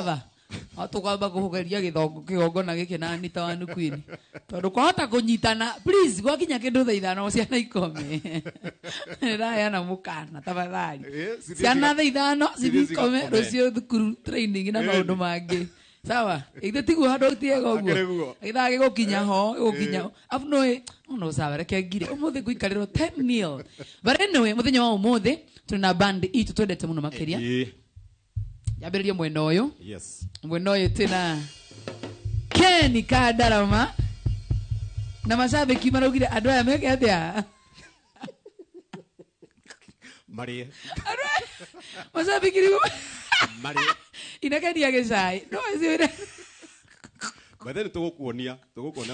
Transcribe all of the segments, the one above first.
Father tukwamba kuhugeria githongo kigongona giki na Anita wa Queen tondu kwahota kunyitana please gwakinya kindu thaa ithano ciana ikome ndiraheana mukana tafadhali ciana thaa ithano cithi ikome rucio thukuru training na maundu mangi sawa ithe tiguo handu tiega uguo githaa gigukinya ho gigukinya afu no no sawa reke ngire umuthi nguikariro 10 nil. But anyway muthenya wa umuthi tuna band itu twendete muno makiria yambiririe mwena uyu. Yes. Mwena uyu tena Ken Kandarama na mashabiki maraugire andu aya meke atia marie mashabiki riu marie inakendia gicai no cio By then tugukuonia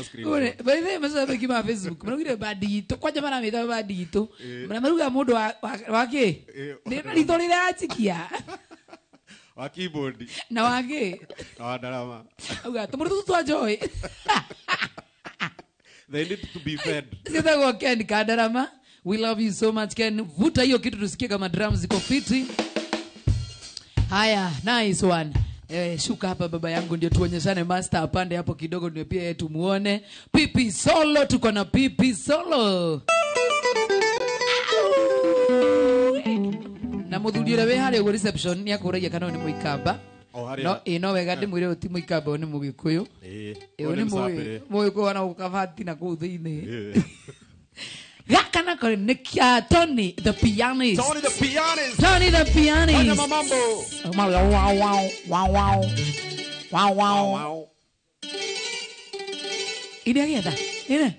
screen. By then mashabiki ma Facebook maraugire bandi itu kwanja maramita bandi itu maruga mundu wa ki ni ritho rira achikia wa keyboard na wage na wa ndarama auga tumuru tu enjoy. They need to be fed. Sitagwa Ken Kandarama, we love you so much Ken. Vuta hiyo kitu tusikie kama drums ziko fiti. Haya, nice one. Shuka hapa baba yangu ndio tuonyeshane master apande hapo kidogo ndio pia tumuone. Pipi Solo, tuko na Pipi Solo. Na muthuri uria wi haria uguo reception ni akuragia kana ni muikamba. No ino wega ndimwire uti muikamba ni mugikuyu. Ni mugikuyu na ukabati na kuu thiini. Gaka nako ni kia Tony the pianist. Tony the pianist. Tony the pianist. Fanya mambo. Wow wow wow wow. Wow wow. Ine agietha. Ine.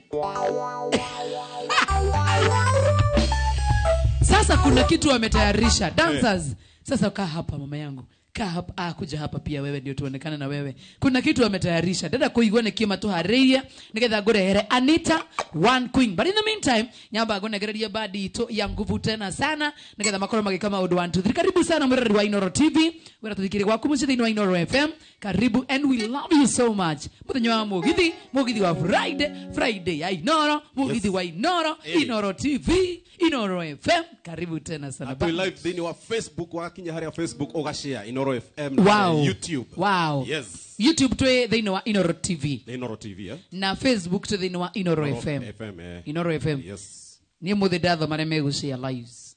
Sasa kuna kitu wametayarisha dancers. Sasa kaa hapa mama yangu. Kaa hapa, kuja hapa pia wewe ndio tuonekane na wewe. Kuna kitu wametayarisha. Dada kuigwa ni kima tuhareria nigetha ngurehere Anita One Queen. But in the meantime, nyamba ngonegereria badi ito ya nguvu tena sana nigetha makorwo magika maundu 1 2 3. Karibu sana mureri wa Inoro TV. Wera tuthikire gwaku mucii thiini wa Inoro FM. Karibu and we love you so much. Muthenya wa mugithi, mugithi wa Friday, Friday ya Inoro, mugithi wa Inoro, Inoro TV, Inoro FM. Karibu tena sana. Atu live thiini wa Facebook wakinya haria Facebook ugashare Inoro FM na wow. YouTube. Wow. Yes. YouTube twe thiini wa Inoro TV. Inoro TV, eh? Na Facebook twe thiini wa Inoro FM. FM, eh. Inoro FM. Yes. Ni muthi ndathoma aria megushare lives.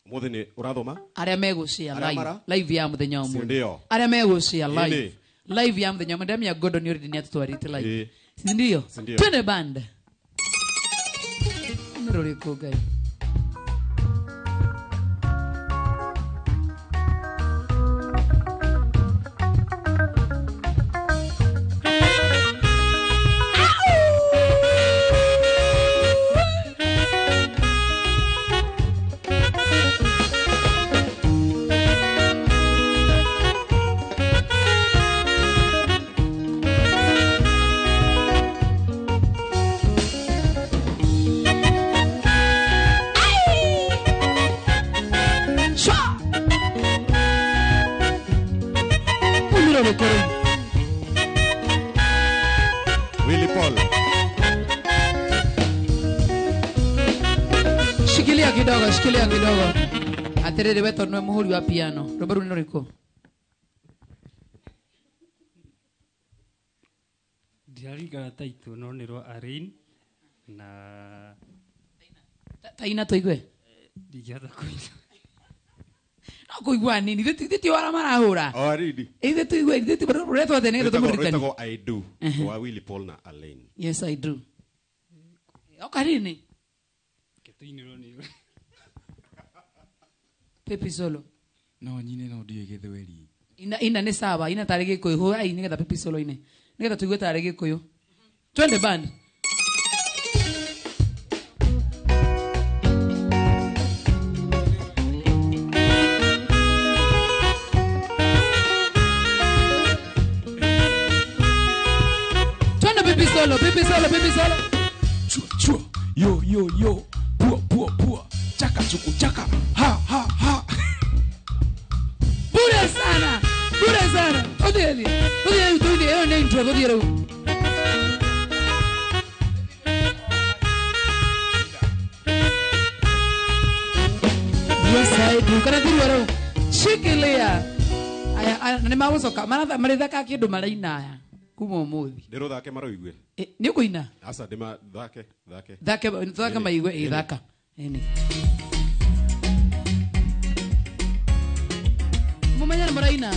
Muthi ni urathoma? Aria megushare live. Live ya muthenya umuthi. Ndio. Aria megushare live. Live ya muthenya umuthi ndamia godo ni already ni atutwarite live. Si ndio? Twende band. Niroriko ngai. Willy Paul. Shikilia kidogo, shikilia kidogo. Aterere wetu nwe muhuri wa piano. Rwimbo rũu nĩ rũrĩkũ? Ndiraringana taitũ no nĩ rwa Irene na taina tuigue. Ndingĩhota kũina. No kũigua nini? Ithuĩ ti wara marahũra. Oh, really? Ithuĩ tuigue, ithuĩ ti rũretwo atĩa nĩgetha tũmũririkanie? Rwĩtagwo I do wa Willy Paul na Alain. Yes, I do. Oka nini? Ketuinĩrwo nĩ Pepi Solo. No nyine no ndiũĩ gĩthweri. Ina ina nĩ sawa, ina tarĩ gĩkũyũ. Hũrai nĩgetha Pepi Solo ine. Nĩgetha tuigue tarĩ gĩkũyũ. Twende band. Twende Pepi Solo, Pepi Solo, Pepi Solo. Chua chua, yo yo yo, pua pua pua, chaka chuku chaka, ha ha ha. Bure sana, bure sana. Odeli, odeli, odeli, ĩyo nĩ intro, tũthiĩ rĩu. Yes, I do. Kana thirwa rĩu. Shikilia. Aya, nĩ magũcoka marĩthaka kĩndũ maraina aya kuma ũmũthĩ. Ndĩrũthake maroigue. Nĩ ũkũina? Aca ndĩmathake thake. Thake thake maigue ĩ thaka. Ĩni. Mumenye nĩ mũraina.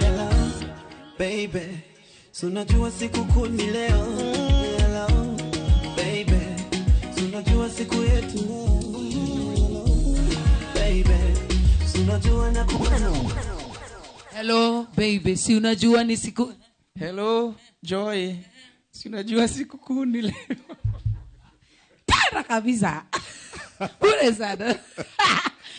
Hello, baby. So unajua siku kuu ni leo. Hello, baby. So unajua siku yetu leo. Baby. So unajua nakupenda. Hello baby, si unajua ni siku. Hello Joy, si unajua siku kuu ni leo. Tara kabisa. Bure sana.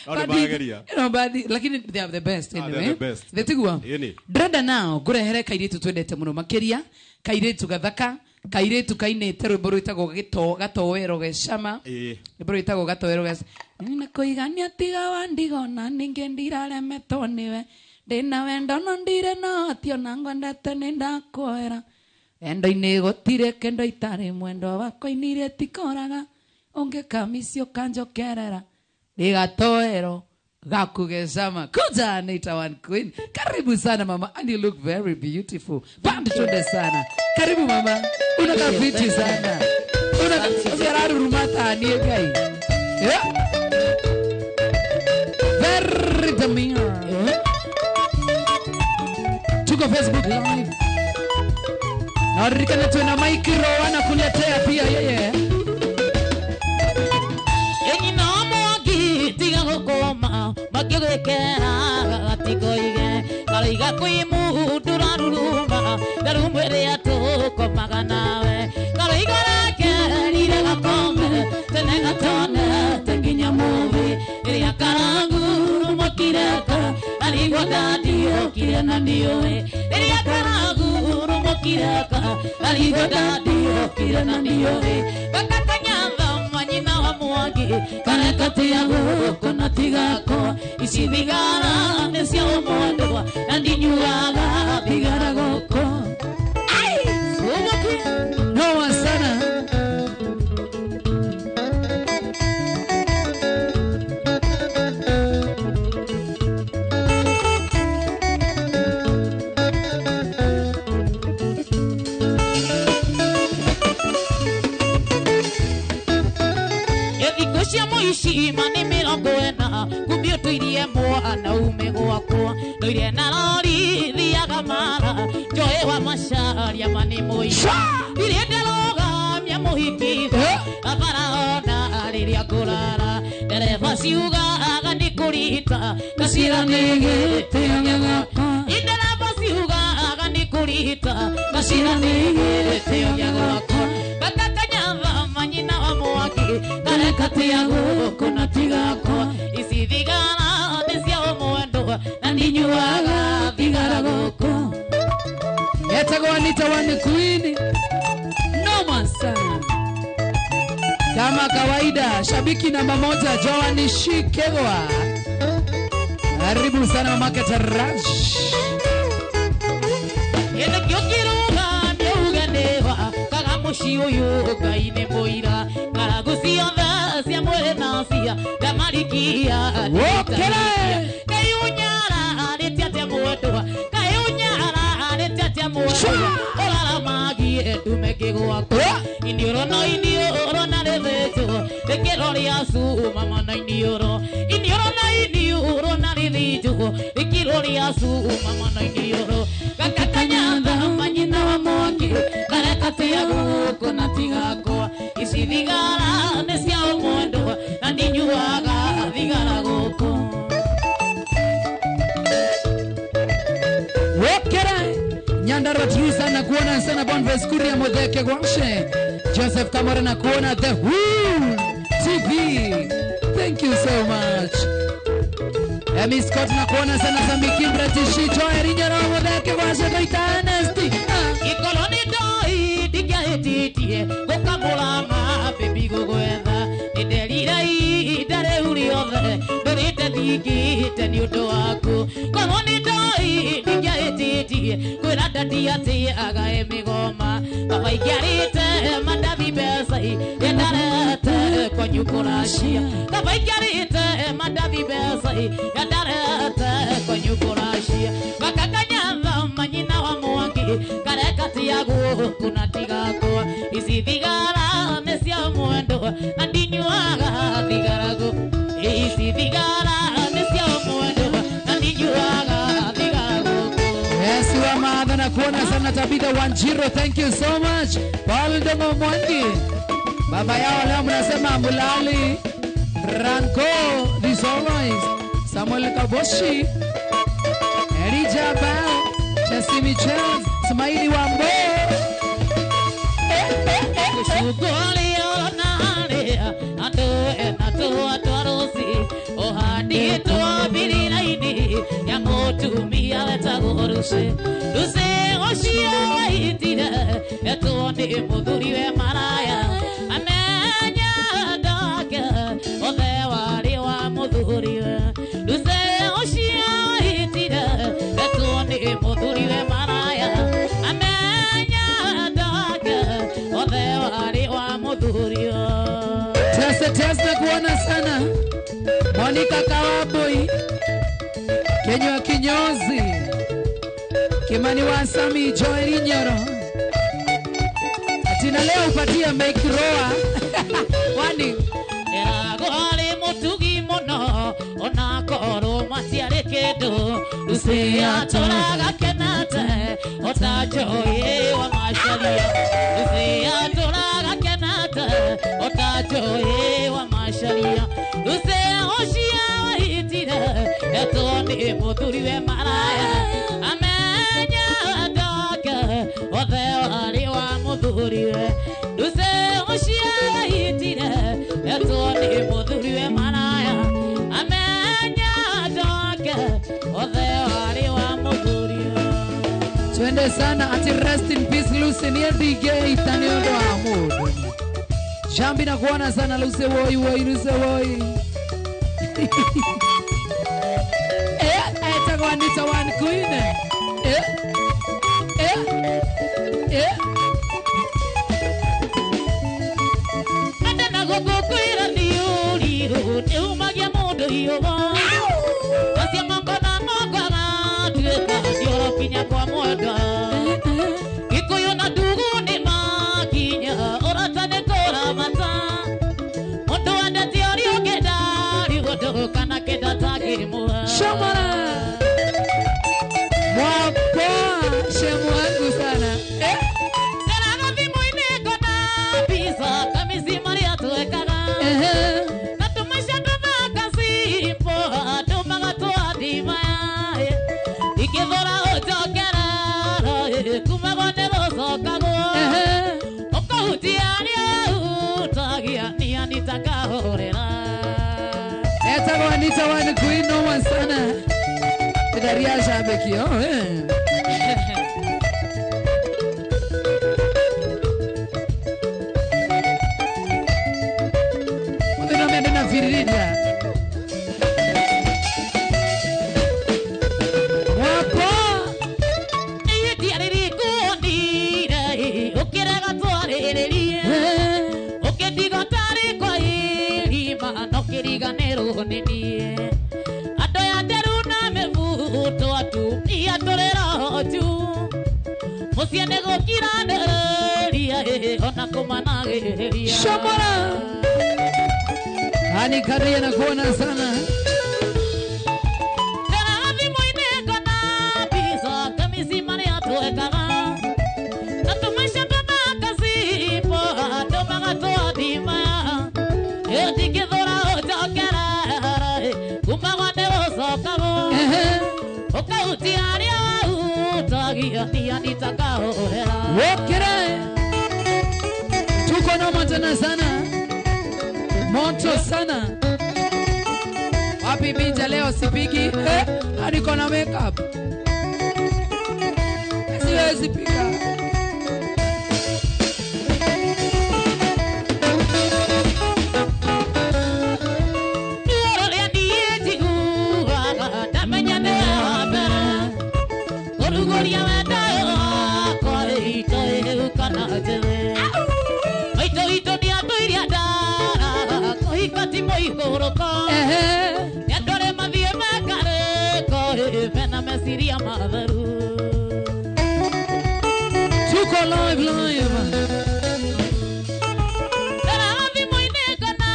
No, nĩ mageria. No, but lakini they are the best Ah, anyway. they are the best. Thĩtigua. Ĩni. Ndĩrenda nao ngũrehere kairĩtu twendete mũno makĩria, kairĩtu gathaka, kairĩtu kainĩte rwĩmbo rwĩtagwo gatowero gecama. Ĩĩ. Rwĩmbo rwĩtagwo gatowero gecama. Nĩ kũigania tiga wa ndigona ningĩ ndiraremetwo nĩwe. Ndĩna wendo no ndirĩ na hoti ona ngwendete nĩ ndakuoera. Wendo-inĩ gũtirĩ kĩndũ itarĩ mwendwa wakwa inirie tikoraga. Ũngĩkamisi ũkanjokerera. Nĩgatowero gaku gecama. Kuja Anita One Queen. Karibu sana mama, and you look very beautiful. Band twende sana. Karibu mama. Unakaa fiti sana. Unakaa niĩ Ngai. Yeah. Very demure. Tuko Facebook Live. Na waririkane tuwe na Mike Rowe anakuletea pia yeye. Enyina mwangi tiga gũkũma makĩgwĩkera gatikoige karaiga kwĩ mũndũ raruruma ndarumu ĩrĩa tũkomaga nawe karaiga rakerire gakome tene gatonete nginya mũthĩ ĩrĩa karangu mũkireka arigwo ndandiũkire na ndiũĩ ĩrĩa karangu mũkireka arigwo ndandiũkire na ndiũĩ gakakanyatha manyina wa mwangi karekatia gũkũ na tigako ici thigara nĩ cia ũmwendwa na ndinyuaga thigara gũkũ. Noa sana. Ethikũ cia mũici ma nĩ mĩrongo ĩna kumio tũirie mwana ume gwakwa ndoire na rori thiaga mara njoe wa macaria ma nĩ mũici ndirĩ ndarũgamia mũhiki abara ona rĩrĩa ngũrara ndereba ciugaga nĩ kũrita ngacira nĩ gĩtĩo gĩa gwakwa ndereba ciugaga nĩ kũrita ngacira nĩ gĩtĩo gĩa gwakwa gakakanyatha manyina wa mwaki karekatia gũkũ na tigakwa ici thigara nĩ cia ũmwendwa na ndinyuaga thigara gũkũ. Etagwo Anita One Queen. Noma sana. Kama kawaida, shabiki namba 1 Joan Shikegwa. Karibu sana mamake Taraj. Ene kĩũkĩrũga nĩuganĩwa kaga mũciĩ ũyũ Ngai nĩ mũira ng'aragu ciothe cia mwĩrĩ na cia ndamarikia Wokere! Ngai ũnyara arĩtie atĩa mwendwa Ngai ũnyara arĩtie atĩa mwendwa ũraramagie ndume kĩgwakwa iniũrũ no iniũrũ na rĩthĩnjwo rĩkĩro rĩa cuma mana iniũrũ iniũrũ na iniũrũ na rĩthĩnjwo rĩkĩro rĩa cuma mana iniũrũ gakakanyatha manyina wa mwangi karekatia gũkũ na tigakwa ici thigara nĩ cia ũmwendwa na ndinyuaga thigara gũkũ. Wokere! Nyandarua true sana kuona sana Boniface Kuria Mutheke Gwashe Joseph Kamara na kuona The Who TV. Thank you so much. Emi Scott na kuona sana Samiki British Joy Rinyoro Mutheke Gwashe Goita Ernest. Ikoro nĩ ndoi ndingĩahĩtĩtie gũkamũra baby gũgwetha nĩnderira ihinda rĩu rĩothe ndũrĩte thingĩte nĩ ũndũ waku korwo nĩ ndoi ndingĩahĩtĩtie gũthiĩ kwĩra ndadi atĩ agae mĩgoma baba ingĩarĩte mandathi mbeca yendarete kwanyu kũracia baba ingĩarĩte mandathi mbeca yendarete kwanyu kũracia gakakanyatha manyina wa mwangi kareka tiaguo kuna tigakwa ici thigara nĩ cia mwendo na ndinyuaga thigarago ici thigara nĩ cia mwendo na ndinyuaga thigarago. Yes, wa maadha na kuona sana Tabitha Wanjiro, thank you so much. Paul Ndongo Mwangi, baba yao leo mnasema mulali. Ranko this always Samuel Kaboshi, Elijah Bao, Chelsea Michels, Smaili Wambo. Testa kuona sana Monica Kawaboi, Kenywa Kinyozi, Kimani wa Sami, Joel Nyoro. Atina leo upatia make roa. Wani Eragore mutugi mono onakoro matiare kedo Lucia toraga kenate otajoye wa masharia Lucia toraga kenate otajoye wa masharia Lucia oshia wahitire etoni muturi we maraya amenya doke othe wari wa muthuri we Lucia oshia wahitire etoni muthuri we maraya amenya doke othe wari wa muthuri we. Twende sana ati rest in peace Lucy ni DJ itaniondo wa mundu. Jambi na kuona sana Lucy woi woi Lucy woi. Etagwa Anita One Queen. Anda goko kwira niuriru ni umagia mundu hiugo. Acia mongo na mongo agatuĩka ndioro kinya kwa mwendwa. Gikuyu na ndugu ni makinya ũrata nĩ kũramata. Mũndũ wendete ũrĩa ũngĩ ndarĩ ũndũ kana kĩndũ atangĩmũhe. Shomara Mwapa shemu wangu sana. Nderaga thimũ-inĩ ngona mbica kamisi marĩa twekaga. Na tũmaica tũthaka simple andũ magatũathima. Ingĩthũra ũnjokerera kumagwo nĩ gũcokagwo. Ũkũhutia arĩa ũhutagia ni Anita ngahũrĩra. Etagwo Anita One Queen noma sana. Daria shabiki oh eh. Muthino mende na fiririria. Wapo Ndiarĩrĩkuonire ũkĩrega twarĩrĩrie ũkĩndiga tarĩ kwa irima no kĩriganĩrwo nĩ niĩ andũ aya nderu na mĩbuto atumia tũrĩra ju mũciĩ nĩ gũkiranĩrĩria ona kũmanagĩrĩria. Shomora Ani Karia na kuona sana. Nderaga thimũ-inĩ ngona mbica kamisi marĩa twekaga na tũmaica tũthaka simple andũ magatũathima ndingĩthũra ũnjokerere kumagwo nĩ gũcokagwo ũkahutia arĩa wahutagia ni Anita ngahũrĩra. Wokere tuko noma tena sana, moto sana. Wapi binja leo sipigi hadi kona makeup siwezi pika. Ruo rũrĩa niĩ njiguaga ndamenya nĩwe wa mbere kũrugũria wendo. njĩthĩ. Maitũ witũ nĩatũirie ndara kũhika ti mũihũrũko. Nĩ andũ arĩa mathiĩ mekarĩko mena meciria matheru. Tuko live live. Ndara thimũ-inĩ kana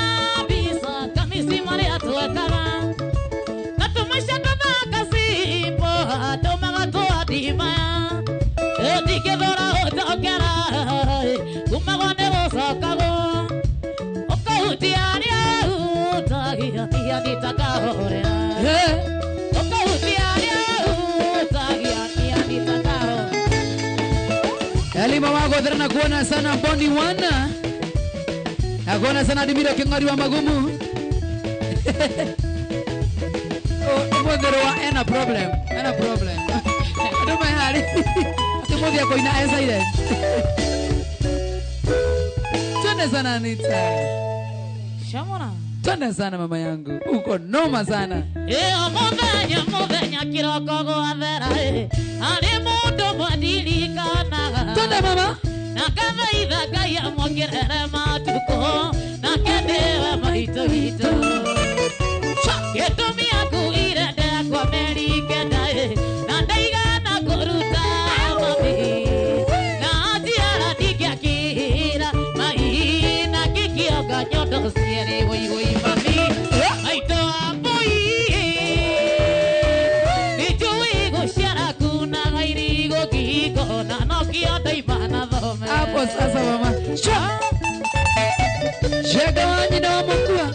mbica kamisi marĩa twekaga. Na tũmaica tũthaka cimbo tũmaga twadimaya. Ndingĩthũra gũcokera kumagwo nĩ gũcokagwo. Ũkahutia arĩa hutagia tia nitakahorera. Ũkahutia arĩa hutagia tia nitakahorera. Elima wako thera na kuona sana Boni wana. Na kuona sana Dimiro King'ori wa Magumu. Umuthero wa ena problem, ena problem. Andu mehari. Ati muthi akoina e silent. Twende sana Anita. Shamona. Twende sana mama yangu. Uko noma sana. Mũthenya mũthenya kĩroko gwathera arĩ mũndũ mwandirikanaga. Twende mama. Na kathaitha Ngai amwongerere matukũ nake nĩwe maitũ witũ. Gĩtũmi akuire ndakwa meri kenda na ndaigana kũruta mami. Na njiara ndingĩakĩra mai na ngĩkĩonga nyondo cierĩ wũi wũi mami. Maitũ wa mbũi nĩnjũĩ gũciara kunaga irigũ ngingo na nokĩo ndaima na thome. Hapo sasa mama. Shwa. Shega wa nyina wa Mukua.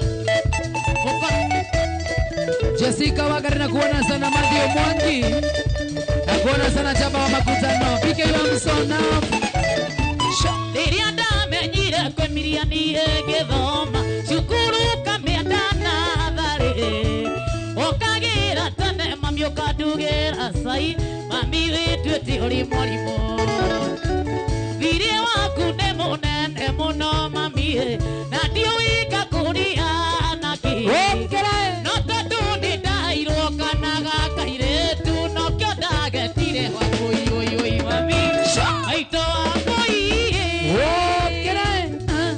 Jessica Wagari na kuona sana Mathew Mwangi. Na kuona sana Chama wa Makutano. PK wa Msona. Rĩrĩa ndamenyire kwĩmiria niĩ ngĩthoma cukuru kamĩenda na tharĩ. Ũkagĩra tene mami ũkandugĩra cai mami wĩtuĩte ũrĩ mwarimũ. Thirĩ waku nĩ mũnene mũno mami na ndiũĩ ngakũria nakĩ. No tondũ nĩ ndairwo kana gakairĩtu nokĩo ndagetire gwaku oi mami. Maitũ wa mbũi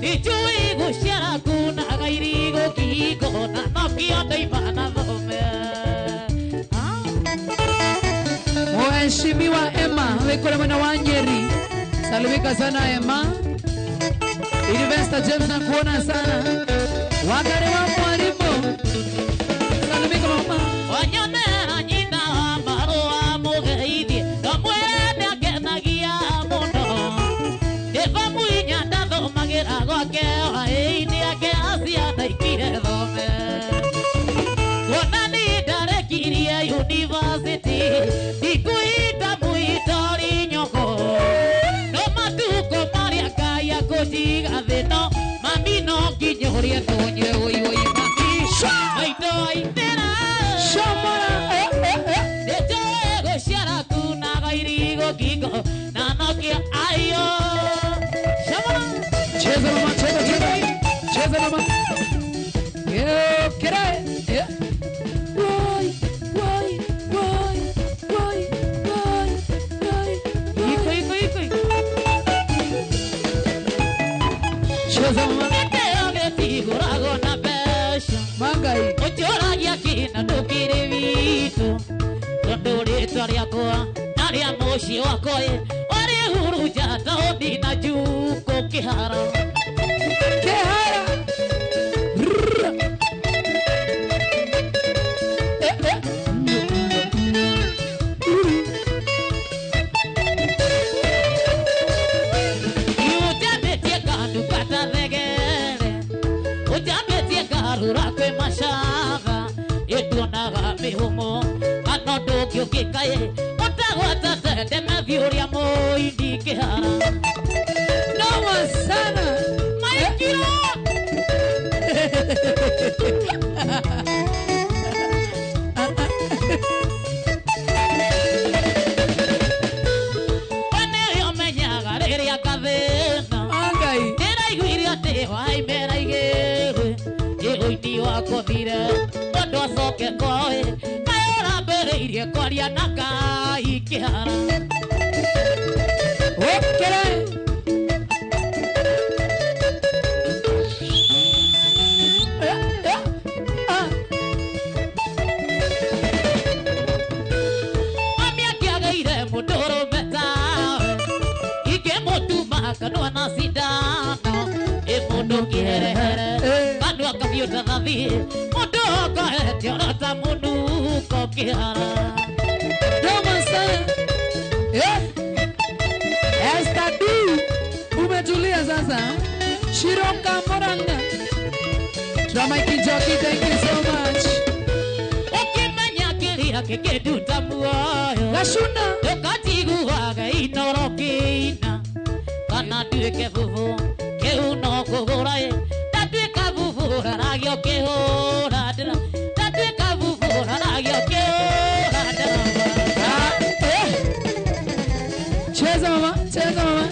nĩnjũĩ gũciara kunaga irigũ ngingo na nokĩo ndaima na thome. Mheshimiwa Emma wikore mwena wa Nyeri. Salimika sana Emma. Investor James na kuona sana. Wagari wa mwalimu. Salimika mama. Wanyonera nyina wa marũa mũgeithie ndamwĩre nĩangenagia mũno. Ndĩbamu inya ndathomagĩra gwake hwaĩ-inĩ ake aciana ikire thome. Kuona nĩ ndarekirie yunivasĩtĩ ndikuita mũitori nyoko. No matukũ marĩa Ngai akũnjiga thĩ no mami no nginya ũrĩe tũnyue wũi wũi mami. Maitũ aitĩra nĩnjũĩ gũciara kunaga irigũ ngingo na nokĩo ayo. Shamona. Cheza mama, cheza cheza. Cheza mama. Kere. Woi, woi, woi, woi, woi, woi. Iko iko iko. Cheza mama. Gĩtĩo gĩtigũragwo na mbeca. Mangai. Ũnjũragia kĩna ndũkĩrĩ witũ tondũ rĩtwa rĩakwa na rĩa mũciĩ wakwa warĩ hurunja taũni na njukũ kĩhara. Kĩhara. Ũnjambĩtie nganduka ta thegere ũnjambĩtie ngarũra kwĩ macaga ĩnduonaga mĩhũmũ kana ũndũ ũngĩ ũngĩka ĩ ũtagwata tende mathiĩ ũrĩa mũini kĩhara. Noma sana. Maikiro. We nĩwe ũmenyaga rĩrĩa ngathĩna. Mangai. Ndĩraiguire atĩ waimera igĩrĩ ĩ ũini wakothire mũndũ acoke kwao ĩ kaĩ ũrambĩrĩirie kwaria na Ngai kĩhara. Okere. Kanua na sindano Mundu kiherehere Kanua kabiuta thathi Mundu koete orota munuko kihara. Noma sana. Esther D, umetulia sasa. Shiroka Moranga. Drama Kinjoki, thank you so much. Ukimenya kiria kĩkĩnduta muoyo Gashuna. Ũkatiguaga inoro kĩina kana nduĩke bubu kĩu no kũgũra ĩ ndatuĩka bubu raragio kĩhũra ndĩra ndatuĩka bubu raragio kĩhũra ndĩra. Cheza mama, cheza mama.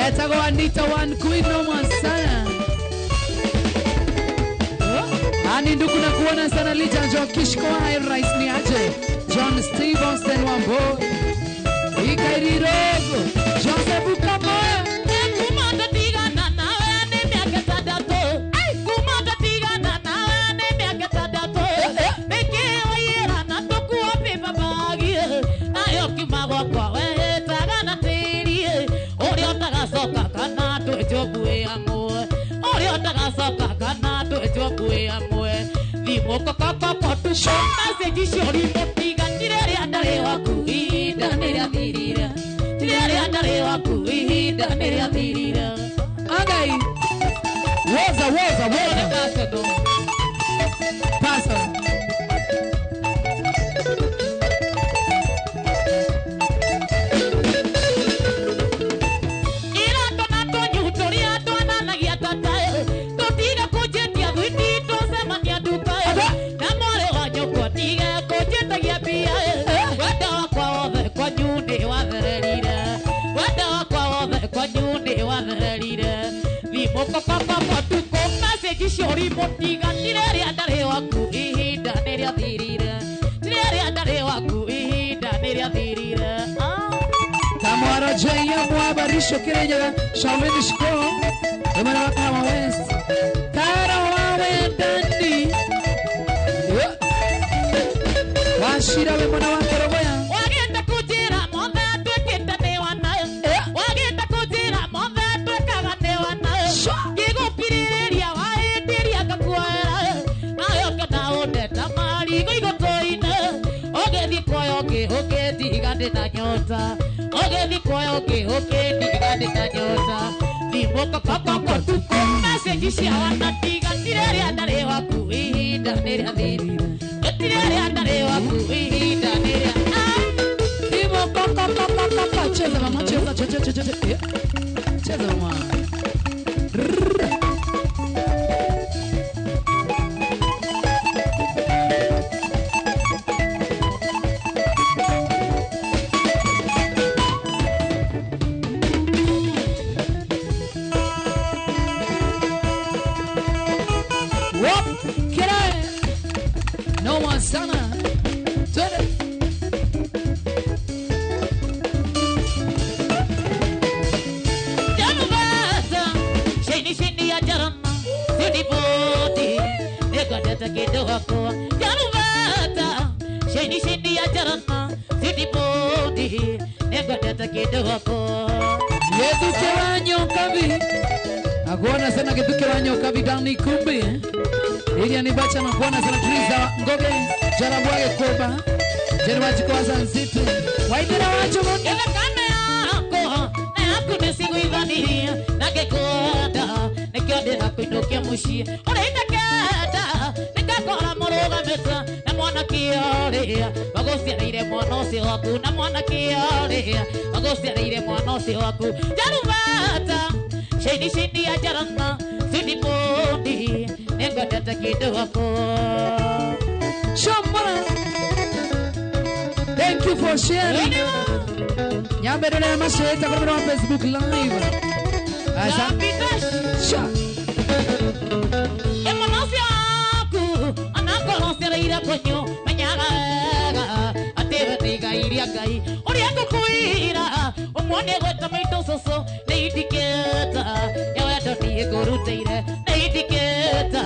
Etago Anita one queen noma sana. Ani ndugu na kuona sana Lija Jokishko high rice ni aje. John Steve Austin Wambo. Ikairirogo. Joseph Kamoya. Kuma tatigana nawe nĩ mĩaka ĩtandatũ. Kuma tatigana nawe nĩ mĩaka ĩtandatũ. Nĩkĩ waiyĩra na tũkuo paper bag? Nayo kiuma gwakwa wehĩtaga na tĩri. Ũrĩa ũtagacoka kana twenjwo nguĩ hamwe. Ũrĩa ũtagacoka kana twenjwo nguĩ hamwe. Thimũ kokokoko tuko message icio ũrimũtiganire rĩrĩa ndarĩ waku ihinda nĩrĩathirire. Rĩrĩa ndarĩ waku ihinda nĩrĩathirire. Angai. Woza woza woza. Pasa. Ira tona tũnyu tũrĩa twananagia tata tũtiga kũnjĩtia thwiti tũcemania nduka na mwarĩ wa nyũkwa tige kũnjĩtagia mbia wendo wakwa wothe kwanyu nĩ wathererire wendo wakwa wothe kwanyu nĩ wathererire thimũ kokokoko tukũ message icio ũrimũtiganire rĩrĩa ndarĩ waku ihinda nĩrĩathirire rĩrĩa ndarĩ waku ihinda nĩrĩathirire. Kamwaro Jaya Mwabarisho Kirenyaga Shaolini Shiko Emana Wakawa West Kara wawe Dandi Washira we mwana wa Korogoya. Wagĩte kũnjĩra mothe twĩkĩte nĩ wanayo wagĩte kũnjĩra mothe twĩkaga nĩ wanayo ngĩgũkirĩrĩria wahĩndĩria ngakuoera nayo kana ũndeta marigũ igũtũ-inĩ ũgĩthiĩ kuoya ũngĩ ũkĩndiga ndĩ na nyota ũgĩthiĩ kuoya ũngĩ ũkĩndiga ndĩ na nyota thimũ kokokoko tukũ message cia wanatiganire rĩrĩa ndarĩ waku ihinda nĩrĩathirire rĩrĩa ndarĩ waku ihinda nĩrĩa. Thimũ kokokokoko. Cheza mama, cheza cheza cheza cheza. Cheza mama. Wop, kirae. Noma sana. Twende. Janubata, shini shini ya jarana, sinipoti, nĩngwendete kĩndũ gwakwa. Janubata, shini shini ya jarana, sinipoti, nĩngwendete kĩndũ gwakwa. Gĩthuke wa nyokabi. Nakuona sana Gĩthuke wa nyokabi Dani Kumbi. Ili ni bacha nakuona sana Triza Ngoge Jarabwage Koba. Jeni wajiko wa Zanziti. Waidera wacho muno. Gĩthakame yakwa na yaku nĩciguithanirie na ngĩkwenda nĩkĩo ndĩrakũinũkia mũciĩ ũrĩa itakenda nĩngakora mũrũgamĩte na mwanake ũrĩa wagũciarĩire mwana ũcio waku na mwanake ũrĩa wagũciarĩire mwana ũcio waku. Jarubata shini shini ya jarana siniponi nĩngwendete kĩndũ gwakwa. Shambara. Thank you for sharing. Nyambe na masheta kwa Facebook live. Asante. Sha. Emwana waku anakorwo cereire kũnyũ menyaga wega atĩ we nĩ igai rĩa Ngai ũrĩa ngũkwĩra ũmuone gweta maitũ cũcũ nĩ indikĩta ya wendo niĩ ngũrutĩire nĩ indikĩta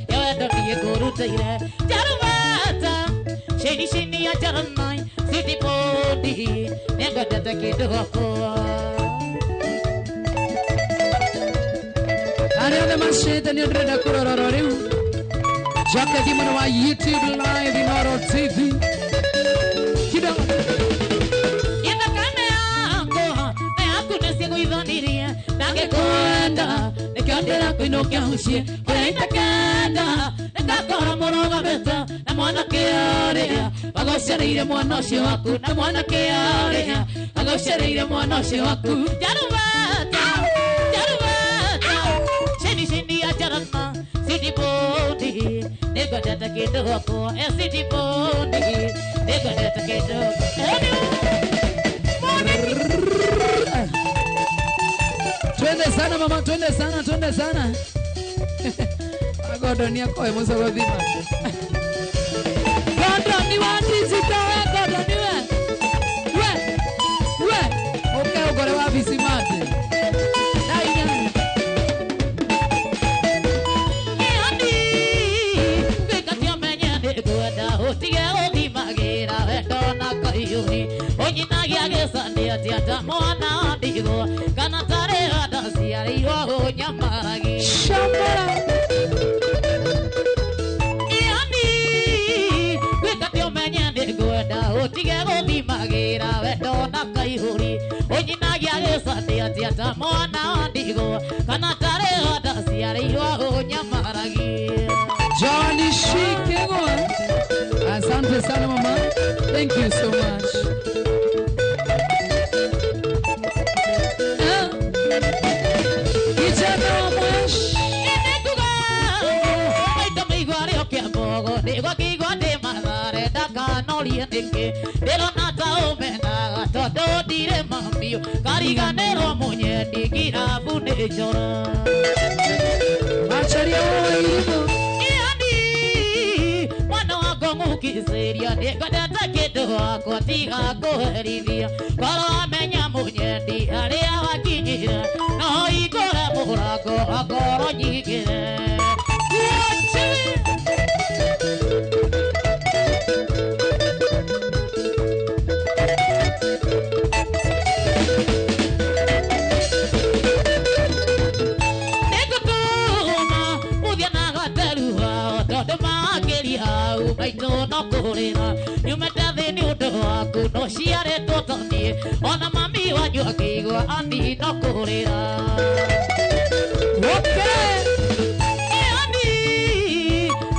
ya wendo niĩ ngũrutĩire. Jarubata Sheni sheni ya jaranai city body nĩngwendete kĩndũ gwakwa. Arĩa othe macĩte nĩ ndĩrenda kũrororo rĩu. Joke thimũ wa YouTube live Inooro TV. Kidogo. Ithakame yakwa na yaku nĩcigũithanirie na ngĩkwenda nĩkĩo ndĩrakũinũkia mũciĩ kũrĩa itakenda nĩngakora mũrũgamĩte na mwanake ũrĩa wagũciarĩire mwana ũcio waku na mwanake ũrĩa wagũciarĩire mwana ũcio waku. Jarubata jarubata sheni sheni ya jarana city body nĩngwendete kĩndũ gwakwa e city body nĩngwendete kĩndũ. Twende sana mama, twende sana, twende sana. Agodo ni akoe musogothima. Godo ni wa digital we, godo ni we. We. We. Okay, ugore wa bisimate. Dai nyanya. Yani, gwĩka menye nĩngwenda ũtige gũthimagĩra wendo na kaiyũri ũnyinagia gĩcani atĩa ta mwana wa ndigwa kana tarĩ ndaciarĩirwo ũnyamaragia. Shambara. Yani, gwĩka menye nĩngwenda ũtige gũthimagĩra wendo na kaihũri ũnyinagia gĩcani atĩa ta mwana wa ndigwa kana tarĩ ndaciarĩirwo ũnyamaragia. Johnny Shikego. Asante sana mama. Thank you so much. Kijana wa mwesh. Nĩnguga maita maigua arĩ o kĩambogo nĩgwakĩigua ndĩ mathare ndakanorie nĩkĩ ndĩrona ta ũmenaga tondũ ndirĩ mamiũ kariganĩrwo mũnyendi ngirabu nĩ njora. Macharia wa irimo. Yani mwana wakwa mũkicĩria nĩngwendete kĩndũ gwakwa tiga kũherithia korwo amenya mũnyendi harĩa wakinyire no hingũre mũrango akorwo nyingĩre. Nĩngũtũma mũthia na gaterua tondũ makĩria hau maitũ no kũrĩra nyumĩte thĩ nĩ ũndũ waku no ciarĩtwo ta niĩ ona mami wanyu akĩigua ani no kũrĩra. Okay. Yani,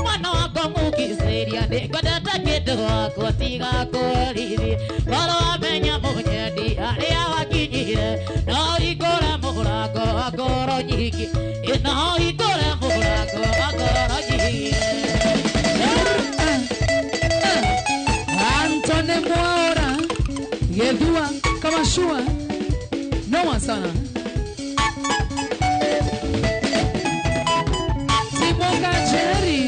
mwana wakwa mũkicĩria nĩngwendete kĩndũ gwakwa tiga kũherithia korwo amenya mũnyendi harĩa wakinyire no hingũre mũrango akorwo nyingĩ no hingũre mũrango akorwo nyingĩ. Antone Mwaura. Gethua kama shua. Noma sana. Timoka Jerry.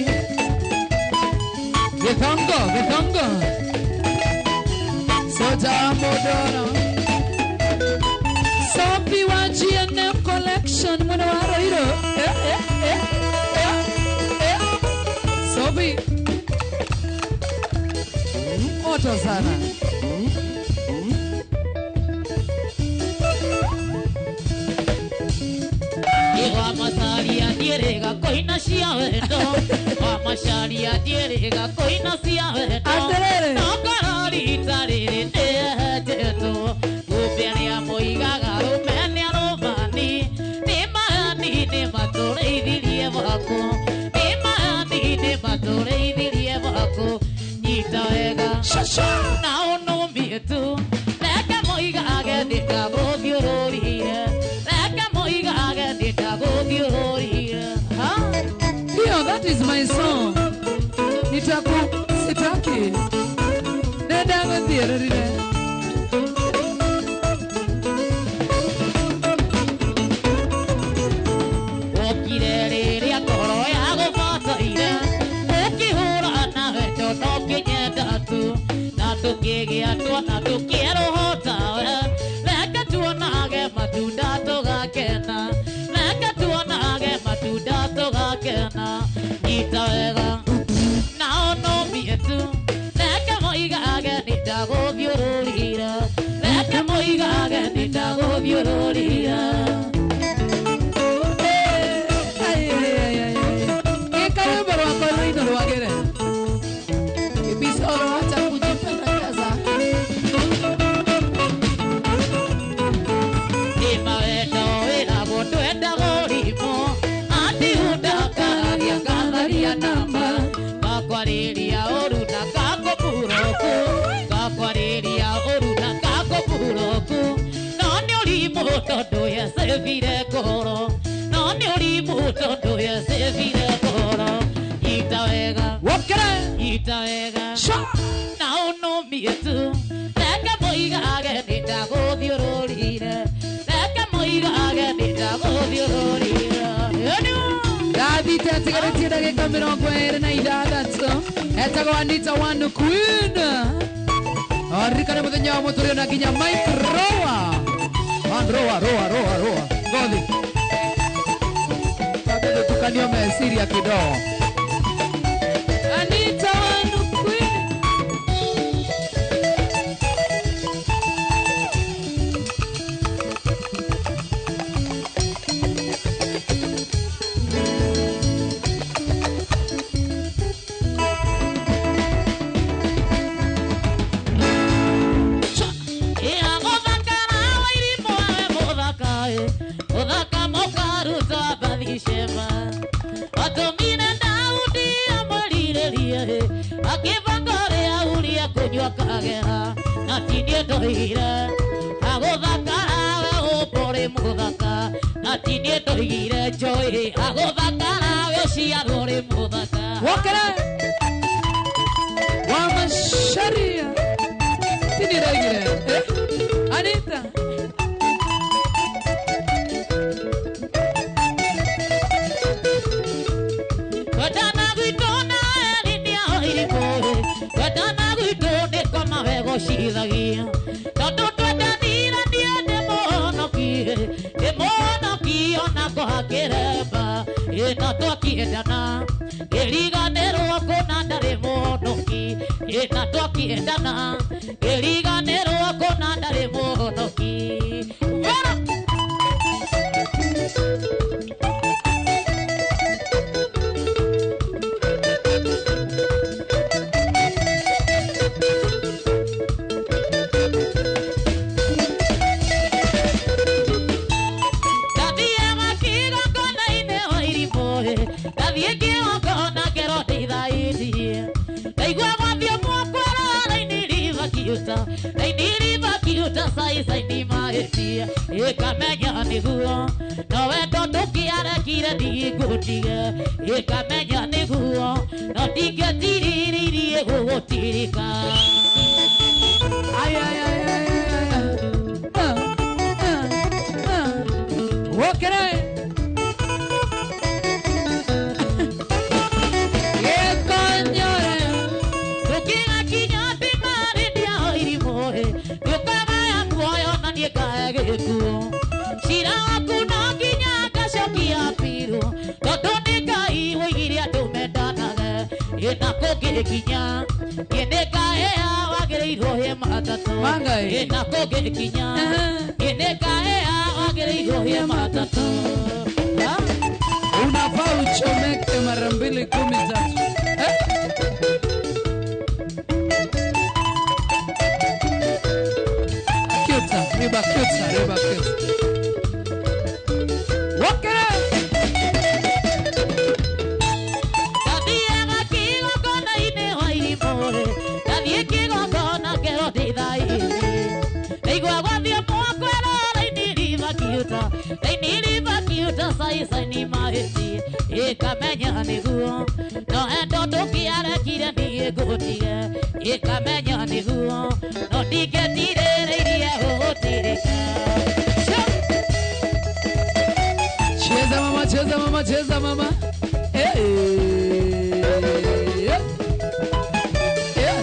Gethongo, Gethongo. Soja Modoro. Sophie wa GNF Collection mwana wa Roiro. Eh, eh, eh, eh, eh. Sophie. Moto sana. Wa macaria ndiĩrĩga kũina cia wendo wa macaria ndiĩrĩga kũina cia wendo Atĩrĩrĩ. no ngorwo rita rĩrĩ nĩehetĩtwo ngũmbe arĩa moigaga rũme nĩ arũmani nĩ mahani nĩ matũrĩithirie bako nĩ mahani nĩ matũrĩithirie bako nyita wega na ũnũmie tu reke moigage ndĩtagũthiũrũrire reke moigage ndĩtagũthiũrũrire. Hiyo, that is my song. Nitaku sitaki. Nenda gũthiũrũrire. Wokire rĩrĩa ngoro yagũbataire ũkĩhũra na wendo no kĩnyenda tu na tũkĩgĩa tuona tũkĩerũho tawe reke tuonage matunda tũgakena reke tuonage matunda tũgakena nyita wega na ũnũmie tu reke tondu yecebire ngoro no nĩ ũrimũ tondu yecebire ngoro nyita wega Wokere. Nyita wega Sha. Na ũnũmie tu reke moigage nĩ ndagũthiũrũrire reke moigage nĩ ndagũthiũrũrire. Ndathite atigarĩtie ndagĩka 26 etagwo Anita One Queen. Aririkane mũthenya wa mũtũrĩre na nginya Mike Roa. One Roa Roa Roa Roa. Ngothi. Kabla tukanio mesiria kidogo. Anita One Queen. Wokere. Wa Macharia. Tini ndaigire. Eh? Anita. Ay, ay, ay, ay, ay. Ah, ah, ah. Wokere. Gĩkonyore. Cira waku no nginya ngacokia biru tondu nĩ Ngai woigire andũ mendanage ĩna kũngĩkinya ĩnĩkaea wagĩrĩirwo hĩ matatũ Wangai. Ĩna kũngĩkinya ĩnĩkaea wagĩrĩirwo hĩ matatũ. Unafaa uchomeke mara 2 13. Eh? Kyuta, riba kyuta, riba kyuta. Wokere. Ndathiaga kĩgongona-inĩ wa irimũ-rĩ, ndathiĩ kĩgongona ngero ndĩ thaa-inĩ. Ndaigua gwathiĩ mwakwĩra raini riba kiuta, raini riba kiuta cai mahĩti, ĩkamenya nĩguo no endo ndũkĩarekire niĩ ngũtige, ĩkamenya nĩguo no ndingĩtirĩrĩirie gũgũtirĩka. Cheza mama, cheza mama, cheza mama. Eh, eh. Eh.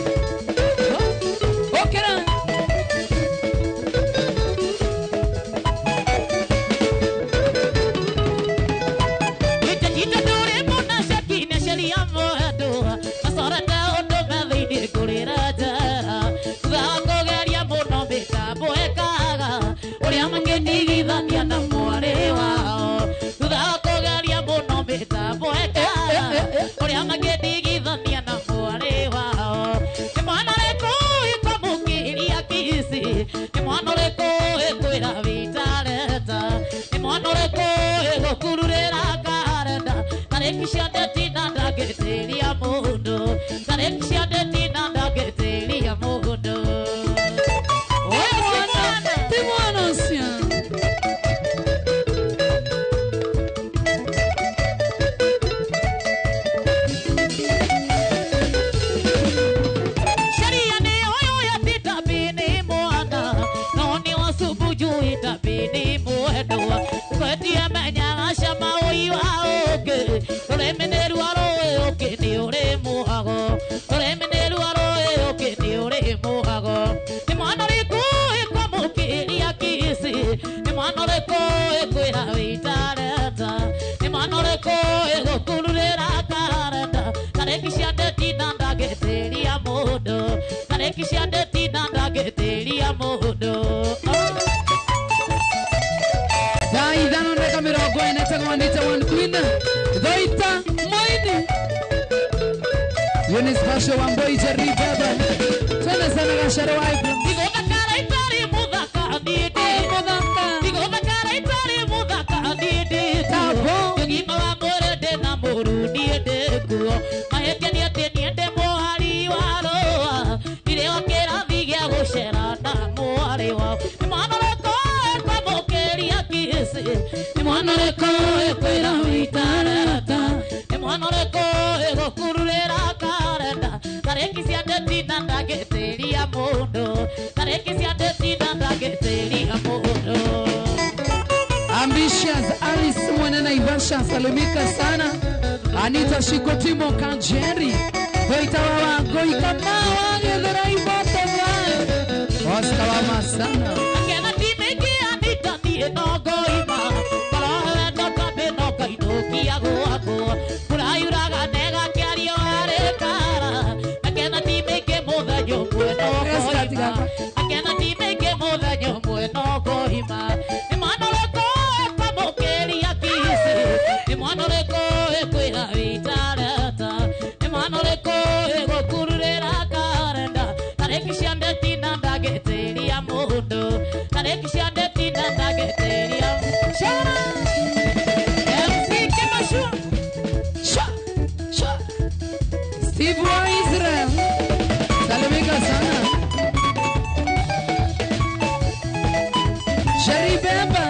Okera. Ite tũrĩ mũna ceki nĩ sheria mũndũ macorete ũndũ methĩinĩ ngũrĩra njera thutha wa kũgeria mũno mĩtambo ĩkaga ũrĩa makĩndigithania na mwarĩ wao thutha wa kũgeria mũno mĩtambo ĩkaga ũrĩa makĩndigithania na mwarĩ wao nĩ mwana ũrĩkũ ĩkwamũkĩria kici nĩ mwana ũrĩkũ ĩkwĩra wĩtareta nĩ mwana ũrĩkũ ĩgũkururĩra karenda tarĩki cia ndetina ndangĩtĩria mũndũ tarĩki cia ndetina ndangĩtĩria mũndũ. Ti mwana ũcio. wendwa kwetie menyaga cama ũi wa ũkĩ rũrĩmĩ nĩ ruo rũĩ ũkĩ nĩ ũrĩ mũhago rũrĩmĩ nĩ ruo rũĩ ũkĩ nĩ ũrĩ mũhago nĩ mwana ũrĩkũ ĩkwamũkĩria kici nĩ mwana ũrĩkũ ĩkwĩra wĩtareta nĩ mwana ũrĩkũ ĩgũkururĩra karenda tarĩki cia ndetina ndagĩtĩria mũndũ tarĩki cia ndetina ndagĩtĩria mũndũ. Thaa ithano ndagĩka mĩrongo ĩna ĩtagwo Anita One Queen Thaita Moini Eunice Pasha Wamboi Jerry Baba twende sana gacere wa Ibra Ndigothakara itarĩ mũthaka niĩ ndĩ mũthaka Ndigothakara itarĩ mũthaka niĩ ndĩ Tabo. Ũgima wa mwĩrĩ ndĩ na mũru niĩ ndĩ kuo mahĩtia nĩ atĩ niĩ ndĩ mũhari wa rũa ndirĩ wa kĩrathi gĩa gũcera na mwarĩ wao nĩ mwana ũrĩkũ ĩkwamũkĩria kici nĩ mwana ũrĩkũ ĩkwĩra wĩtareta nĩ mwana ũrĩkũ ĩgũkururĩra karenda tarĩki cia ndetina ndagĩtĩria mũndũ tarĩki cia ndetina ndagĩtĩria mũndũ. Ambitious Alice Mwana Naivasha salimika sana Anita Shikotimo Kanjeri Goita wawa goika mawa gethera iboto wa Oscar wa masana Akena timiki Anita niĩ no ngoima ngoro wendo tondũ no ngainũkia gwakwa mbura yuraga na ĩgakĩario harĩ kara akena timiki mũthenya ũmwe no ngoima akena timiki mũthenya ũmwe no ngoima nĩ mwana ũrĩkũ ĩkwamũkĩria kici nĩ mwana ũrĩkũ ĩkwĩra wĩtareta nĩ mwana ũrĩkũ ĩgũkururĩra karenda tarĩki cia ndetina ndagĩtĩria mũndũ tarĩki cia ndetina ndagĩtĩria Shara MC Kimashua Sha Sha Steve wa Israel salimika sana Jerry Beba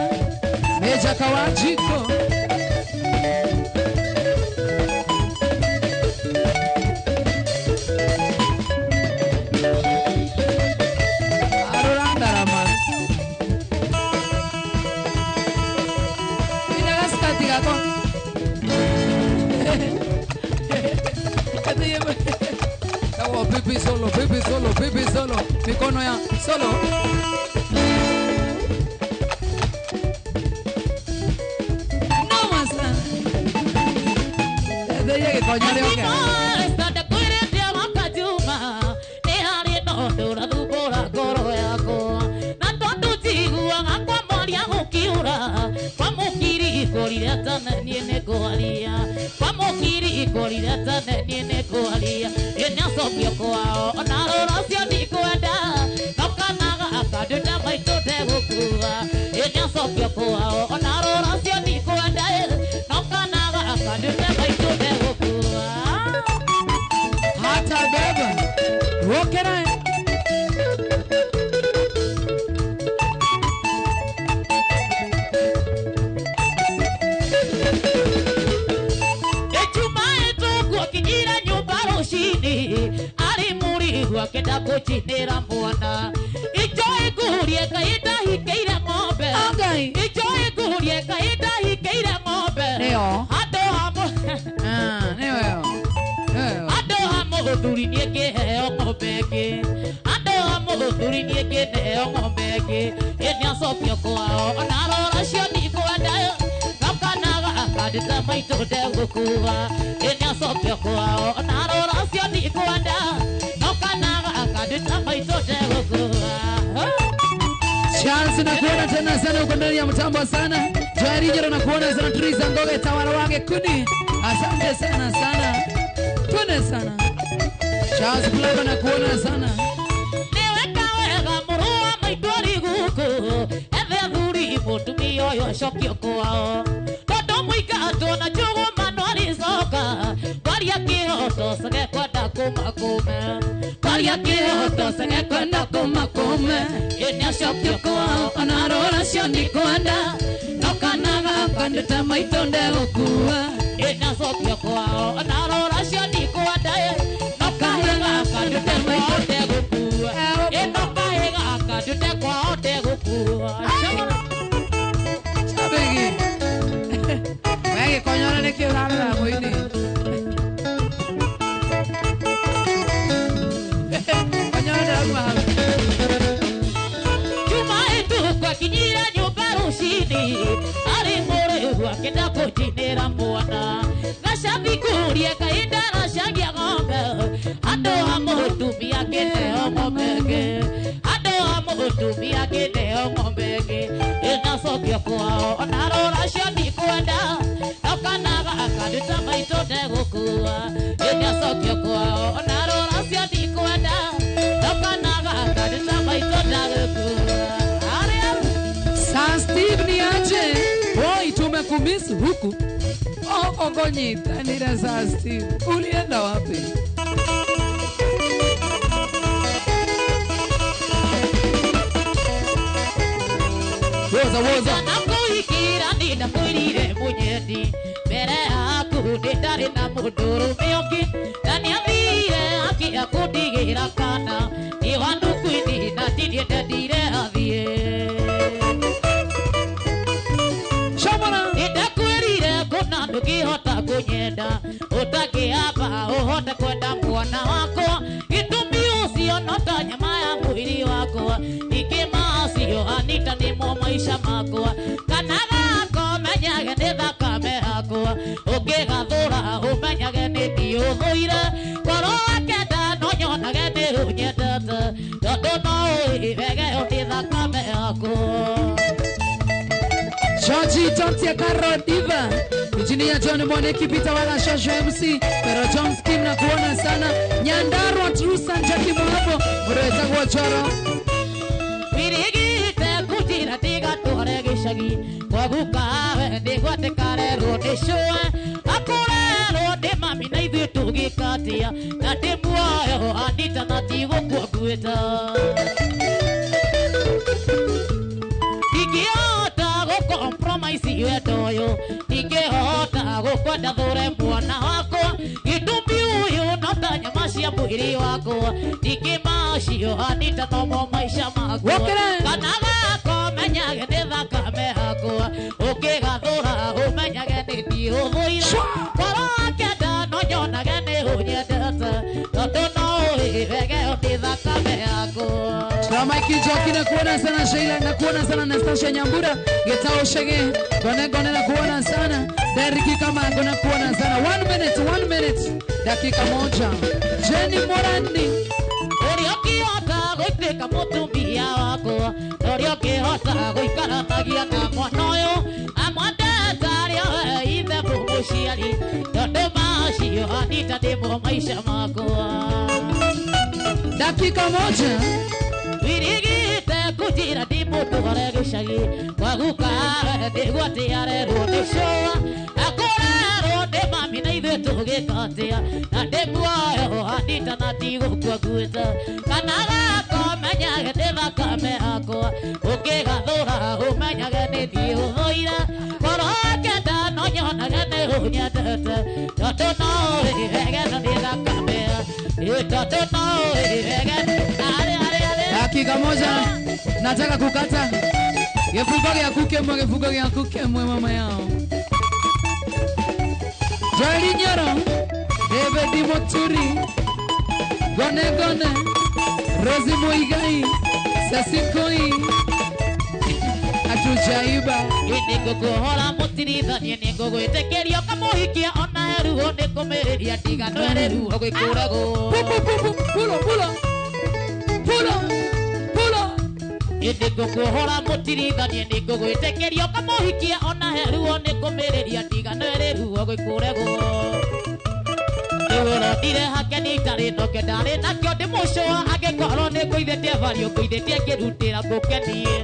Meja Kawajiko Arora ndarama Ina gaskati gakwa Kawa pipi solo, pipi solo, pipi solo mikono ya solo Noma sana Ethĩie gĩkonyo rĩoke Hata beba Wokera Ari mũrigo akĩenda kũnjinĩra mwana ijoĩ ngurie Ngai ndahingĩire ng'ombe Ngai. Ijoĩ ngurie Ngai ndahingĩire ng'ombe Nĩyo. Andũ a Ah, nĩyo ĩyo. Nĩyo. Andũ a mũthuri niĩ ngĩheo ng'ombe ĩngĩ andũ a mũthuri niĩ ngĩneo ng'ombe ĩngĩ ĩ nĩacokio kwao ona rora cio ndikwenda nokanaga akandĩta maitũ ndegũkua ĩ nĩacokio kwao ona rora cio ndikwenda nokanaga akandĩta maitũ ndegũkua. Charles nakuona tena sana uko ndani ya mtambo sana. Joel Jero nakuona sana Teresa Ngoge tawala wake kuni. Asante sana sana. Twende sana. Charles Blaba nakuona sana. Nĩweka wega mũrũ wa maitũ arĩ gũkũ ethe athuri mũtumia ũyũ acokio kwao tondũ mũingatwo na njũgũma no arĩcoka kwaria kĩhoto cege kwenda kũmakũme kwaria kĩhoto cege kwenda kũmakũme ĩ nĩacokio kwao ona rora cio ndikwenda no kanaga kandĩte maitũ ndegũkua ĩ nĩacokio kwao ona rora cio ndikwenda no kanaga kandĩte maitũ ndegũkua ĩ no kahiga kandĩte kwao ndegũkua. Nĩkĩ ũrarora mũini? Onyoro ndĩrauma hau. Juma ĩtukũ akinyire nyũmba rũcinĩ arĩ mũrĩu akĩenda kũnjinĩra mwana gacathi kũrie kaĩ ndaracagia ng'ombe andũ a mũtumia kĩneo ng'ombe ĩngĩ andũ a mũtumia kĩneo ng'ombe ĩngĩ ĩnacokio kwao ona rũracio ndikwenda no kana gaka nĩ ta maitũ ndegũkua ĩnacokio kwao ona rũracio ndikwenda no kana gaka nĩ ta maitũ ndegũkua. Sir Steve ni aje? Boy, tumekumiss huku. Okonyitanira Sir Steve. Ulienda wapi? Woza woza. Nakuhikira ndinakwĩrire mũnyendi mbere yaku nĩ ndarĩ na mũndũrũme ũngĩ na nĩathire akĩya kũndigĩra kana nĩ wandukuini na tiniĩ ndendire athiĩ. Shamana. Nĩndakwĩrire kũna ndũngĩhota kũnyenda ũtangĩamba ũhote kwenda mwana wakwa gĩtũmi ũcio no ta nyama ya mwĩrĩ wakwa ningĩ macio Anita nĩmo maica makwa kana gakwa menyage nĩ thakame yakwa ũngĩgathũra ũmenyage nĩ niĩ ũthũire korwo wakenda no nyonage nĩ ũnyendete tondũ no ũĩ wega ĩyo nĩ thakame yakwa. Georgie Tontia Karo Diva. Engineer John Mwaneki Peter wala Shosho MC Pero John Skim na kuona sana Nyandarua Trusan Jackie Mwabo Murewetagwo Choro. Wirigite kujira tigatware gĩcagi kwa gukawe nĩgwatĩkarerwo nĩ cũe akũrerwo nĩ mami na ithuĩ tũgĩkatia na ndĩ muoyo Anita na tigũkua nguĩte ndingĩhota gũcompromise wendo ũyũ ndingĩhota gũkwenda thũre mwana wakwa gĩtũmi ũyũ no ta nyama cia mwĩrĩ wakwa ningĩ macio Anita nomo maica makwa Wokere. kana gakwa menyage nĩ thakame yakwa ũngĩgathũra ũmenyage nĩ niĩ ũthũire korwo wakenda no nyonage nĩ ũnyendete tondũ no ũĩ wega ĩyo nĩ thakame yakwa. Mike Njoki na kuona sana Sheila na kuona sana Nastasia Nyambura Getao Shege Gone Gone na kuona sana Deriki kama na kuona sana. 1 minute 1 minute dakika moja. Jenny Morandi ũrĩa ũngĩhota gũtuĩka mũtumia wakwa na ũrĩa ũngĩhota gũikaranagia na mwana ũyũ amwendete arĩa we ithe mũmũciari tondũ macio Anita nĩmo maica makwa. Dakika moja. Wirigite kũnjĩra ndĩ mũndũ gĩcagi kwa gukawe nĩgwatĩarerwo nĩ cũa akũrerwo nĩ mami na ithuĩ tũgĩkatia na ndĩ muoyo Anita na tigũkua nguĩte kana gakwa menyage nĩ thakame yakwa ũngĩgathũra ũmenyage nĩ niĩ ũthũire korwo wakenda no nyonage nĩ ũnyendete tondũ no ũĩ wega ĩno nĩ thakame tondũ no ũĩ wega arĩ arĩ arĩ. Dakika moja nataka kukata gifungo gĩaku kĩmwe gifungo gĩaku kĩmwe mama yao. Joeli Nyoro David Moturi Gone Gone Rosie Muigai Sesikoi Atujaiba. Nĩngũkũhora mũtirithanie nĩngũgwĩtĩkĩria ũkamũhikia ona heruo nĩngũmĩrĩria ndigano ĩrĩ ruo gwĩkũragwo. Pupu pulo pulo pulo pulo. Nĩngũkũhora mũtirithanie nĩngũgwĩtĩkĩria ũkamũhikia ona heruo nĩngũmĩrĩria ndigano ĩrĩ ruo gwĩkũragwo. Ndĩũronire hakeni itarĩ noke ndarĩ nakĩo ndĩmũcũa angĩkorwo nĩngũithĩtie value ngũithĩtie ngĩrutĩra ngũkenie.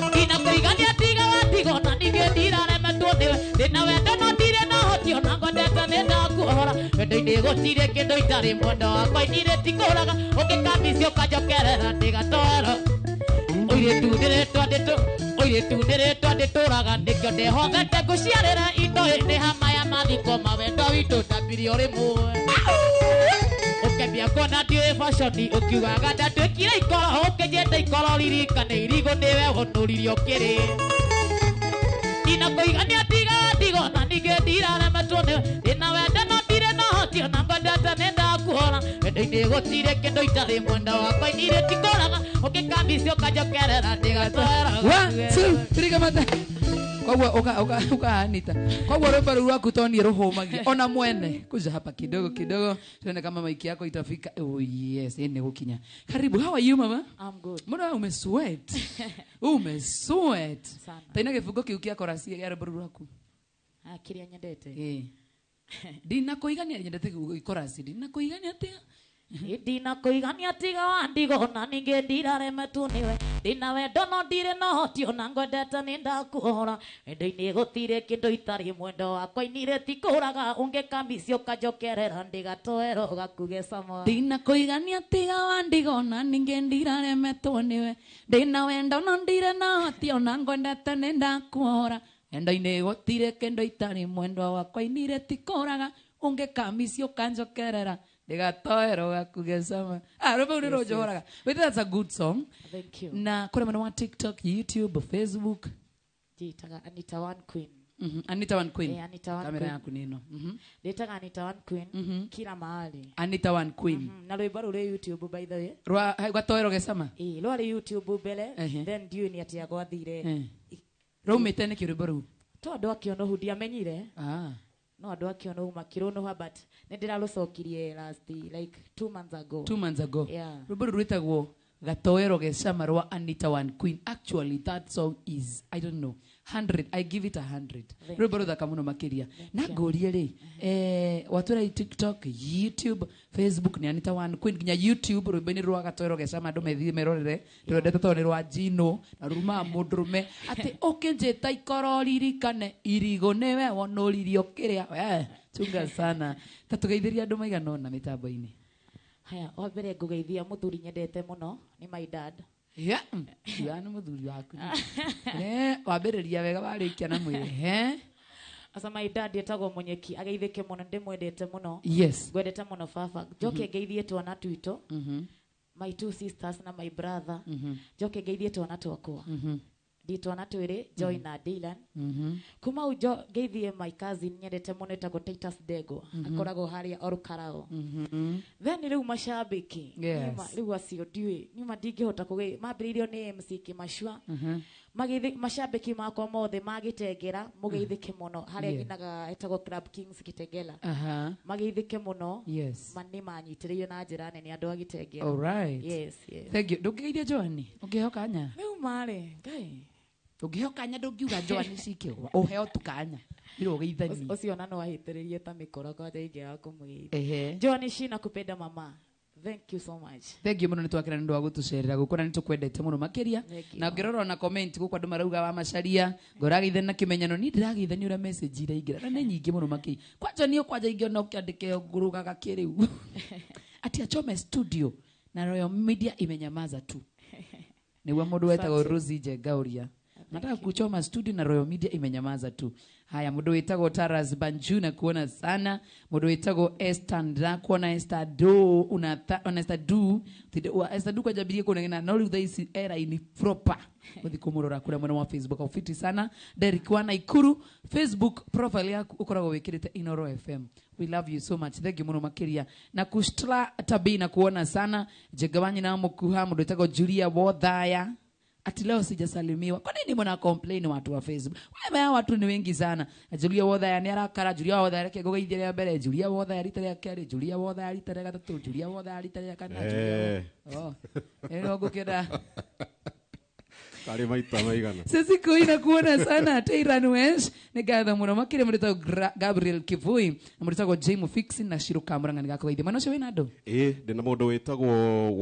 Ndinakũigania tiga watiga ona ningĩ ndiraremetwo nĩwe ndĩna wendo no ndirĩ na ũhoti ona ngondete nĩndakuohora wendo-inĩ gũtirĩ kĩndũ itarĩ mwendo wakwa inirĩ tikũraga ũngĩkamici ũkanjokerera ndĩgatoero ũirĩtu ndĩrĩtwa ndĩtũ ũirĩtu ndĩrĩtwa ndĩtũraga nĩkĩo ndĩhokete ngũciarĩre indo ĩnĩ hama ya mathiko mawendo witũ ndambirie o rĩmwe ũkĩambia kuona ndiũĩ fashion ũkiugaga ndatuĩkire ikoro ũkĩnjĩta ikoro ririkane irigũ nĩwe wonũririe ũkĩrĩ ndinakũigania tiga wandigo na ningĩ ndiraremetwo nĩwe ndĩna wendo no ndirĩ na ũhoti ona ngwendete nĩ ndakuhũra wendo-inĩ gũtirĩ kĩndũ itarĩ mwenda wakwa inire tikũraga ũngĩkambici ũkanjokerera ndĩgatwera 1 2 3 kamata koguo uka Anita koguo rwimbo rũu rwaku to niĩ rũhũmagia ona mwene kuja hapa kidogo kidogo tuone kama maiki yako itafika. Oh yes, nĩ gũkinya. Karibu, how are you mama? I'm good. Mbona umesweat? Umesweat Sana. Taina gĩbungo kĩu kĩa korasi gĩa rwimbo rũu rwaku. Ah, kĩrĩa nyendete. Eh, ndinakũigania nyendete korasi ndinakũigania atĩa ndinakũigania tiga wandigo na ningĩ ndiraremetwo nĩwe ndĩna wendo no ndirĩ na ũhoti ona ngwendete nĩ ndakuhũra wendo-inĩ gũtirĩ kĩndũ itarĩ mwendo wakwa inire tikũraga ũngĩkambici ũkanjokerera ndĩgatoero gakuge cama ndinakũigania tiga wandigo na ningĩ ndiraremetwo nĩwe ndĩna wendo no ndirĩ na ũhoti ona ngwendete nĩ ndakuhũra wendo-inĩ gũtirĩ kĩndũ itarĩ mwendwa wakwa inire tikũraga ũngĩkambici ũkanjokerera ndĩgatoero gakuge cama. Ah, rwĩmbo rũu nĩ rũnjohoraga. Wait, that's a good song. Thank you. Na kũrĩ mwena wa TikTok, YouTube, Facebook? Njĩtaga Anita One Queen. Anita One Queen. Eh, Anita One Kamera Queen. yaku nĩ ĩno. Ndĩtaga Anita One Queen kila mahali. Anita One Queen. Na rwĩmbo rũrĩ YouTube, by the way. Rwa gatoero gecama. Ĩĩ, rwarĩ YouTube mbere. Ehe. Then ndiũĩ nĩ atĩa gwathire. Raumĩte nĩkĩ rwĩmbo rũu? To andũ a Kĩonohu ndiamenyire. Ah. No andũ a Kĩonohu makĩrũnũha, but nĩ ndĩrarũcokirie last like 2 months ago. 2 months ago. Yeah. Rwĩmbo rũu rwĩtagwo gatoero gecama rwa Anita One Queen. Actually that song is, I don't know, 100. I give it 100. Thank Rwĩmbo rũthaka mũno makĩria. Na ngũrie rĩ, watwĩra TikTok, YouTube, Facebook nĩ Anita One Queen nginya YouTube rwĩmbo-inĩ rwa gatoero gecama andũ methiĩ merorere ndĩrwendete tondũ nĩ rwa njino na rumaga mũndũrũme atĩ ũkĩnjĩta ikoro ririkane irigũ nĩwe wonũririo kĩrĩa. Chunga sana. Ta tũgeithĩrie andũ maigana ũna mĩtambo-inĩ. Haya, wa mbere ngũgeithia mũthuri nyendete mũno nĩ my dad. Yeah. Ya nĩ mũthuri waku. Wambĩrĩria wega warĩkia na mwĩrĩ. He? Asa my dad etagwo Mũnyeki, ageithĩke mũno, ndĩmwendete mũno. Yes. Ngwendete mũno baba. Njoke ngeithie twana twitũ. My two sisters na my brother. Njoke ngeithie twana twakwa. Ndi twana twĩrĩ, Joy na Dylan. Kuma u ngeithie my cousin nyendete mũno etagwo Titus Ndegwa. Akoragwo harĩa Orukarao. Then rĩu mashabiki. Yes. Rĩu acio ndiũĩ, niuma ndingĩhota kũgĩ mambĩrĩirio nĩ MC Kĩmacua. Mashabiki makwa mothe magĩtengera mũgeithĩke mũno harĩa nyinaga etagwo Club Kings Gĩtengela. Mageithĩke mũno. Yes. Nĩ manyitĩrĩire na njĩra nene andũ a Gĩtengela. All right. Yes, yes. Thank you. Ndũngĩgeithia Joani? Ũngĩheo kanya? Rĩu marĩ, Ngai. Ũngĩheo kanya ndũngiuga Joani cikĩgwa. Ũheo tu kanya. Ndirĩ ũgeithanie. Ũcio ona no ahĩtĩrĩrie ta mĩkora kwanja ingĩaga kũmũgeithia. Ehe. Joani Shina kupenda mama. Thank you so much. Thank you mũno nĩ twakena nĩ ũndũ wa gũtũcerera gũkũ na nĩ tũkwendete mũno makĩria. Thank you. Na ũngĩrora ona comment gũkũ andũ marauga wa macaria ngũrageithania na kĩmenyano niĩ ndĩrageithania ũrĩa message iraingĩra na nĩ nyingĩ mũno makĩria. Kwanja niĩ kwanja ingĩona ũkĩandĩka ngũrũgaga kĩrĩu. Ati achome studio na Royal Media imenyamaza tu. Nĩguo mũndũ wetagwo Rosie Njenga ũria. Nataka kuchoma studio na Royal Media imenyamaza tu. Haya, mũndũ wĩtagwo Taras Banju na kuona sana. Mũndũ wĩtagwo Esther ndakuona Esther Do unatha ona Esther Do tinde wa Esther Do kwajambirie kunegena no rĩu thaa ici era ini proper. Gũthiĩ kũmũrora kũrĩa mwena wa Facebook aufiti sana. Derrick wa Naikuru Facebook profile yaku ũkoragwo wĩkĩrĩte Inoro FM. We love you so much. Thank you mũno makĩria. Na Kushtla Tabi na kuona sana. Njenga na Mukuha mũndũ wĩtagwo Julia Wothaya. Ati leo sijasalimiwa. Kwa nini mna complain watu wa Facebook? Wewe watu ni wengi sana. Julia Wothaya ni arakara, Julia Wothaya reke ngũgeithie rĩa mbere, Julia Wothaya rita rĩa kerĩ, Julia Wothaya rita rĩa gatatũ, Julia Wothaya rita rĩa kana. Oh. Ĩno ngũkĩenda. Karĩ maita maigana. Sisi kuina kuona sana Teiran Welsh nĩ ngatho mũno makĩria mũndũ wĩtagwo Gabriel Kivui na mũndũ wĩtagwo James Fix na Shiro Kamuranga nĩ gakũgeithia. Mwena ũcio wĩna andũ? Ĩĩ, ndĩna mũndũ wĩtagwo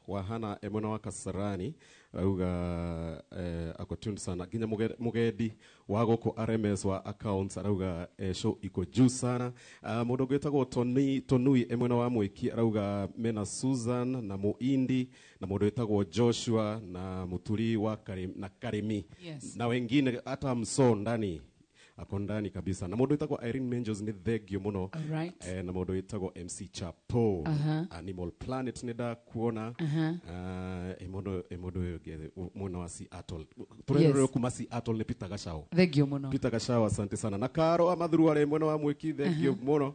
Wahana e mwena wa Kasarani auga ako tuned sana nginya mugendi wa gũkũ RMS wa accounts arauga show iko juu sana. Mũndũ ũngĩ wĩtagwo Tonui e mwena wa Mwĩki arauga mena Susan na Muindi na mũndũ wĩtagwo Joshua na Muturi wa na Karimi. Yes. Na wengine hata Mso ndani Ako ndani kabisa. Na mundu witagwo Irene Menjos ni thengio muno. Alright. Na mundu witagwo MC Chapo. Animal Planet ni ndakuona. Mundu uyu ũngĩ mwena wa Seattle. Turererwo kuma Seattle ni Peter Gachao. Thengio muno. Peter Gachao, asante sana. Na Karo Amathuru arĩ mwena wa Mwiki, thengio muno.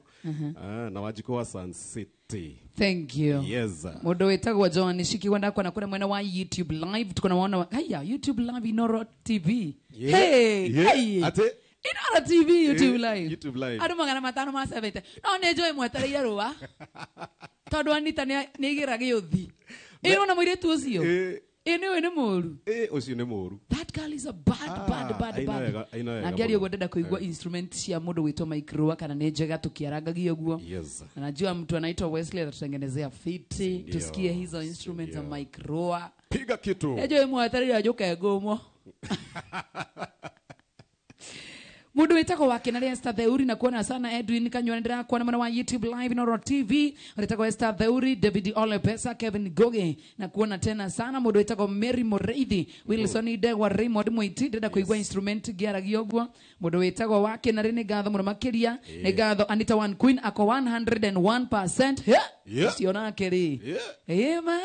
Na Wanjikũ wa Sun City. Thank you. Yes. Mundu witagwo John Shiki wenda kwa nakuna mwena wa YouTube live tukona waona haya YouTube live Inoro TV. Yeah. Hey, Yeah. hey. Ate Inoro TV YouTube live. YouTube live. Andu 570. No ne joy mwetereire ruwa. Tondu Anita ni igira giuthi. Ĩno na mũirĩtu ũcio. Ĩ nĩ nĩ mũru. Ũcio nĩ mũru. That girl is a bad bad bad bad. Na ngĩaria ũguo ndenda kũigua instrument cia mũndũ gwĩtwo Mike Rua kana nĩ njega tũkĩarangagia ũguo. Yes. Na najua mtu anaitwa Wesley atatutengenezea fiti. Tusikie hizo instruments za Mike Rua. Piga kitu. Ejo mwetereire njuke ngũmwo. Mundu witagwo wake na Esther Theuri na kuona sana Edwin Kanywa ndira kuona mwana wa YouTube live Inoro TV witagwo Esther Theuri, David Ole Pesa, Kevin Goge na kuona tena sana mundu witagwo Mary Moreithi, Wilson Idegwa, Raymond Mwiti ndenda kuigua instrument giaragia uguo. Mundu witagwo wake na ni ngatho muno makiria ni ngatho Anita One Queen ako 101%. Yeah. Ucio nake ri. Yeah. Ema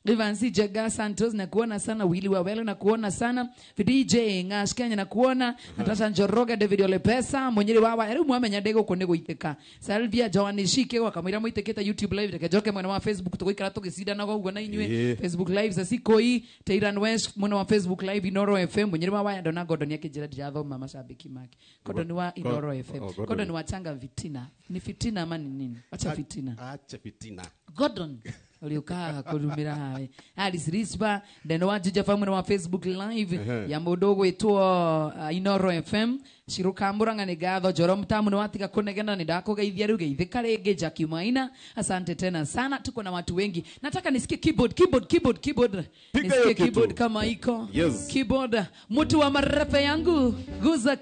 Ivansi Jaga Santos na kuona sana, Willy Wawelo na kuona sana, DJ Ngash Kenya na kuona, Natasha Njoroge, David Olepesa, Munyiri wawa, riu mwamenya ndego ko niguiteka. Salvia Joan Shike wakamwira mwitekete YouTube live reke njoke mwena wa Facebook tuguikara tugicindanaga uguo na inyue. Facebook live za Sikoi, Teiran West mwena wa Facebook live Inoro FM, Munyiri wawa ndona Gordon akijira ndirathoma mashabiki make. Gordon wa Inoro FM. Gordon wa changa vitina. Ni fitina ama ni nini? Acha fitina. Acha fitina. Gordon uliukaa kurumira hawe Alice Rispa ndeno wa Juja family wa Facebook live ya mundu gwitwo Inoro FM Shiruka Muranga ni gatho Njoro Mtamu ni watiga kunegena ni ndakugeithia riu geithika ringi Jackie Maina asante tena sana tuko na watu wengi nataka nisikie keyboard keyboard keyboard keyboard nisikie keyboard kama iko. Yes. Keyboard mtu wa marefe yangu guza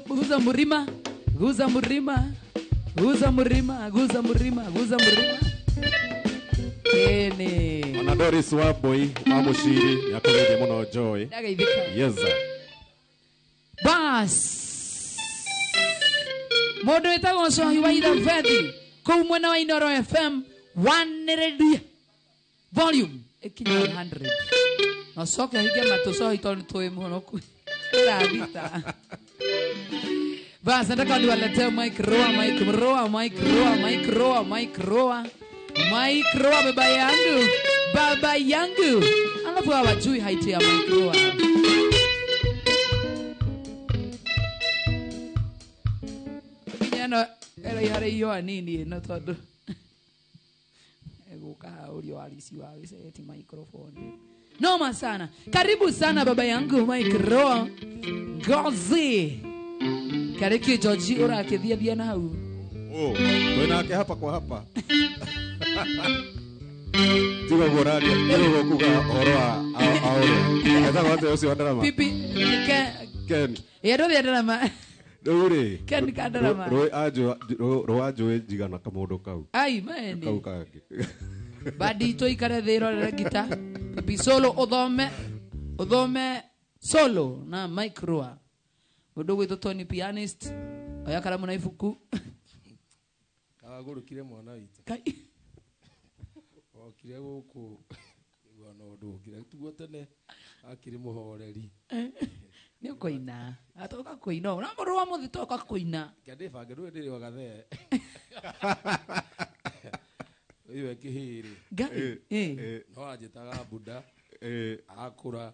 guza murima guza murima guza murima guza murima guza murima. Ene. Ona Doris wa boy wa mushiri yakoreje muno Joy. Yes. Bas. Mundu witagwo Cohi wa Ithabethi kuu mwena wa Inoro FM 1 volume ikinya 100. No coke hinge matu Cohi tondu twi muhonoku. Thabita. Bas nataka niwaletee Mike Roa, Mike Roa, Mike Roa, Mike Roa, Mike Roa. Mike Roa baba yangu, baba yangu. Alafu hawajui haiti ya Mike Roa. Kijana era yare iyo nini ino tondu eguka haurio alisi wa eti microphone. Noma sana. Karibu sana baba yangu Mike Roa. Ngozi. Kariki George ora akithia thia na hau. Oh, twinake hapa kwa hapa. Tiga goraria, tiga kuga oroa aore. Etha wate ucio wa ndarama. Pipi Ken. Ya ndo ndarama. Ruri. Ken ka ndarama. Roi ajo ro ajo njigana kamundu kau. Ai man. Kau kangi. Badi to ikare thiro rere gita. Pipi solo uthome. Uthome solo na Mike Roa. Mundu gwitwo Tony pianist. Oya karamu na ibuku. Agurukire mwana witũ. Kai. Okire guku igua no ndungire tuguo tene akiri muhoreri. Ni ukoina. Atoka kuina. Na mũrũ wa mũthi toka kuina. Ngende bange ndũĩ ndĩrĩ wagathee. Ũyũ ekĩhĩrĩ. Ngai. No anjĩtaga Buddha. Akũra.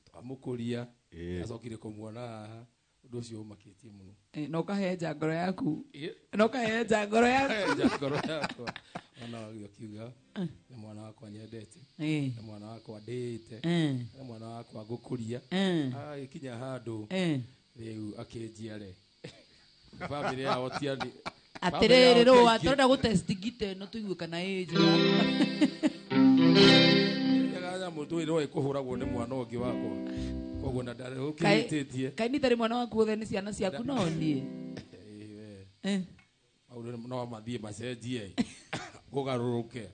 Twamũkũria. Acokire kũmuona haha. Ũndũ ũcio ũmakĩtie mũno. No kahenja ngoro yaku. No kahenja ngoro yaku. Kahenja ngoro yakwa. Mwana wakiuga nĩ mwana wakwa nyendete. Nĩ mwana wakwa ndĩĩte. Nĩ mwana wakwa ngũkũria. Agĩkinya handũ rĩu akĩnjiare. Bamĩrĩ yao tiani. Atĩrĩrĩ rũa tũrenda gũtest ngita ĩno tũigue kana ĩ njega. Nyamũ tũĩ no ĩkũhũragwo nĩ mwana ũngĩ wakwa. Koguo na ndarĩ ũkĩhĩtĩtie. Kaĩ nĩ tarĩ mwana waku othe nĩ ciana ciaku no niĩ. Maũndũ no mathiĩ macenjie. Kũgarũrũke.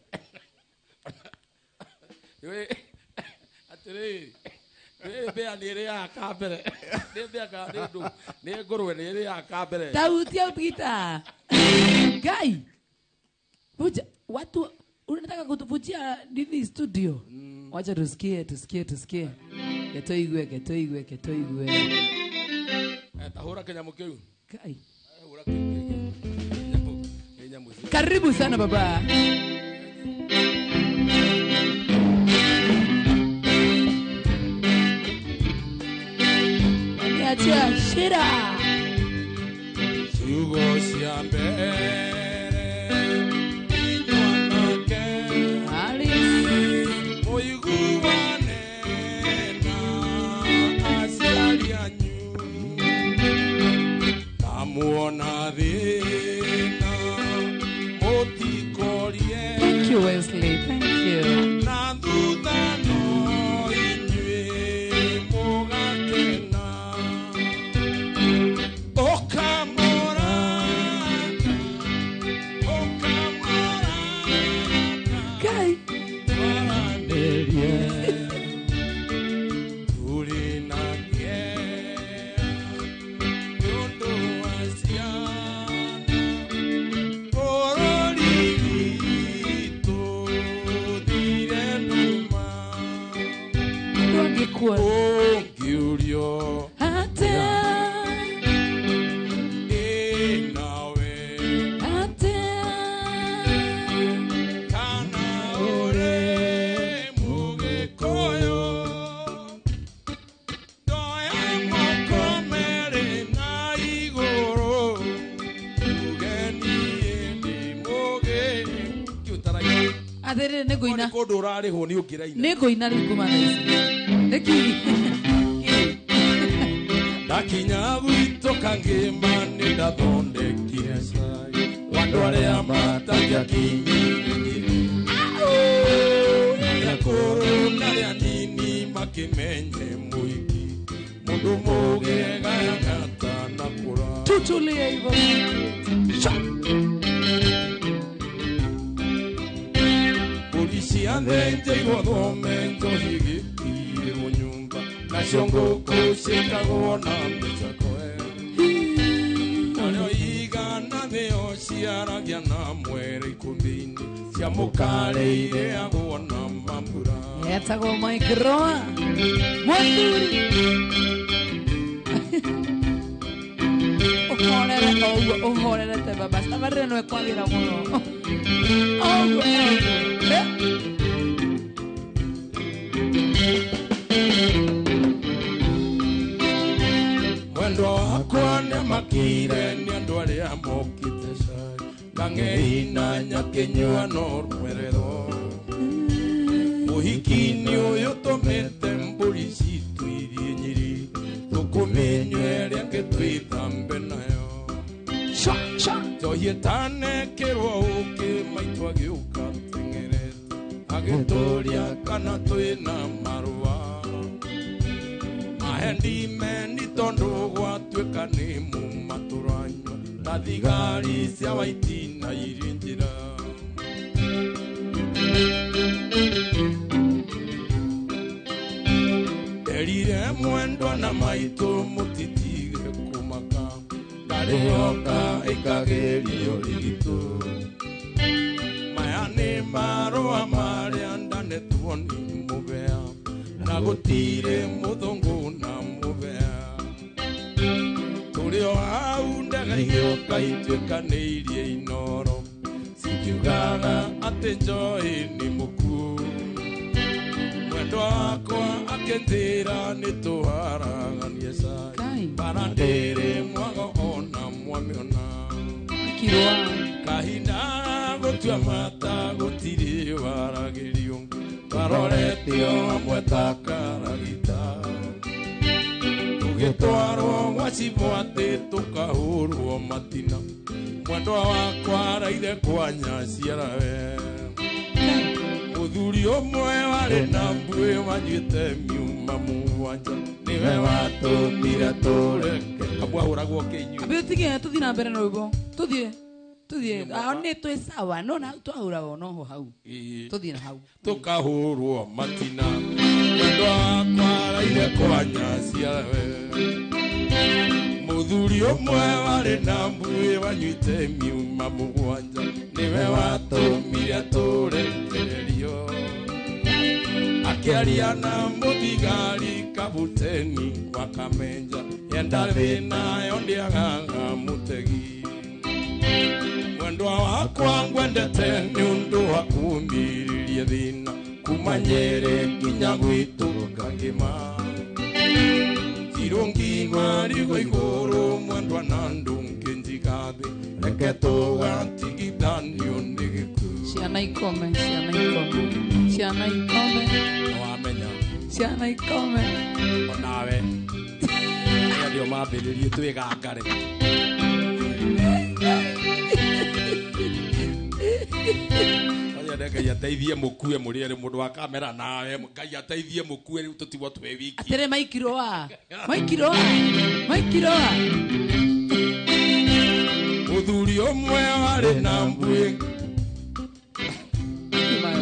Atĩrĩrĩ, Nĩ mbĩa nĩ ĩrĩaga ka mbere. Nĩ mbĩa kana nĩ ndũ. Nĩ ngũrwe nĩ ĩrĩaga ka mbere. Tautia gita. Gai. Vuja watu unataka kutuvujia nini studio? Wacha tusikie tusikie tusikie. Ketoigwe ketoigwe ketoigwe. Tahura kinyamu kiu. Kai. Hura kiu. Karibu sana baba. Niachia shida. Ciugo cia mbere mwanake Alice mũiguane na aciari anyu na muona thĩna mũtikorie. Thank you Wesley, thank you. Na thutha no inyuĩ mũgakena. Ũkamũrata, ũkamũrata, Kai. twaranĩrie tũrĩ na kĩeha nĩ ũndũ wa ciana bũrũri witũ thire nduma. Ndwangĩkuona. Ũngĩũrio Ate. ĩ nawe Ate. kana ũrĩ Mũgĩkũyũ ndoya moko merĩ na igũrũ uge niĩ ndĩ Mũgĩkũyũ. Atĩrĩrĩ nĩ ngũina. Kũndũ ũrarĩhwo nĩ ũngĩraina. Nĩ ngũina rĩu kuma thaa ici. Nĩkĩ? Ndakinya gwitũ Kangĩma nĩ ndathondekire cai andũ arĩa matangĩakinyire Nyĩrĩ arĩa akũrũ na arĩa anini makĩmenye mũhiki mũndũ mũgĩ gayaga atanakũra. Tutulie hivyo. Mbũri ciathĩnjĩirwo thome njohi ĩgĩtigĩrwo nyũmba nacio ngũkũ ciĩkagwo na mĩcakwe narĩo igana nĩo ciaragia na mwere ikũmbĩ-inĩ cia mũkarĩ irĩagwo na mambura. Etagwo Mike Roa. Mũthuri. Ũhorere o ũguo ũhorerete baba. Thabarĩra no ĩkwagĩra mũno. O ũguo o ũguo. Mwendwa wakwa nĩamakire nĩ andũ arĩa mokĩte cai kang'ei na nyakĩnyua no rwererwo mũhiki-inĩ ũyũ tũmĩte mbũri citũ irie nyiri tũkũmĩnyua ĩrĩa ĩngĩ twĩthambe nayo. Njohi ĩtanekĩrwo ũkĩ maitũ agĩũka teng'erete agĩtũria kana twĩna marũa mahendimeni tondũ gwatuĩka nĩ muma tũranyua ta thigari cia waiti na irĩ njĩra. Nderire mwendwa na maitũ mũtitige kũmaka ndarĩoka ĩkagĩrio rigitũ maya nĩ marũa marĩa ndanetwo nĩ mũbea na gũtirĩ mũthũngũ na mũbea tũrĩ o hau ndege igĩũka ituĩkanĩirie inoro cikiugaga atĩ njohi nĩ mũkuũ mwendwa wakwa akĩnjĩra nĩ tũharaganie cai bara ndĩrĩ mwago ona mwamĩona. Kirwa. Kahinda gũtua mata gũtirĩ waragĩrio twaroretio hamwe ta karagita tũgĩtwarwo gwa cibũ atĩ tũkahũrwo matina mwendwa wakwa araire kwa nyaciarawe mũthuri ũmwe warĩ na mbuĩ wanyuĩte miuma mũgwanja nĩwe watũmire tũreke kamwahũragwo kĩinyuĩ. Ambia ũtige tũthiĩ na mbere na rwĩmbo. Tũthiĩ. Tũthiĩ. Nĩ twĩ sawa no na twahũragwo noho hau. Tũthiĩ na hau. Tũkahũrwo matina mwendwa wakwa Ndaraire kwa nyaciarawe Muthuri ũmwe warĩ na mbuĩ wanyuĩte miuma mũgwanja nĩwe watũmire tũrekererio Akĩaria na mũthigari kabuteni wa Kamenja yenda thĩna yo ndĩagaga mũtegi Mwendwa wakwa ngwendete nĩ ũndũ wa kũũmĩrĩria thĩna kuma Nyerĩ nginya gwitũ Kangĩma Irungi marigo igũrũ mwendwa na ndũngĩ njigathĩ reke tũgatigithanio nĩ gĩkuũ Ciana ikome, ciana ikome, ciana ikome, wamenya ciana ikome. Onawe ndio mambĩrĩrie twĩgangare Ngai ateithie mũkue mũrĩ erĩ mũndũ wa kamera nawe Ngai ateithie mũkue rĩu tũtigwo twĩ wiki Atĩrĩ maikiroa maikiroa maikiroa Mũthuri ũmwe warĩ na mbuĩ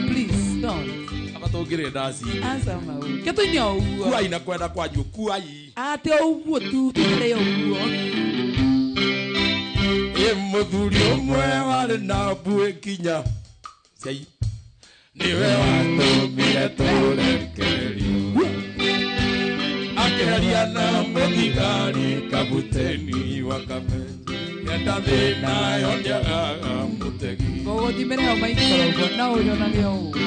Please don't Aba tũngĩrĩ ndaci Aca mau Ke tũine o ũguo Kuai na kwenda kwanyu kuai Atĩ o ũguo tu tũikare o ũguo Ĩ mũthuri ũmwe warĩ na mbuĩ nginya Ciai Niwe watũmire tũrekererio Akĩaria na mũthigari kabuteni wa Kamenja yenda thĩna yo ndĩagaga mũtegi Mũgũthimĩre hau maikoro ũguo no ũnyonage o ũguo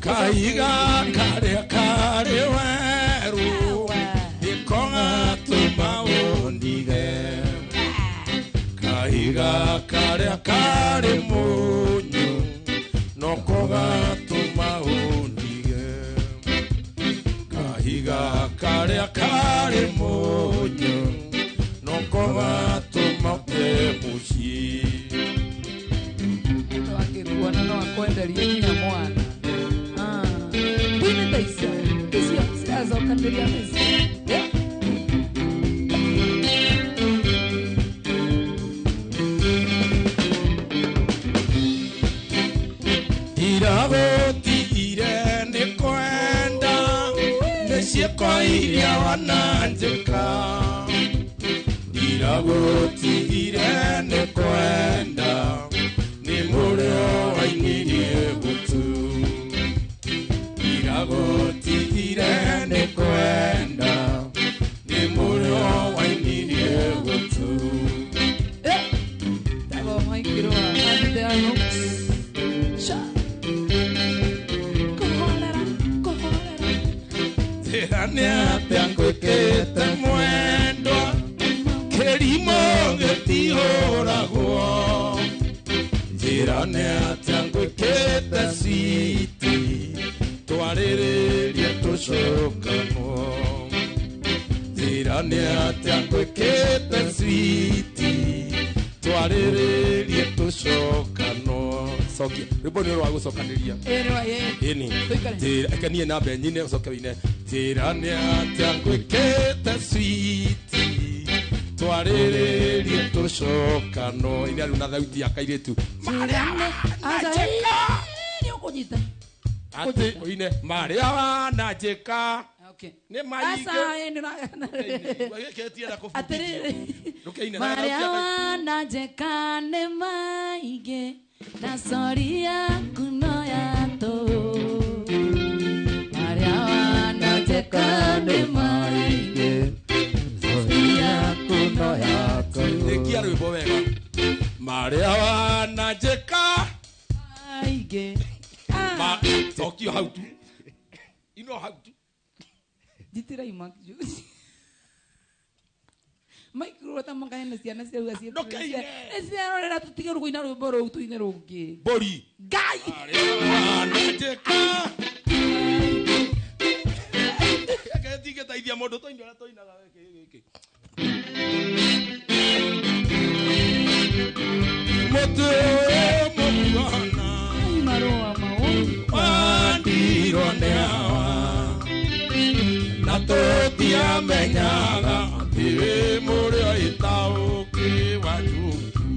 Kahiga karĩa karĩ werũ nĩko gatũma ũndige Kahiga karĩa karĩ mũnyũ noko gatũma ũndige Kahiga karĩa karĩ mũnyũ noko gatũma ũte mũciĩ Mũndũ akĩkuona no akwenderie nginya mwana Tuine ta icio icio ciracokanĩria mĩciĩ Ndiragũtigire nĩ kwenda nĩ ciĩko iria wananjĩka Ndiragũtigire nĩ kwenda nĩ mũrĩo wainirie gũtũ Ndiragũtigire nĩ kwenda nĩ mũrĩo wainirie gũtũ Tagwo maikirũa andĩte ano Sha Kũhorera kũhorera Njĩra nĩ atĩa ngwĩkĩte mwendwa kĩrimũ gĩtihũragwo Njĩra nĩ atĩa ngwĩkĩte citi twarĩrĩrie tũcokanwo Njĩra nĩ atĩa ngwĩkĩte citi twarĩrĩrie tũcokanwo Cokia rwĩmbo nĩ rwa gũcokanĩria Ĩni Reke niĩ nambe nyine ũcoke ũine Njĩra nĩ atĩa ngwĩkĩte citi twarĩrĩrie tũcokanwo Ine rĩu na thauti ya kairĩtu Marĩa wananjĩka Nĩ ũkũnyita Atĩ ũine marĩa wananjĩka Nĩ maingĩ Atĩrĩrĩ Marĩa wananjĩka nĩ maingĩ na sori yaku no yatũ Marĩa wananjĩka nĩ maingĩ sori yaku no yatũ Rĩkia rwĩmbo wega Marĩa wananjĩka maingĩ Cokio hau tu Ino hau tu Njitĩrai Maikirwo ta makaene ciana ciauga Ndũkaine. ciarorera tũtige kũina rwĩmbo rũu tũine rũngĩ Mbũri Ngai Marĩa wananjĩka Reke tingĩteithia mũndũ tũine ũrĩa tũinaga gĩkĩ gĩkĩ Mũtĩ mũkuona Marũa maũru wandirwo nĩ awa na tũtiamenyaga atĩ wĩ mũrĩo ĩtaũkĩ wa njuki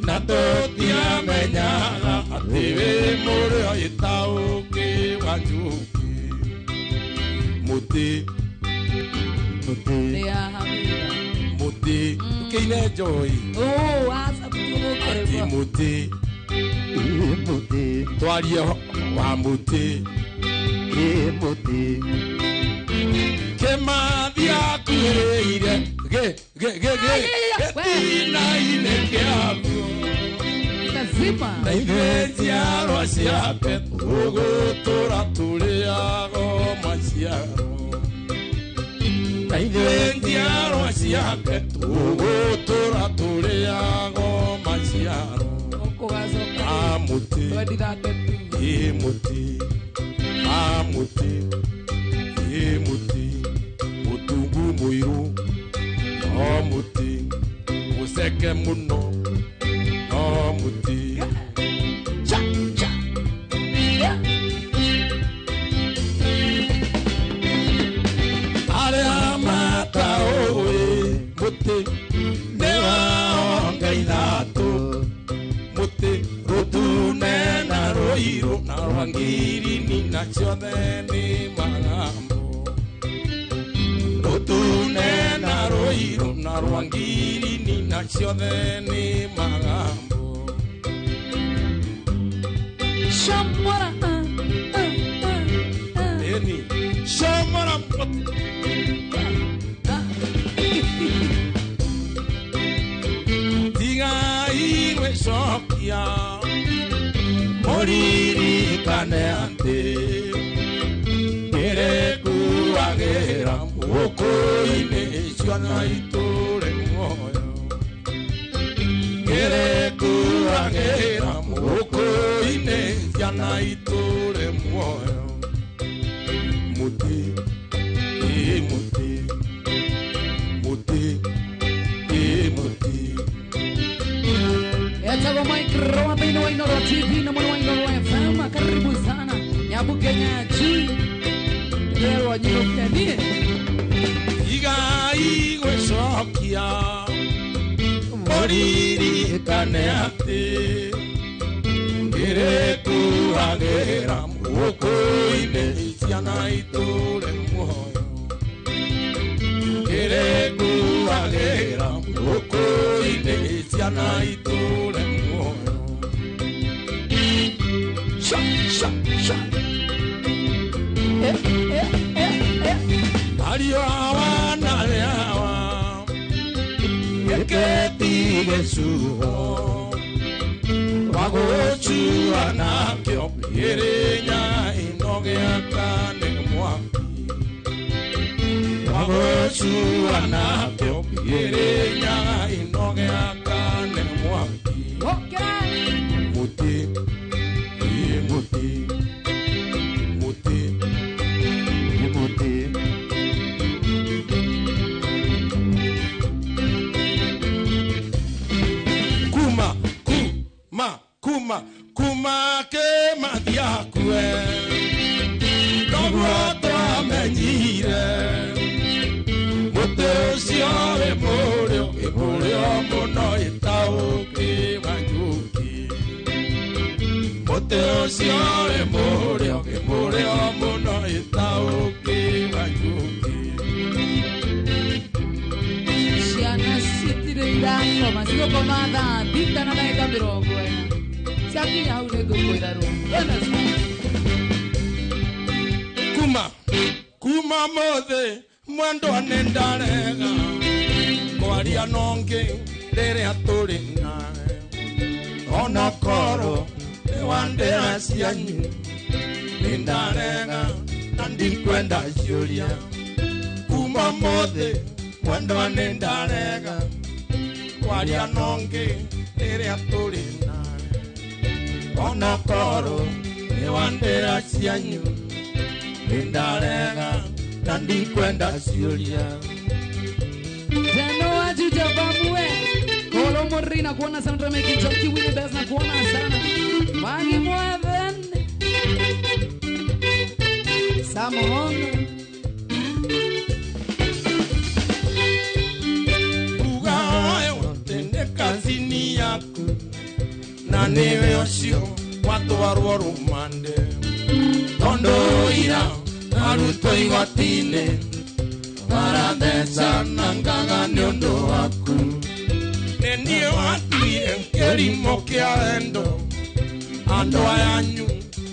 na tũtiamenyaga atĩ wĩ mũrĩo ĩtaũkĩ wa njuki mũtĩ mũtĩ mũtĩ tũkĩine Joy oh aca atĩ mũtĩ mũtĩ twarie wa mũtĩ mũtĩ kĩmathi akuĩrĩire gĩ gĩ gĩ gĩ gĩtina-inĩ kĩaguo lazima na ithuĩ njiarwa ciake tũgũtũra tũrĩago maciaro na ithuĩ njiarwa ciake tũgũtũra tũrĩago maciaro ũkũgacoka a mũtĩ 2032 ĩ mũtĩ a mũtĩ ĩ mũtĩ mũtungu mũirũ no mũtĩ mũceke mũno no mũtĩ cha cha arĩa mataũĩ mũtĩ nĩ wa honge ithatũ mũtĩ rũtune na rũirũ na rwa ngirini na ciothe nĩ magambo rũtune na rũirũ na rwa ngirini na ciothe nĩ magambo Shambara ĩni shomora tigai gwĩcokia mũririkane atĩ kĩrĩkuagĩra mũkũinĩ ciana itũre muoyo kĩrĩkuagĩra mũkũinĩ ciana itũre muoyo mũtĩ ĩ mũtĩ mũtĩ ĩ mũtĩ Etagwo Mike Roa thĩinĩ wa Inooro TV na mwena wa Inooro FM. Karibu sana Nyabu Kenya G rerwo nyinũke niĩ igai gwĩcokia mũririkane atĩ kĩrĩkuagĩra mũkũinĩ ciana itũre muoyo kĩrĩkuagĩra mũkũinĩ ciana itũre muoyo sha sha sha eh eh eh eh ariũ awa na arĩa awa gĩkĩti gĩcuho wagũcua nakĩo kĩrĩnya ĩno gĩakane mwaki wagũcua nakĩo kĩrĩnya ĩno gĩakane mwaki mũtĩ ĩ mũtĩ mũtĩ ĩ mũtĩ kuma kuma kuma kuma kĩmathi akue noguo twamenyire mũtĩ ũcio wĩ mũrĩo wĩ mũrĩo mũno ĩtaũkĩ wa njuki mũtĩ ũcio wĩ mũrĩo wĩ mũrĩo mũno ĩtaũkĩ wa njuki ciana citirĩ irakoma cigũkoma thaa thita na ndagĩka 40 ciakinya hau nĩngũkwĩra rũu kuma kuma mothe mwendwa nĩ ndarega kwaria nongĩ rĩrĩa tũrĩ nawe ona korwo nĩ wandĩra cianyu nĩ ndarega na ndikwenda ciũria kuma mothe mwendwa nĩ ndarega kwaria nongĩ rĩrĩa tũrĩ nawe ona korwo nĩ wandĩra cianyu nĩ ndarega na ndikwenda ciũria Jano wa Juja Bamwe Kolo Romorina kuona sana Tremeki Joki Winnie Best na kuona sana. Magi Mwaven. Samon. Ugayo tende kazini yaku. Na niwe ocio watwarwo rumande. Tondo ira arutwo igoti-inĩ. Maratheca na ngaga nĩ ũndũ waku. Nĩ niĩ watuire kĩrimũ kĩa wendo. Andũ ayanyu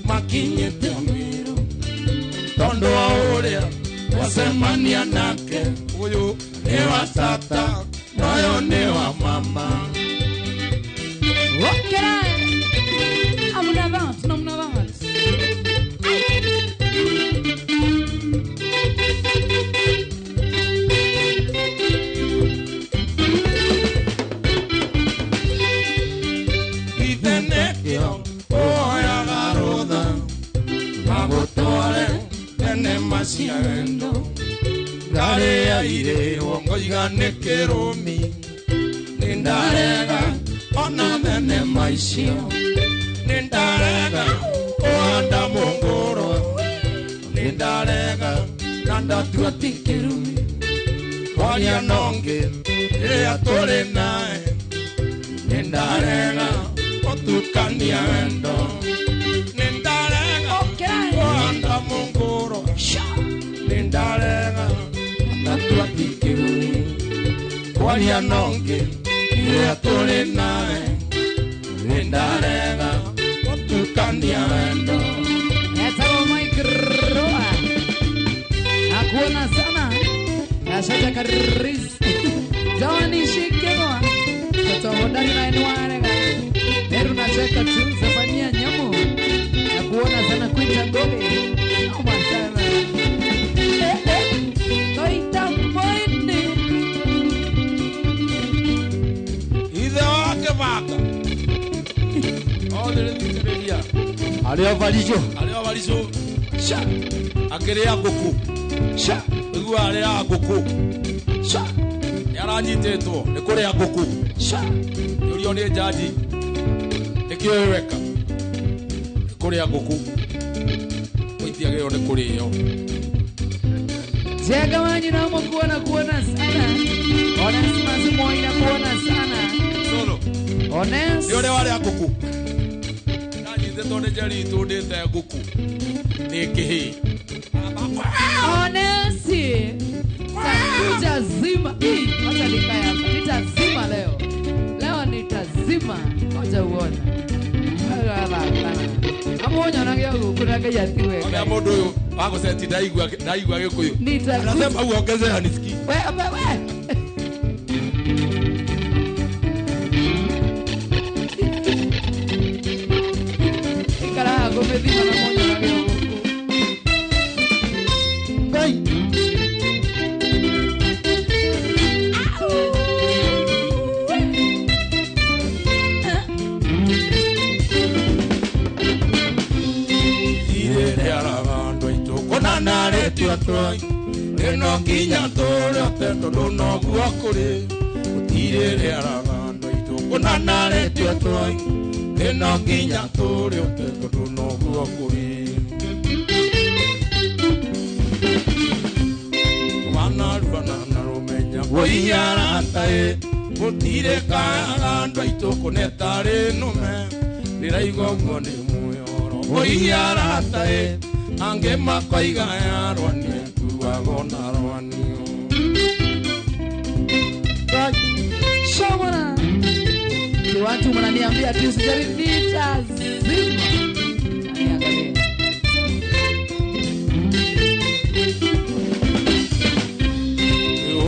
makinyĩte mĩro. Tondũ wa ũrĩa wacemania nake. Ũyũ nĩ wa tata na ũyũ nĩ wa mama. Okera. Amuna vant, namna vant. Ithenekio oyaga rũtha magũtware thenema cia wendo. Ndarĩa irĩrwo ngoiga nĩ kĩrumi. Nĩ ndarega ona thenema icio. Nĩ ndarega kũhanda mũngũrwa. Nĩ ndarega na ndatua ti kĩrumi. Kwaria na ũngĩ rĩrĩa tũrĩ nawe. Nĩ ndarega gũtukania wendo. Nĩ ndarega kũhanda mũngũrwa. Nĩ ndarega na ndatua ti kĩrumi. Kwaria na ũngĩ rĩrĩa tũrĩ nawe. Nĩ ndarega gũtukania wendo. Etagwo Mike Roa. Nakuona sana. Asante Karis. Johnny Shikewa. Mtoto hodari na enwarega. Meru nacheka tu Zefania Nyamu. Nakuona sana Quinta Gobe. Noma sana. Toita Moini. Ithe wake baka. Othe rĩthikĩrĩria. Arĩa barico. Arĩa barico. Sha. Akĩrĩa ngũkũ. Sha. Igua arĩa ngũkũ. Sha. Nĩ aranyitĩtwo nĩ kũrĩa ngũkũ. Sha. Yũrio nĩ jaji. Nĩkĩo weka. Nĩ kũrĩa ngũkũ. Gũitiagĩrĩirwo nĩ kũrĩo. Jenga wanyu na kuona kuona sana. Onesmus Moina kuona sana. Solo. Ones. Nĩ ũrĩa warĩa ngũkũ. Ndanyitĩtwo nĩ njeri itũndĩte ngũkũ. Nĩ kĩhĩ. Onesi. Takuja zima. Acha nikae hapa. Nitazima leo. Leo nitazima. Ngoja uone. Amuonya na gĩo kuna ngai atiwe. Ona mũndũ ũyũ wagũceti ndaigua Gĩkũyũ. Anasema uongeze hanisikii. We we. Ikara ngũmĩthima na muonya na gĩo gũkũ. Ngai. Ĩno nginya tũrĩ othe tondũ noguo kũrĩ. Gũtirĩ rĩaraga andũ aitũ kũna narĩtio twai. Ĩno nginya tũrĩ othe tondũ noguo kũrĩ. Wanarua na rũmenya wũiarata ĩ. Gũtirĩ kayaga andũ aitũ kũna ĩtarĩ nũme. Ndĩraigua ũguo nĩ mwĩoro wũiarata ĩ. Angĩ makoiga yarwa nĩkuago na rwanio. Shomona. Ni watu mnaniambia tu usijaribu nitazima. Niangalie.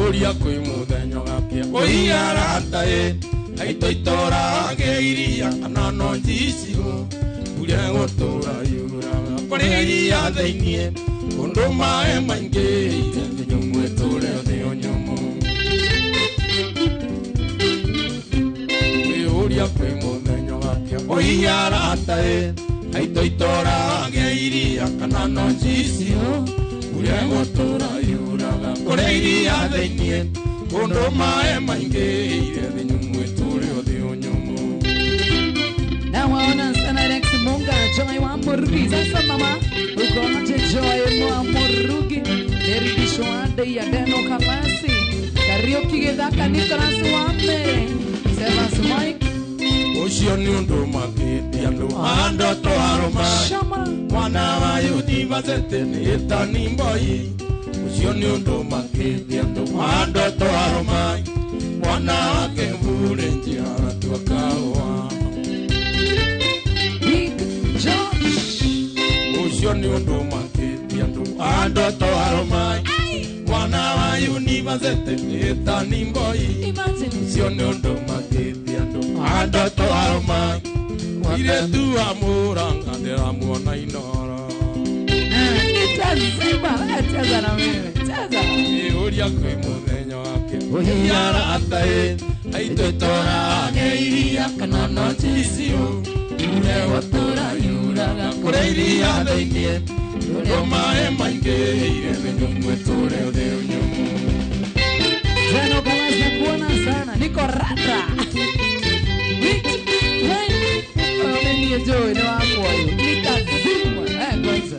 Ũria kwĩ mũthenya ũgakĩa. Ũiarata ĩ. Aitũ itũrage iria kana no njicigo. Mbura ĩgũtũra yuraga. Kũrĩ iria thĩiniĩ. Kũndũ maĩ maingĩire thĩ nyũmũ ĩtũre thĩ nyũmũ. Ũria kwĩ mũthenya ũgakĩa. Ũiarata ĩ. Aitũ itũrage iria kana no njicigo. Mbura ĩgũtũra yuraga. Kũrĩ iria thĩiniĩ. Kũndũ maĩ maingĩire thĩ nyũmũ ĩtũre thĩ nyũmũ. Nawaona sana Alex Munga, Joy wa Murugi. Sasa mama, uko aje Joy wa Murugi? Nerudishwa ade ya Deno Kalasi. Kariuki Githaka Nicholas Wamere. Sevas Mike. Ũcio nĩ ũndũ makĩtie andũ a ndoto arũma. Mwana wa yunivasĩtĩ nĩ Ĩtani Mboi. Ũcio nĩ ũndũ makĩtie andũ a ndoto arũma. Mwana wake mbure njia tua kahũa. Big Josh. Ũcio nĩ ũndũ makĩtie andũ a ndoto arũma. Mwana wa yunivasĩtĩ nĩ Ĩtani Mboi. Ũcio nĩ ũndũ makĩtie andũ a ndoto arũma. Mũirĩtu wa Mũrang'a ndĩramuona Inoro. Nitazima, cheza na wewe. Cheza. Ũria kwĩ mũthenya wake. Ũhiara ataĩ, aitũ tũrage iria kana no cicio. Ure gũtũra yuraga kũrĩ iria thĩinĩ. Tondũ maĩ maingĩire thĩ nyũmũ ĩtũre thĩ nyũmũ. Zeno Kalasi nakuona sana. Niko rata. Niĩ Joy nĩ wakwa ũyũ. Nitazima. Kwanza.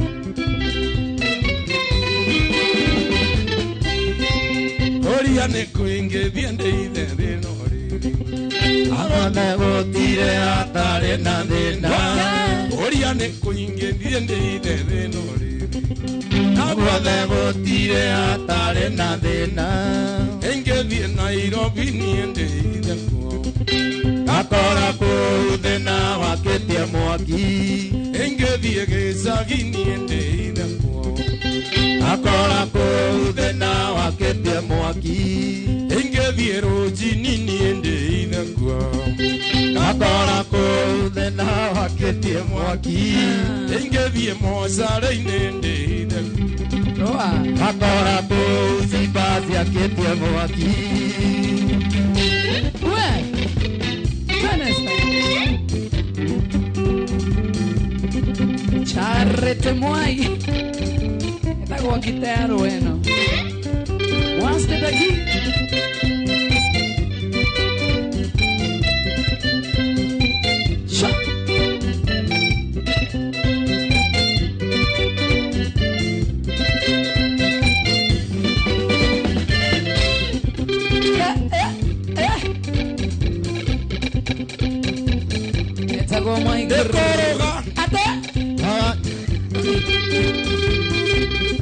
Ũria nĩ kũingĩ thiĩ ndĩithe thĩ no rĩrĩ. Arone gũtirĩ hatarĩ na thĩna. Ũria nĩ kũingĩ thiĩ ndĩithe thĩ no rĩrĩ. Na guothe gũtirĩ hatarĩ na thĩna. Ingĩthiĩ Nairobi niĩ ndĩithe kuo. Gakora kũu thĩna wakĩtie mwaki. Ingĩthiĩ gĩcagi niĩ ndĩithe kuo. Gakora kũu thĩna wakĩtie mwaki. Ingĩthiĩ rũnjini niĩ ndĩithe kuo. Gakora kũu thĩna wakĩtie mwaki. Ingĩthiĩ mocarĩ-inĩ ndĩithe kuo. Gakora kũu cimba ciakĩtie mwaki. We. Charrete Mwai. Etagwo gitero ĩno. Waste dagi. Sha. Etagwo Mwai. Ndĩkũrũga. Ate.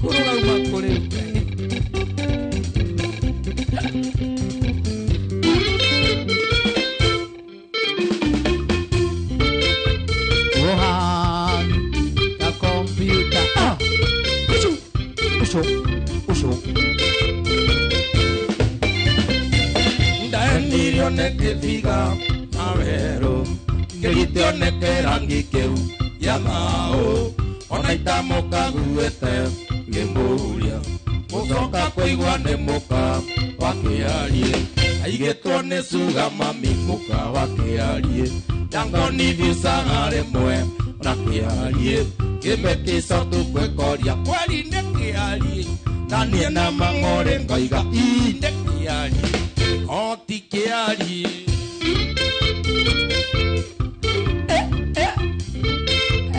Kũrũga uma kũrĩ. Rohan, the computer. Ah! Ushu, ushu, ushu. Ndaenirio nĩ kĩbiga na werũ. Ngĩgitio nĩ kĩrangi kĩu gĩa thaũ. Ona itamũkaguĩte ngĩmũria. Gũcoka kũigua nĩ mũka wa kĩarie. Aigĩtwo nĩ cuga mami mũka wa kĩarie. Ndangonithicaga rĩmwe na kĩarie. Kĩmĩtico tũkwĩkoria kweri nĩ kĩarie. Na niĩ na mang'ũrĩ ngoiga ii nĩ kĩarie. O ti kĩarie.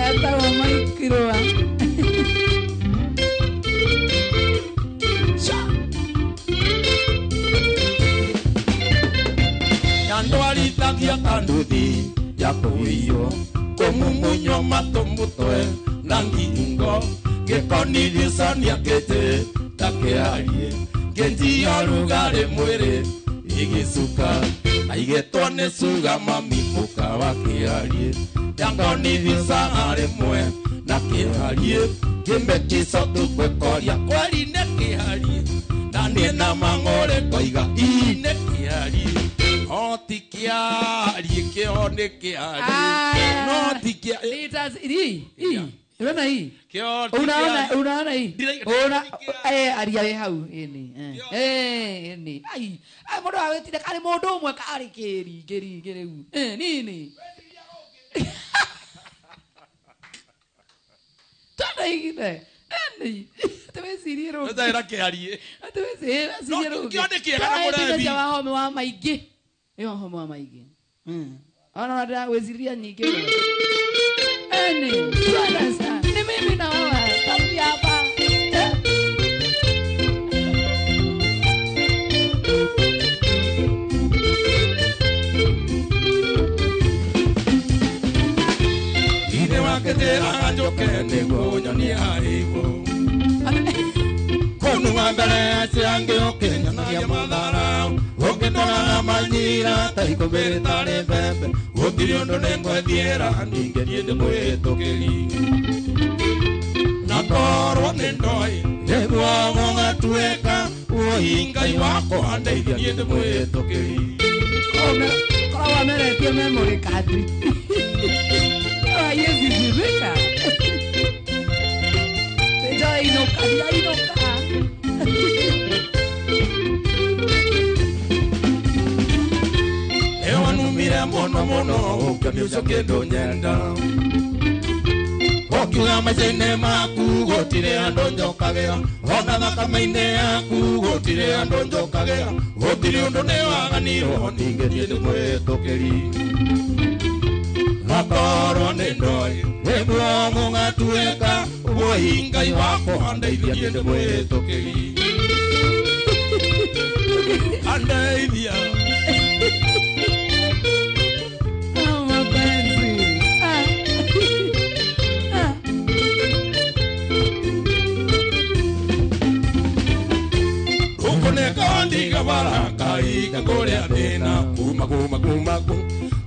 Etagwo Mike Rũa. Sha. Yandwarithagia ta nduthi ya kũiywo. Kũmumunywo matũ mũtwe na ngingo. Gĩkonithicania kĩtĩ ta kĩarie. Ngĩnjia ũrugarĩ mwĩrĩ igĩcuka. Aigĩtwo nĩ cuga mami mũka wa kĩarie. Ndangonithicaga rĩmwe na kĩarie. Kĩmĩtico tũkwĩkoria kweri nĩ kĩarie. Na niĩ na mang'ũrĩ ngoiga ii nĩ kĩarie. O ti kĩarie kĩo nĩ kĩarie. No ti kĩarie. Hii, hii. Unaona hii? Unaona unaona hii? Una aria we hau ini. Ini. Ai, ai mundu awetire kari mundu umwe kari kiri kiri kiri. Nini? Tanda igine. Ni. Tewezi Wecirie rũngĩ. Ndaira kĩarie. Atĩ wecirie rũngĩ. Kĩone kĩega na mũrebi. Wa home wa maingĩ. Ĩyo home wa maingĩ. Ona ndĩra weciria nyingĩ. Eni, twende. Ni mimi na wewe. Tapi hapa. Ketera njoke nĩguo nyonie aibu. Kũnuma mbere ciange ũkĩnyonagia matharau. Ũkĩndoraga manyira ta ikũmbĩ rĩtarĩ mbembe. Gũtirĩ ũndũ nĩngwethiĩra ningĩ niĩ ndĩmwĩtũkĩri. Na korwo nĩ ndoĩ nĩguo gũgatuĩka woi Ngai wakwa ndeithia niĩ ndĩmwĩtũkĩri. Korwo wameretie memory card. Haiwezi zimika. Sija inoka, inoka. Ewa numire mono mono ukaniuca kindu nyenda. Okiuga maica-inĩ maku gũtirĩ andũ njokagĩra. Ona thakame-inĩ yaku gũtirĩ andũ njokagĩra. Gũtirĩ ũndũ nĩwaganirwo ningĩ niĩ ndĩmwĩtũkĩri. Nakorwo nĩ ndoĩ nĩguo gũgatuĩka woi Ngai wakwa ndeithia niĩ ndĩmwĩtũkĩri. Andeithia. Oh, mapenzi. Ukoneka ndiga baraka ikakũrĩa thĩna kuma kuma kuma kuma.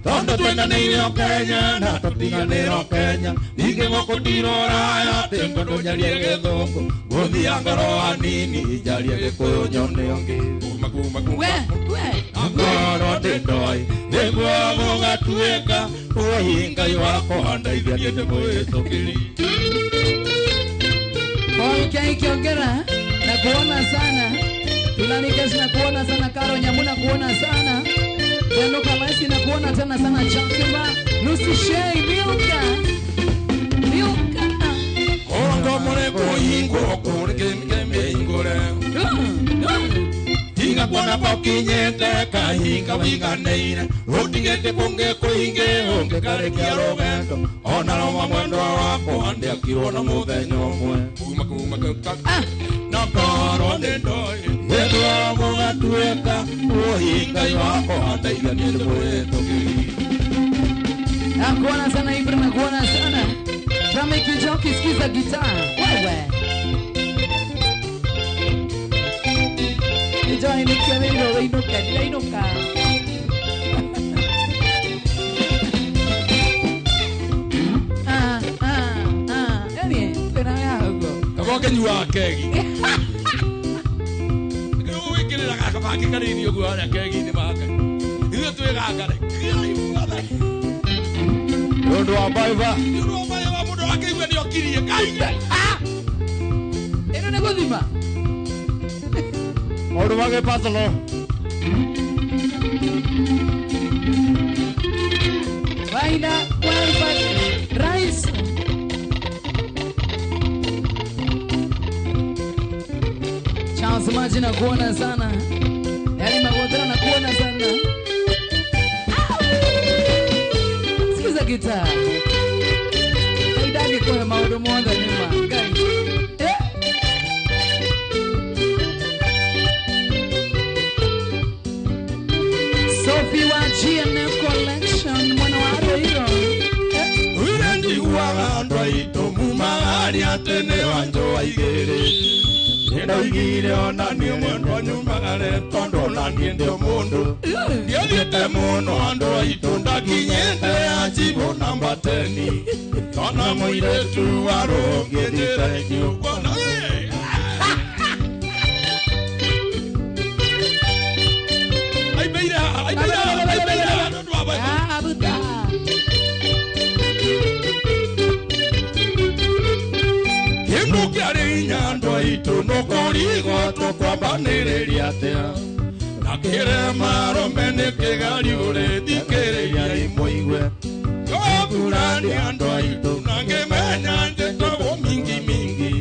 Tondu twendanĩire o Kenya na tũtiganĩre o Kenya ningĩ gũkũ ndiroraya tĩngũndũ njarie gĩthũngũ ngũthia ngoro hanini njarie gĩkũyũ nyone ũngĩ kuma kuma kuma. We we Akorwo ndĩ ndoĩ nĩguo gũgatuĩka woi Ngai wakwa ndeithia niĩ ndĩmwĩtũkĩri. Paul Kiongera na kuona sana. Tulani Kesh na kuona sana. Karo Nyamuna kuona sana. Jano Kamasi na kuona tena sana. Chakimba Lucy Shey Milka Milka. Korongo more kuhingo kure kembe ingore. Tiga kuona pokinyete kahinga wiganeire. Utigete kunge kuinge unge karekia rugendo. Ona roma mwendo wakwa ndiakirwo na muthenya umwe. Kuma kuma kuma. Na korwo nĩ ndoĩ nĩguo gũgatuĩka woi Ngai wakwa ndeithia niĩ ndĩmwĩtũkĩri. Nakuona sana Ibra, nakuona sana. Drama Kijoki, sikiza gitaa. Wewe. Joy nikiamini wainuka, wainuka. Yani tena yago. Kaba kenyua kegi. Wikirira gaka baki kanini uguo haria kegi-inĩ make. Ithuĩ twĩ gaka rĩ. Nĩ ũndũ wa mbaiba. Nĩ ũndũ wa mbaiba mũndũ akĩigua nĩ okirie. Kai. Ĩno nĩ gũthima. Maũndũ make personal. Waina waiba rice. Charles Maji na kuona sana. Yaani Magodra na kuona sana. Sikiza gitaa. Haidagi kwa maũndũ mothe nĩ ma Ngai. Sophie wa GNF Collection mwana wa Roiro. Wira njiguaga andũ aitũ mumagaria atĩ nĩ wanjũ aigĩrĩ. Nĩndoigire ona niĩ mwendwa nyumagare tondũ ona niĩ ndĩ mũndũ. Ndiathiĩte mũno andũ aitũ ndakinyĩte achibũ namba 10. Tona mũirĩtu warũngĩnjĩra ingĩũkuona. Kindu kĩarĩ inya andũ aitũ nũkũrigwo tũkwambanĩrĩria atĩa. Na kĩrema arũme nĩ kĩgariũrĩ thikĩrĩria imũigue. Thurani andũ aitũ na ngĩmenya njĩtagwo mingi mingi.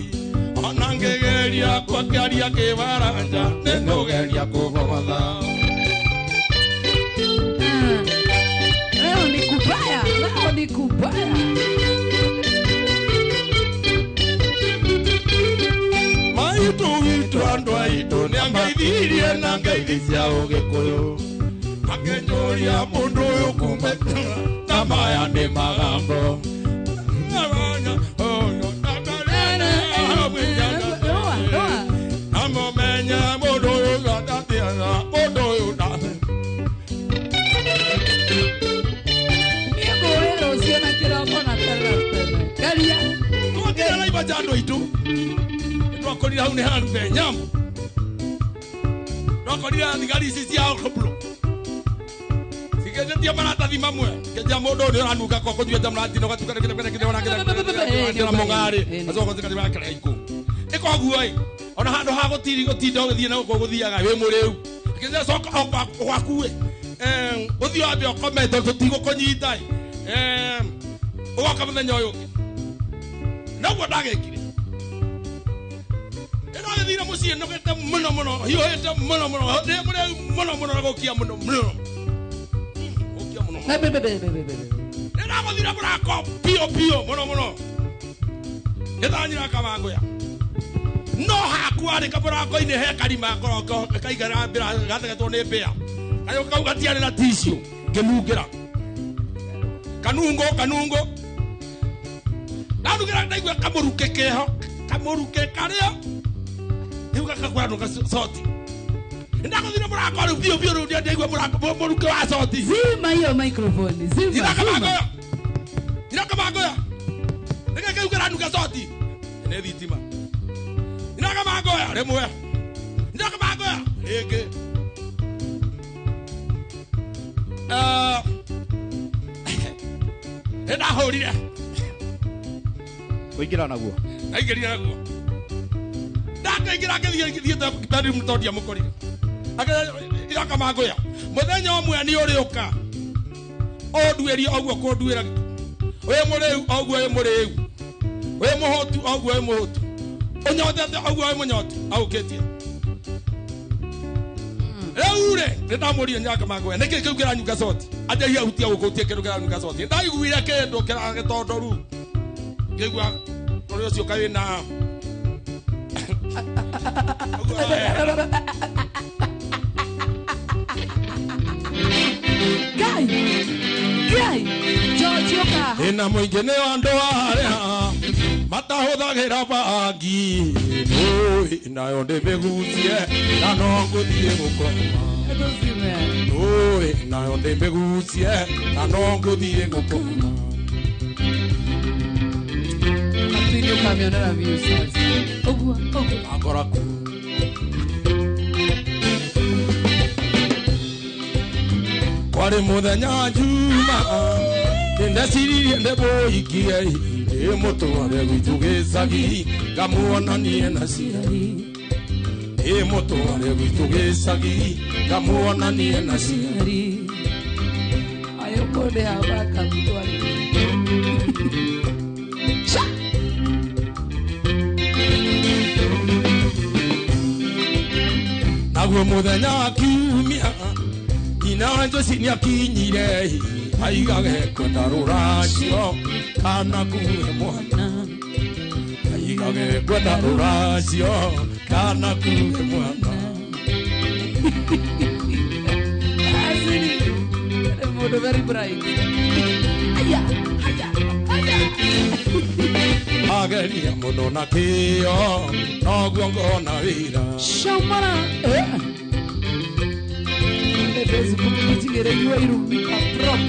Ona ngĩgeria Nĩngũgeria kĩbaranja nĩngũgeria kũbomotha. Leo ni kubaya, leo ni kubaya. Maitu witũ andũ aitũ nĩangeithirie na ngeithi cia ũgĩkũyũ. Akĩnjũria mũndũ ũyũ kumbe ta maya nĩ magambo. Amũmenya mũndũ ũyũ ndathiaga mũndũ ũyũ ndathiaga. Niĩ ngũĩ rũciũ na kĩroko na tene tene. Geria. Twakinya Naivasha andũ aitũ twakorire hau nĩ harume nyamũ. Twakorire thigari ici cia Okoblo cikĩnjĩtia maratathi mamwe kĩnjia mũndũ ũyũ nĩ ũranunga ko kũnyuĩte mũratino gatukanĩkĩna mũgarĩ acoka ũtikatĩ ikũ ĩkoguo ĩ ona handũ ha gũtiri gũtinda ũgĩthiĩ na gũkũ gũthiaga wĩ mũrĩu kĩnjia coka gwaku ĩ ũthiĩ wambe ũkome tondũ tũtigũkũnyita ĩ ũgoka mũthenya ũyũ ũngĩ noguo ndagĩkire. Ndagĩthire mũciĩ nogete mũno mũno hiũhĩte mũno mũno ndĩ mũrĩu mũno mũno na gũkia mũno mũno gũkia mũno mũno. Nĩndagũthire mũrako biũ biũ mũno mũno gĩtanyira kamangũya no hakwa rĩ kamũrango-inĩ he karima kaigara gathegetwo nĩ mbĩa kayũ kau gatiarĩ na tissue ngĩnungĩra kanungo kanungo ndanungĩra ndaigua kamũrukĩ keho kamũrukĩ karĩa rĩu gakakũranũka coti. Ndagũthire mũrango rĩu biũ biũ rĩu ndaigua mũrukĩ wa coti. Zima hiyo microphone. Zima. Irakamangũya irakamangũya nĩkĩ kĩu kĩranuka coti nĩ thitima. Irakamangũya rĩmwe irakamangũya rĩngĩ. Nĩndahũrire Kũingĩra naguo. Ndaingĩrire naguo. Ndakaingĩra ngĩthiĩ thiĩte bedroom tondũ ndiamũkorire. Irakamangũya mũthenya ũmwe nĩ ũrĩũka ũnduĩrie ũguo kũnduĩra wĩ mũrĩu ũguo wĩ mũrĩu wĩ mũhũtu ũguo wĩ mũhũtu ũnyotete ũguo wĩ mũnyotu aũkĩtie. Rĩu rĩ nĩndamũrire Nyirakamangũya nĩkĩ kĩu kĩranyunga coti anjagia hutia gũkũ hutie kĩndũ kĩranyunga coti. Nĩndaiguire kĩndũ kĩragĩtondoru ngĩigua ũrĩa ũcio kaĩ wĩna Ngai. Ngai. George ũka. Ĩna mũingĩ nĩ andũ arĩa matahũthagĩra bangi ũĩ nayo ndĩmĩgucie na no ngũthiĩ gũkoma. Ũĩ nayo ndĩmĩgucie na no ngũthiĩ gũkoma. Nafikiri ukamionera views sasa. Ũguo ũguo. Akora ku. Kwarĩ mũthenya Juma nĩndeciririe ndĩmũhikie ndĩmũtware gwitũ gĩcagi ngamuonanie na ciari ndĩmũtware gwitũ gĩcagi ngamuonanie na ciari. Ayo kũndĩ haha kamũtware. Sha. Naguo mũthenya wa kiumia nyina wa Josi nĩakinyire aigage kwenda rũracio kana kuhe mwana aigage kwenda rũracio kana kuhe mwana. Asili nĩ mũndũ very bright. Aya aya aya. Ageria mũno na kĩo noguo ngona wĩra. Shaumara. Facebook itigĩrĩirwo irumi ka prop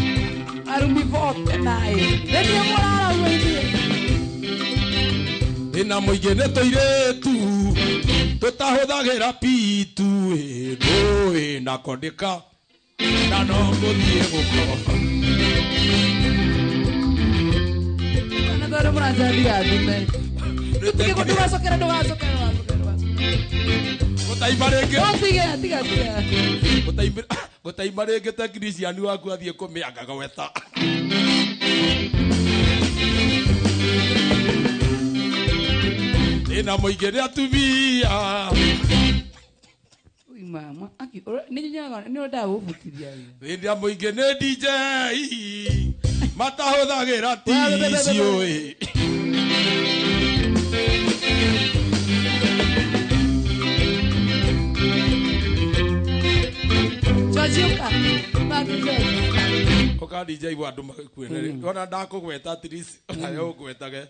arumi vote naĩ nĩniĩ mũrara ũguo ithuĩ. Ĩna mũingĩ nĩ tũirĩtu tũtahũthagĩra pitu ĩ na kondĩka na no ngũthiĩ gũkoma. Ona tondũ mũranjambia thime. Ndũgacokere ndũgacokere ndũgacokere. Gũtaimba rĩngĩ. Tiga tiga tiga. Gũtaimba rĩngĩ technician waku athiĩ kũmĩanga gwetha. Ĩna mũingĩ nĩ atumia Mama, aki nĩ nyaga nĩ ndagũbutithia wĩra. Hĩndĩ ya mũingĩ nĩ DJ matahũthagĩra ticiũ ĩ. George ũka. Mami George. Ũka DJ wa andũ magĩkuĩre ona ndakũgweta at least onawe ũngwetage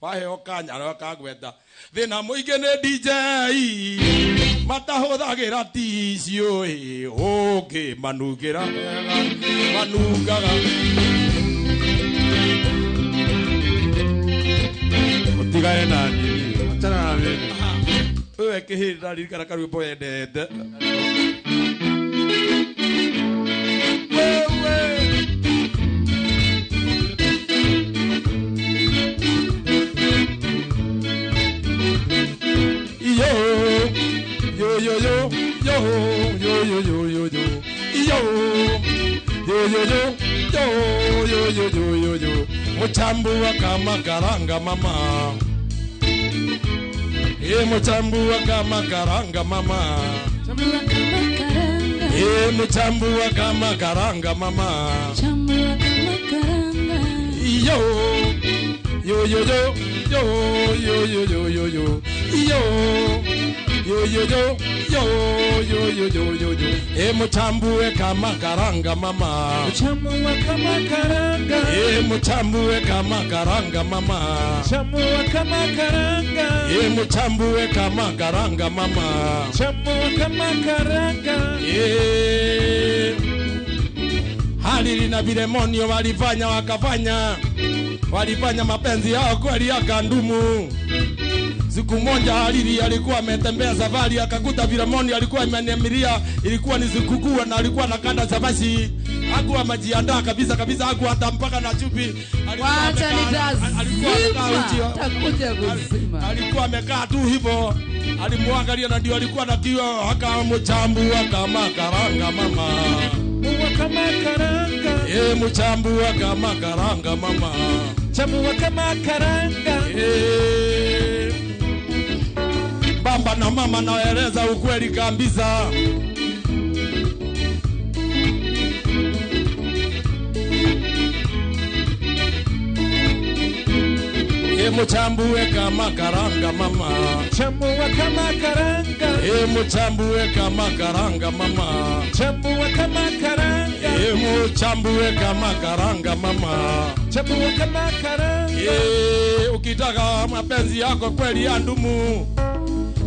waheo kanya arĩa kagweta thĩna mũingĩ nĩ DJ matahũthagĩra ticiũ ĩ ũngĩ manungĩra wega manungaga Utigane na nini. Achana na mimi. Wewe kĩhĩndĩ ndaririkana karwĩmbo wendete. Wewe yo yo yo yo yo yo yo yo yo yo yo yo yo yo yo yo yo yo yo muchambua kama karanga mama e muchambua kama karanga mama Chambua kama karanga. E muchambua kama karanga mama Chambua kama karanga. Yo yo yo yo yo yo yo yo yo yo yo yo yo yo yo yo yo yo yo yo e muchambue kama karanga mama Chambua kama karanga. E muchambue kama karanga mama Chambua kama karanga. E muchambue kama karanga mama Chambua kama karanga. E Halili na Vilemonio walifanya wakafanya walifanya mapenzi yao kweli yakandumu. Siku moja Halili alikuwa ametembea safari akakuta Vilemoni alikuwa ameniamilia, ilikuwa ni sikukuu na alikuwa na kanda chapasi. Hakuwa amejiandaa kabisa kabisa, hakuwa hata mpaka na chupi. Wacha nitazima. Takuja kuzima. Alikuwa amekaa tu hivyo. Alimwangalia na ndio alikuwa na kiu akamchambua kama karanga mama. Kama karanga. E muchambua kama karanga mama. Chambua kama karanga. E bamba na mama naeleza ukweli kabisa. E muchambue kama karanga mama. Chambua kama karanga. E muchambue kama karanga mama. Chambua kama karanga. E muchambue kama karanga mama. Chambua kama karanga. E ukitaka mapenzi yako kweli yandumu,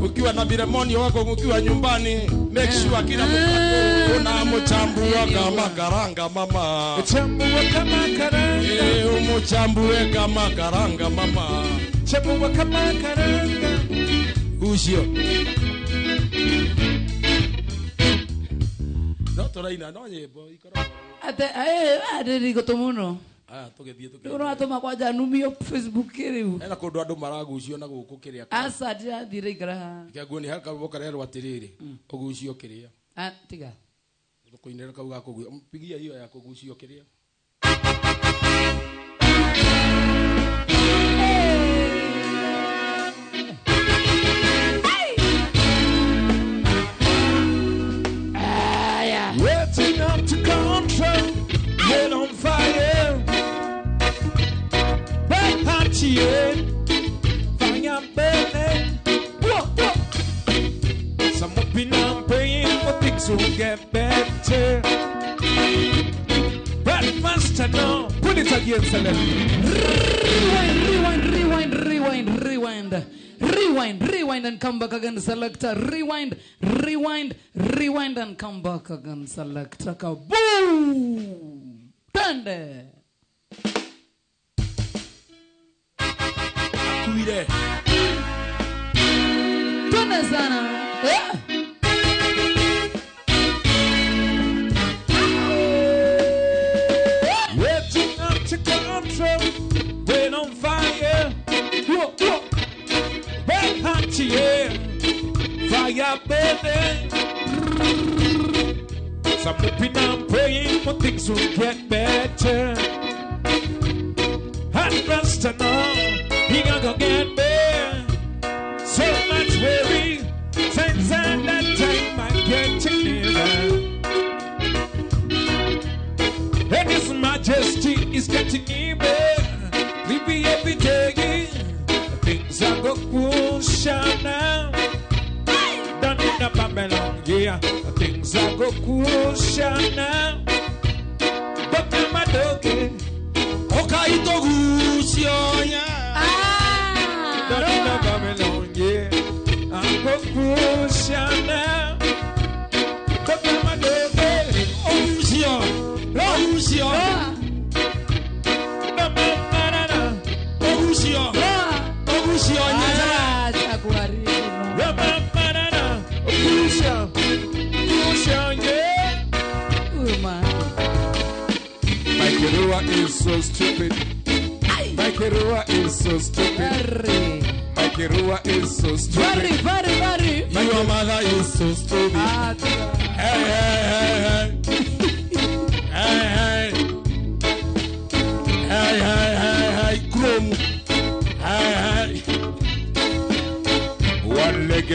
ukiwa na Vilemoni wako ukiwa nyumbani, make sure kila mtu unamuchambua kama karanga mama. Chambua kama karanga. E umuchambue kama karanga mama. Chambua kama karanga. Ucio. No turaina no nyimbo ikoragwo. Ate ade rigoto muno. Aya tugithie tukirie. Uratuma kwanja numio Facebook riu. Hena kundu andu maragucio na guku kiria. Aca ndirathire ikara haha. Kĩaguo nĩ karwĩmbo karerwo atĩrĩrĩ, ũgucio kĩrĩa. Ah, tiga. Tũkũinĩra kau ga kũgucio. Pigia hiyo ya kũgucio kĩrĩa. Waiting up to control, get on fire. Back hot yeah, fire burning. Whoa, whoa. Some hoping I'm praying for things will get better. But faster now, put it against the left. Rewind, rewind, rewind, rewind. Rewind, rewind and come back again, selector. Rewind, rewind, rewind and come back again, selector. Kaboom! Tende! Akuire. Tende sana. Yeah. Waiting up to control, when on fire. Whoa, whoa. Red hot, yeah, fire burning. Some hoping I'm praying for things will get better. Hot rust now, he gonna get there. So much worry, since that time I getting nearer. And His Majesty is getting nearer. We be every day. Things are go crucial now. Down in the Babylon, yeah. Things are go crucial now. But I'm a dog. Okaito gusio ya. Down in the Babylon, yeah. I'm go crucial now. But I'm a dog. Ogusio. Ogusio. Ogusio. Ogusio ya. Mike Rua is so stupid. Mike Rua is so stupid. Mike Rua is so stupid. Very, very, very. Your mother is so stupid. Hey, hey, hey, hey. Hey, hey. Hey, hey, hey, hey. Chrome. Hey, hey. One leg.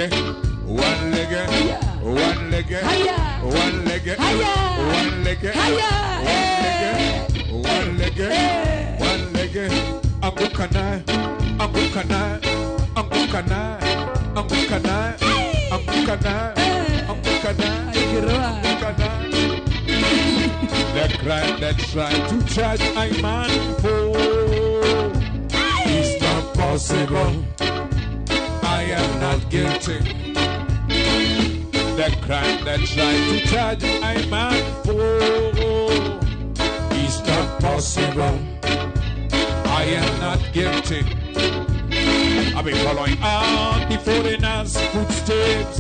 One leg. One leg. One leg. One leg. One leg. One leg. Anguka nae. Anguka nae. Anguka nae. Anguka nae. Anguka nae. Anguka nae. Anguka nae. The crime that tried to charge a man for is not possible. I am not guilty. The crime that tried to charge a man for is not possible. I am not guilty. I've been following all the foreigners' footsteps.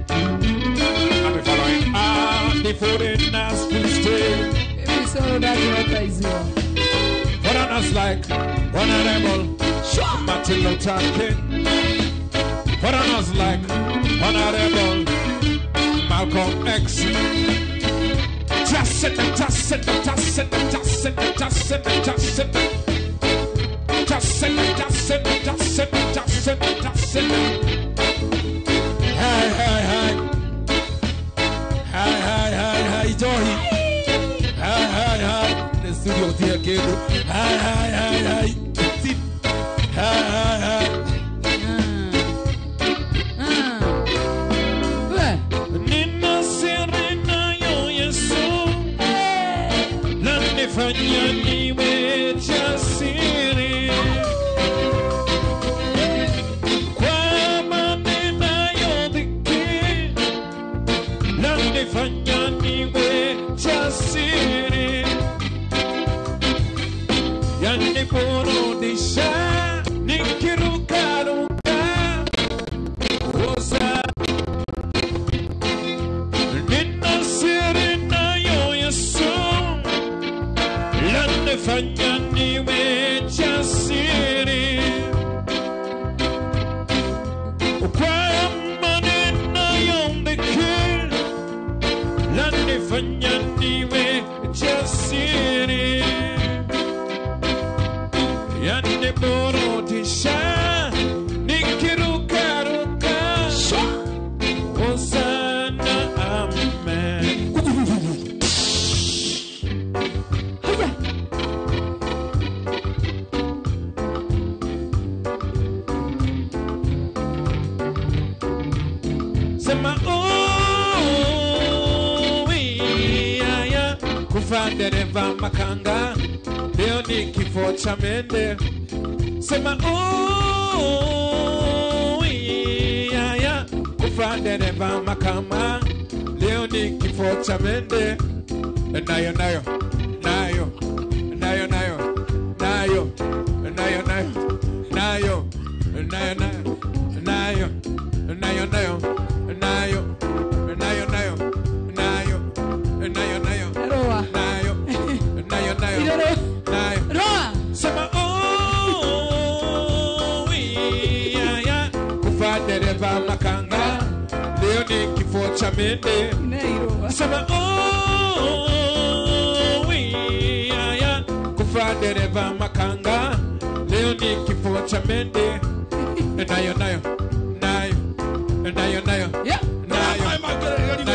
I've been following all the foreigners' footsteps. Foreigners like Honorable Martin Luther King. Foreigners like Honorable Malcolm X. Just sit, just sit, just sit, just sit, just sit, just sit. Just sit, just sit, just sit, just sit, just sit. Hey, hey, hey. Hey, hey, hey, hey, Joey. Hey, hey, hey. The studio here, Kedo. Hey, hey, hey, hey. Hey, hey, hey. Nina siri nayo Yesu. Lanifanya niwe jasiri. Kwa maneno yodhiki. Lanifanya niwe jasiri. Yaniburudisha nikirukaruka. Oza. Nina siri nayo Yesu. Lanifanya niwe jasiri. Kwa maneno yodhiki. Lanifanya niwe jasiri. Yaniburudisha nikirukaruka. Hosanna, amen. Sema ooh, yeah, kufa dereva makanga leo ni kifo cha mende. Sema ooh, yeah, yeah, kufa dereva makama leo ni kifo cha mende. Nayo nayo nayo nayo nayo nayo nayo nayo nayo nayo nayo nayo nayo nayo nayo nayo nayo nayo nayo nayo Roa. nayo nayo nayo nayo Roa. Sema ooh, yeah, yeah, kufa dereva makanga leo ni kifo cha mende. Sema ooh, yeah, yeah, kufa dereva makanga leo ni kifo cha mende. Nayo nayo nayo nayo nayo Yeah. nayo nayo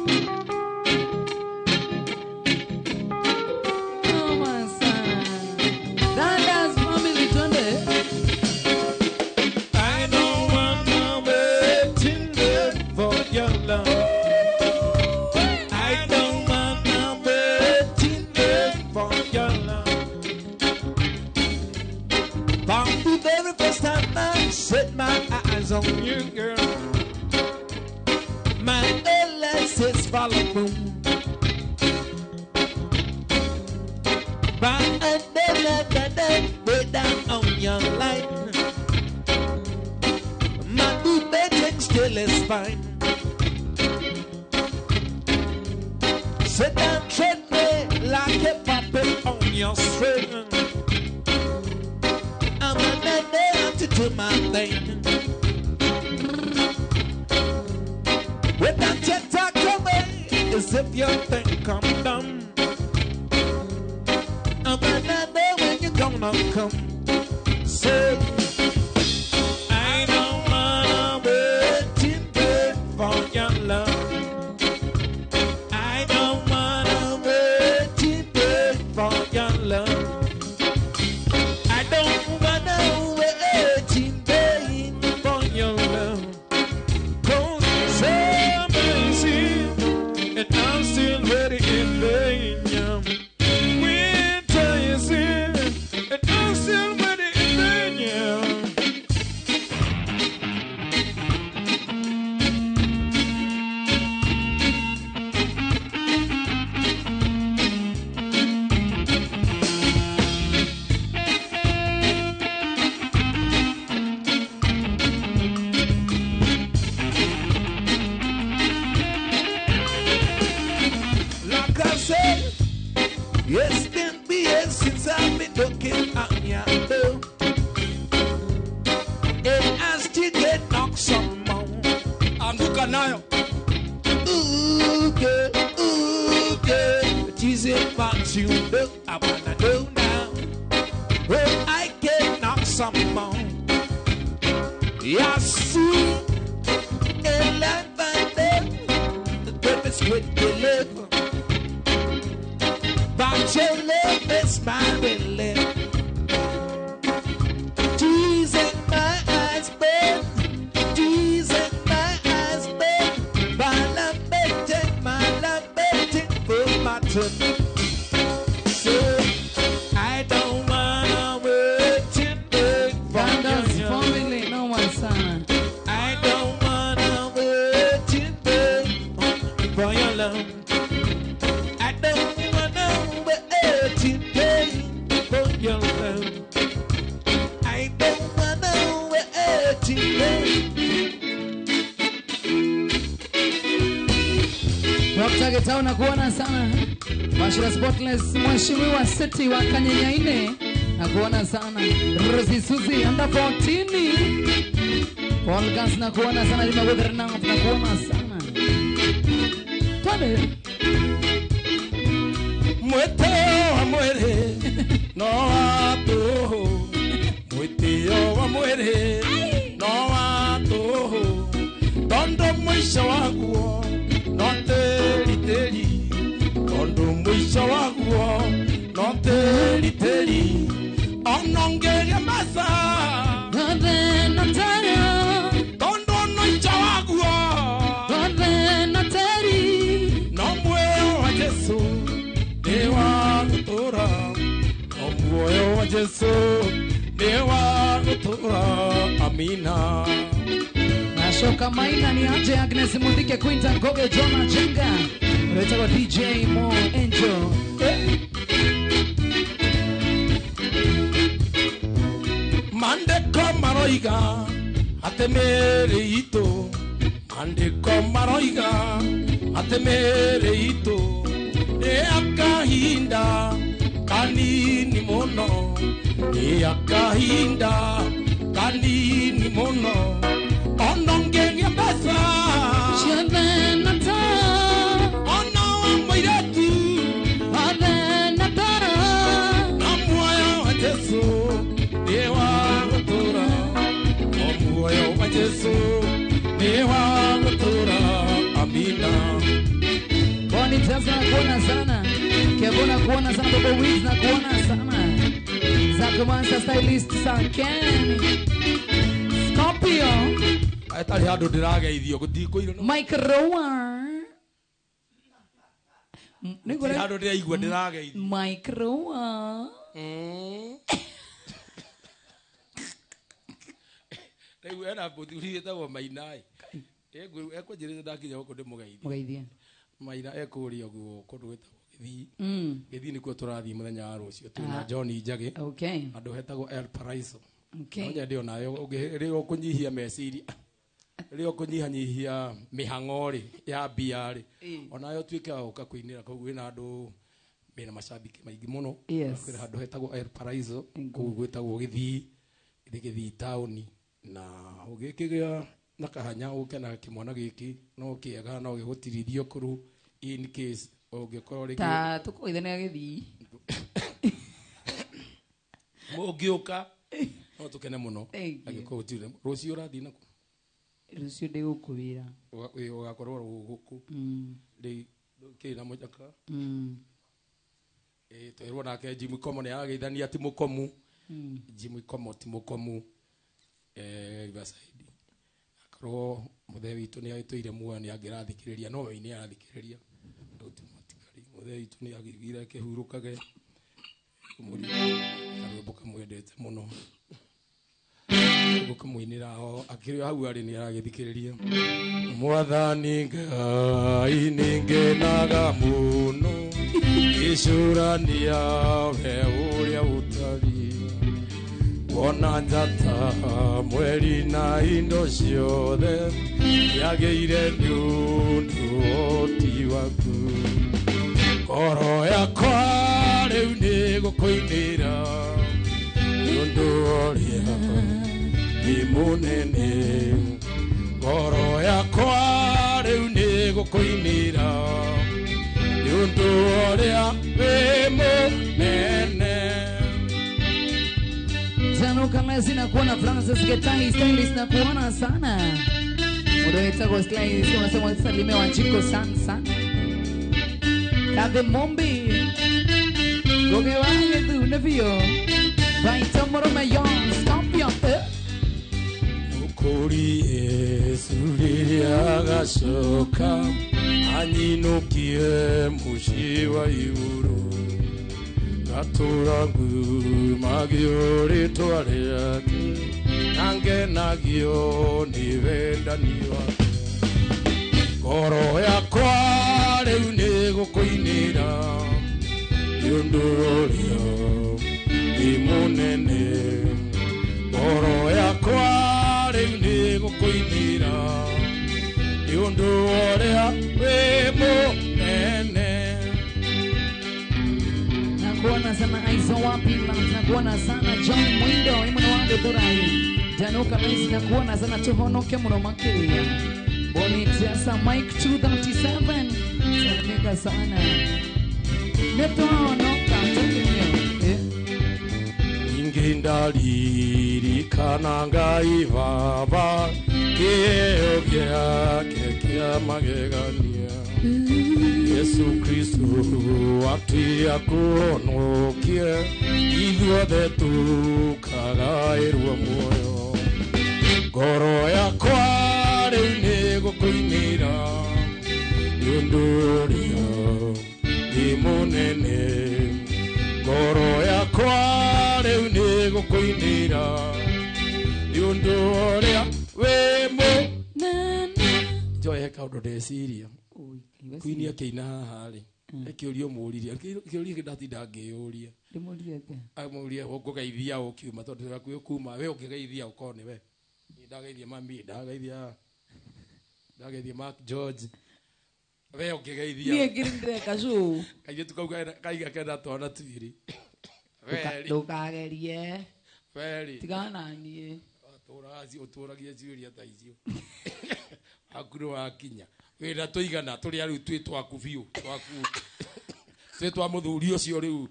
on you, girl. My LS is follow. But way down on your line. My debating still is fine. Sit down, tread me like a puppet on your string. I'm a man there to do my thing. Without your talk to me, as if you think I'm dumb. I'm not there when you're gonna come. Say, I don't wanna wait in bed for your love. I don't wanna wait in bed for your love. I don't wanna wait in bed for your love. 'Cause summer is here and I'm still ready in vain. And I'm still ready in vain. Like I said, it's been years since I've been looking at your door. And I still get knocked some more. Anguka nayo. Ooh, girl, it isn't what you look. I wanna know now. Well, I get knocked some more. I see a life out there, the purpose with the love. But your love is my relief. Tears in my eyes, babe. Tears in my eyes, babe. While I'm waiting, my love waiting for my turn. So I don't wanna wait in bed for your family, no one sana. I don't wanna wait in bed for your love. I don't wanna wait in bed for your love. I don't wanna wait in bed. Dr. Getao nakuona sana. Mashura Spotless, Mheshimiwa City wa Kanyenyaine nakuona sana. Rosie Suzy under 14. Paul Gans nakuona sana. Lima Weather nakuona sana. Twende. Mweteo wa mwere no watu, mweteo wa mwere no watu, tondo mwisho waguo no teri teri, tondo mwisho waguo no teri teri, onongeria masa Gothe no tari, tondo mwisho waguo gothe no teri, no mweo wa Jesu ni wa gutura, no muoyo wa Jesu ni wa gutura, amina. Nashoka Maina ni aje Agnes Mundike Quinta Ngoge Jonah Jenga. Unaitwa DJ Mo Angel. Mandeko maroiga atemere ito, mandeko maroiga atemere ito, ne akahinda kanini mono, ne akahinda kanini mono, onongeria mbeca ciothe na ta, ona wa mũirĩtu othe na ta, na muoyo wa Jesu nĩ wa gũtũũra, no muoyo wa Jesu nĩ wa gũtũũra, amina. Boni Teza nakuona sana. Kevo nakuona sana. Bobo Wiz nakuona sana. Zakumansa stylist Saken. Scorpio. Atarĩ handũ ndĩrageithio gũtikũirwo no Mike Rower. Gũtirĩ handũ ndĩraigua ndĩrageithio. Mike Rower. Rĩu ena mũthuri wĩtagwo Maina ĩ. Ekũnjĩrĩte ndakinya gũkũ ndĩmũgeithie. Mũgeithie. Maina ekũrĩa ũguo kũndũ gwĩtagwo Gĩthii. Gĩthii nĩkuo tũrathiĩ mũthenya wa rũciũ twĩna John Njagĩ. Okay. Handũ hetagwo El Paraiso. Okay. No nyende onawe rĩrĩa ũkũnyihia meciria rĩrĩa ũkũnyihanyihia mĩhang'o rĩ ya mbia rĩ onawe ũtuĩke wa gũka kũinĩra kũu wĩna andũ mena macambĩki maingĩ mũno. Yes. Kwĩna handũ hetagwo El Paraiso kũu gwĩtagwo Gĩthii gĩthii Gĩthii taũni na ũgĩkĩgĩa na kahanya ũke na kĩmwana gĩkĩ no kĩega no gĩgũtirithio kũrũ in case ũngĩkorwo rĩngĩ Ta tũkũgeithania Gĩthii. Ũngĩũka no tũkene mũno. Thank you. Angĩkorwo gũtirĩ rũciũ ũrathiĩ nakũ? Rũciũ ndĩ gũkũ wĩra. Ũgakorwo gũkũ. Rĩ kĩ na mũnyaka. Twerwo nake Jimmy Komo nĩ arageithania ti mũkomu. Jimmy Komo ti mũkomu. Riverside. Akorwo mũthee witũ nĩ agĩtũire muoyo nĩ angĩrathikĩrĩria no we nĩ arathikĩrĩria. Rĩu ti matikari. Mũthee witũ nĩ agĩgire kĩhurũkage. Karwĩmbo kamwendete mũno. Gũkamũinĩra o akĩrĩ hau arĩ nĩ aragĩthikĩrĩria. Mwathani Ngai nĩngenaga mũno ngĩcũrania we ũrĩa ũtariĩ kuona njata mweri na indo ciothe yagĩire nĩ ũndũ ũhoti waku. Ngoro yakwa rĩu nĩ gũkũinĩra nĩ ũndũ ũrĩa nĩ mũnene. Ngoro yakwa rĩu nĩ gũkũinĩra nĩ ũndũ ũrĩa wĩ mũnene. Tanuka Messi na kuona Francis Getahi Stylist na kuona sana. Mũndũ wĩtagwo Stylist unasema salimia Wanjiko sana sana. Kathe Mombi. Goge wange tu na vio. Baita Morome Young Scorpion. Mũkũri Yesu rĩrĩa agacoka anyinũkie mũciĩ wa igũrũ ngatũra ngumagio rĩtwa rĩake na ngenagio nĩ wendani wake. Ngoro yakwa rĩu nĩ gũkũinĩra nĩ ũndũ ũrĩa nĩ mũnene. Ngoro yakwa rĩu nĩ gũkũinĩra nĩ ũndũ ũrĩa wĩ mũnene. Nakuona sana Aizo wapi, nakuona sana John Mwindo imwe wange Durai. Januka Messi nakuona sana tuhonoke muno makiria. Bonitiasa Mike 237 salimika sana. Netohonoka tukinyo. Ningĩ ndaririkana Ngai Baba kĩheo gĩake kĩa magegania Yesu Kristo atĩ akũhonokie ithuothe tũkagaĩrwo muoyo. Ngoro yakwa rĩu nĩ gũkũinĩra nĩ ũndũ ũrĩa nĩ mũnene. Ngoro yakwa rĩu nĩ gũkũinĩra nĩ ũndũ ũrĩa wĩ mũnene. Joy he kaũndũ ndeciria Queen akĩina haha rĩ ekĩũria mũũririe kĩũria kĩ ndatinda ngĩyũria Ndĩmũrie atĩa? Amũrie ũngũgeithia ũkiuma tondũ hakuhĩ kuma we ũngĩgeithia ũkorwo nĩ we. Niĩ ndageithia mami ndageithia Mark George we ũngĩgeithia. Niĩ ngiri ndĩreka show. Kairĩtu kau kaiga kena twana twĩrĩ. Ndũkagerie. Weri. Tigana na niĩ. Ũtũragia ciũria ta icio. Haku nĩ wakinya. Wĩna tũigana tũrĩa rĩu twĩ twaku biũ twaku. Twĩ twa mũthuri ũcio rĩu.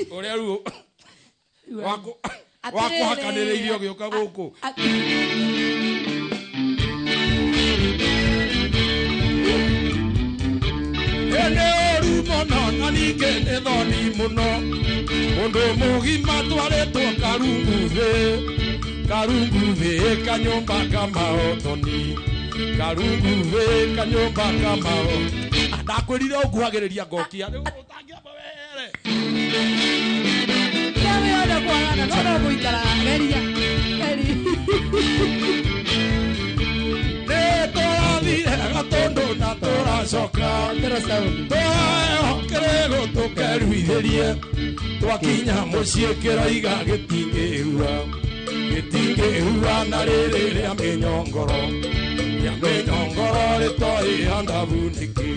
Ũrĩa rĩu wakũhakanĩrĩirio ũgĩũka gũkũ. Nĩ ũru mũno na ningĩ nĩ thoni mũno mũndũ mũgima twarĩtwo karunguthĩ karunguthĩ kanyũmba ka maothoni karunguthĩ kanyũmba ka mao. Ndakwĩrire ũnguhagĩrĩria ngokia rĩu ũtangĩamba wehere. Kĩrĩa wĩona kwagana no no gũikara geria. Nĩ tũrathire Gatũndũ na tũracoka tũrehokere gũtũkeruithĩrie twakinya mũciĩ kĩroiga gĩtingĩhua gĩtingĩhua na rĩrĩ rĩa mĩnyongoro rĩa mĩnyongoro rĩtoĩ andabu nĩkĩ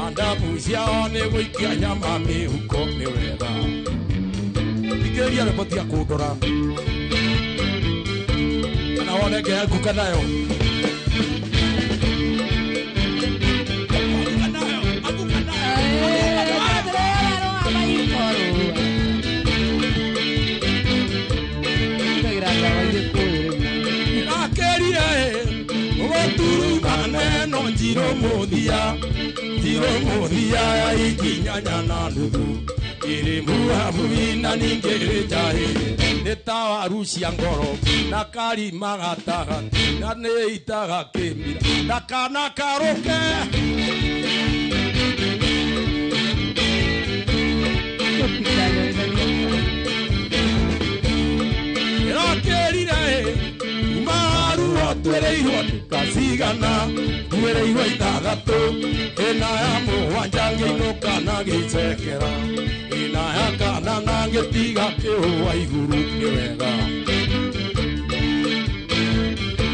andabu ciao nĩ gũikia nyama mĩhuko nĩ wega thikĩrĩria rwĩmbo tiga kũndora kana wone ngĩanguka nayo Maneno njiro muthia ya ikinyanya na nuthu iri muhamuhi na ningĩ njahi nĩ ta waru cia ngoro na karima gatagatĩ na nĩ itaga kĩmira na kana karũke ĩrakĩrire maruo twereirwo ndikacigana twereirwo ithathatũ ĩna ya mũgwanja ngĩinũka na gĩcekera ĩna ya kana na ngĩtiga kĩhũa igũrũ nĩ wega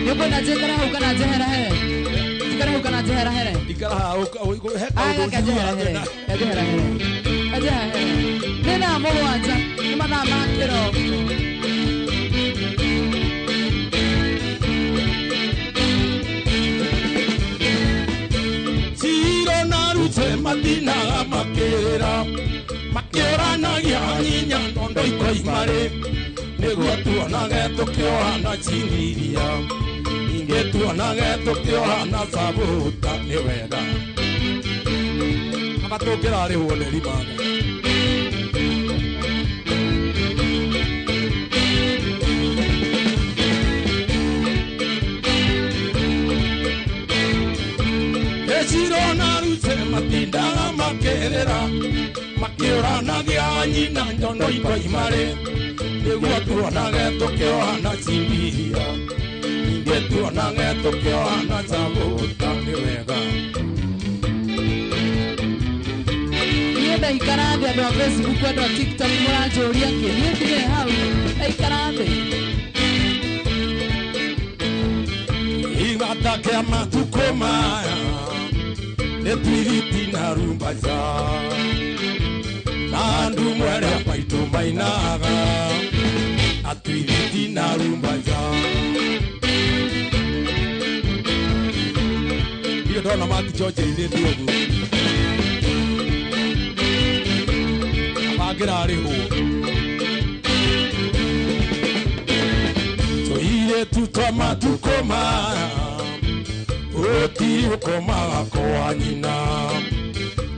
nĩũkwenda njikare hau kana njehera here njikare hau kana njehera here ikara hau he kaũndũ njehera here njehera here njehera here nĩ thaa mũgwanja nĩ mathaa ma kĩroko Matina makera makĩũranagia nyinya tondo ikoimarĩ nĩguo tuonage tũkĩohana ciniria ningĩ tuonage tũkĩohana cabuta nĩ wega aba tũngĩrarĩhwo nĩ rimanda Ecirona ruce matindaga makĩrĩra makĩũranagia nyina njono ikoimarĩ nĩguo tuonage tũkĩohana cimbiria ningĩ tuonage tũkĩohana cabũta nĩ wega niĩ ndaikara thĩ andũ a Facebook andũ a TikTok mũranjũria kĩ niĩ ndirĩ hau ndaikara thĩ igata kĩa matukũ maya nĩ twiriti na rumbaca na andu mwere maitũ mainaga atwiriti na rumbaca iyo ndona mati George inĩte ũguo abangĩrarĩhwo tũirĩtu twa matukũ maya ũtiri ũkomaga kwa nyina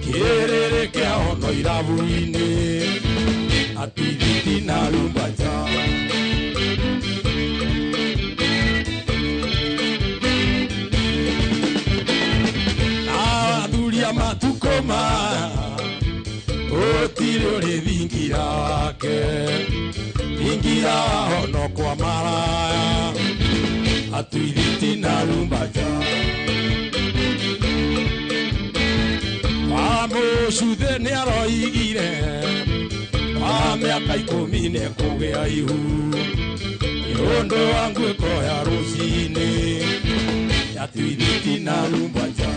kĩrĩrĩ kĩa hono irabu-inĩ atwiriti na rumbaca na athuri a matukũ maya ũtirĩ ũrĩ thingira wake thingira wa hono kwa maraya atwiriti na rumbaca Amũcuthe nĩ aroigire wa mĩaka ikũmi nĩ kũgĩa ihu nĩ ũndũ wa nguĩko ya rũcinĩ ya twiriti na rumbaca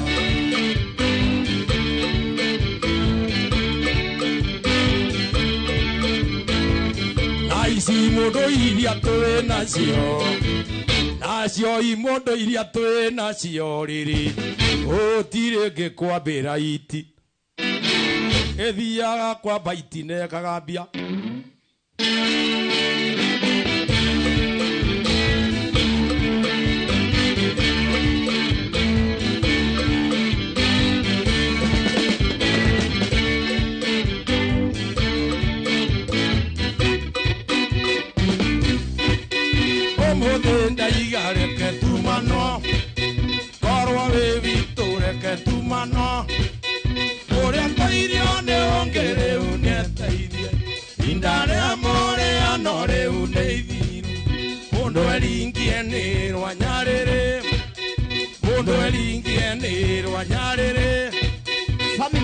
na ici mũndũ iria twĩ nacio nacio imondo iria twĩ nacio rĩrĩ gũtirĩ ngĩ kwambĩra iti ĩthiaga kwamba iti na ĩkagambia ũmũthĩ ndaiga reke tumano korwo wĩ witũ reke tumano ũrĩa tũirio nĩ ũngĩ rĩu nĩeteithie inda rĩa mũrĩano rĩu nĩ ithiru mũndũ eringi nĩ rwa nyarĩrĩ mũndũ eringie nĩ rwa nyarĩrĩ Sami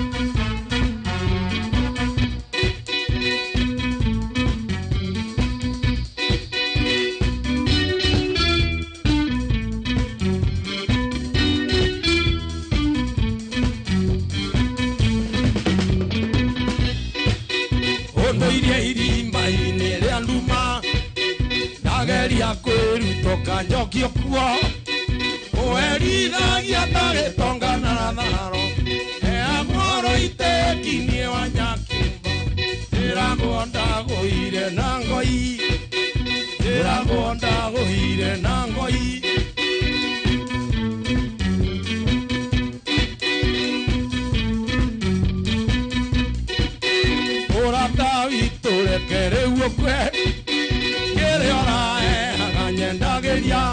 Irimba-inĩ rĩa nduma ndageria kwĩrutũka njokio kuo ũherithagia ta gĩtonga na ratharo heagwo rũitĩkinie wa nyakĩmba njĩragwo ndagũire na ngoi njĩragwo ndagũire na ngoi ũrata witũ reke rĩu ũkue kĩrĩa ũraheaga nyendagĩria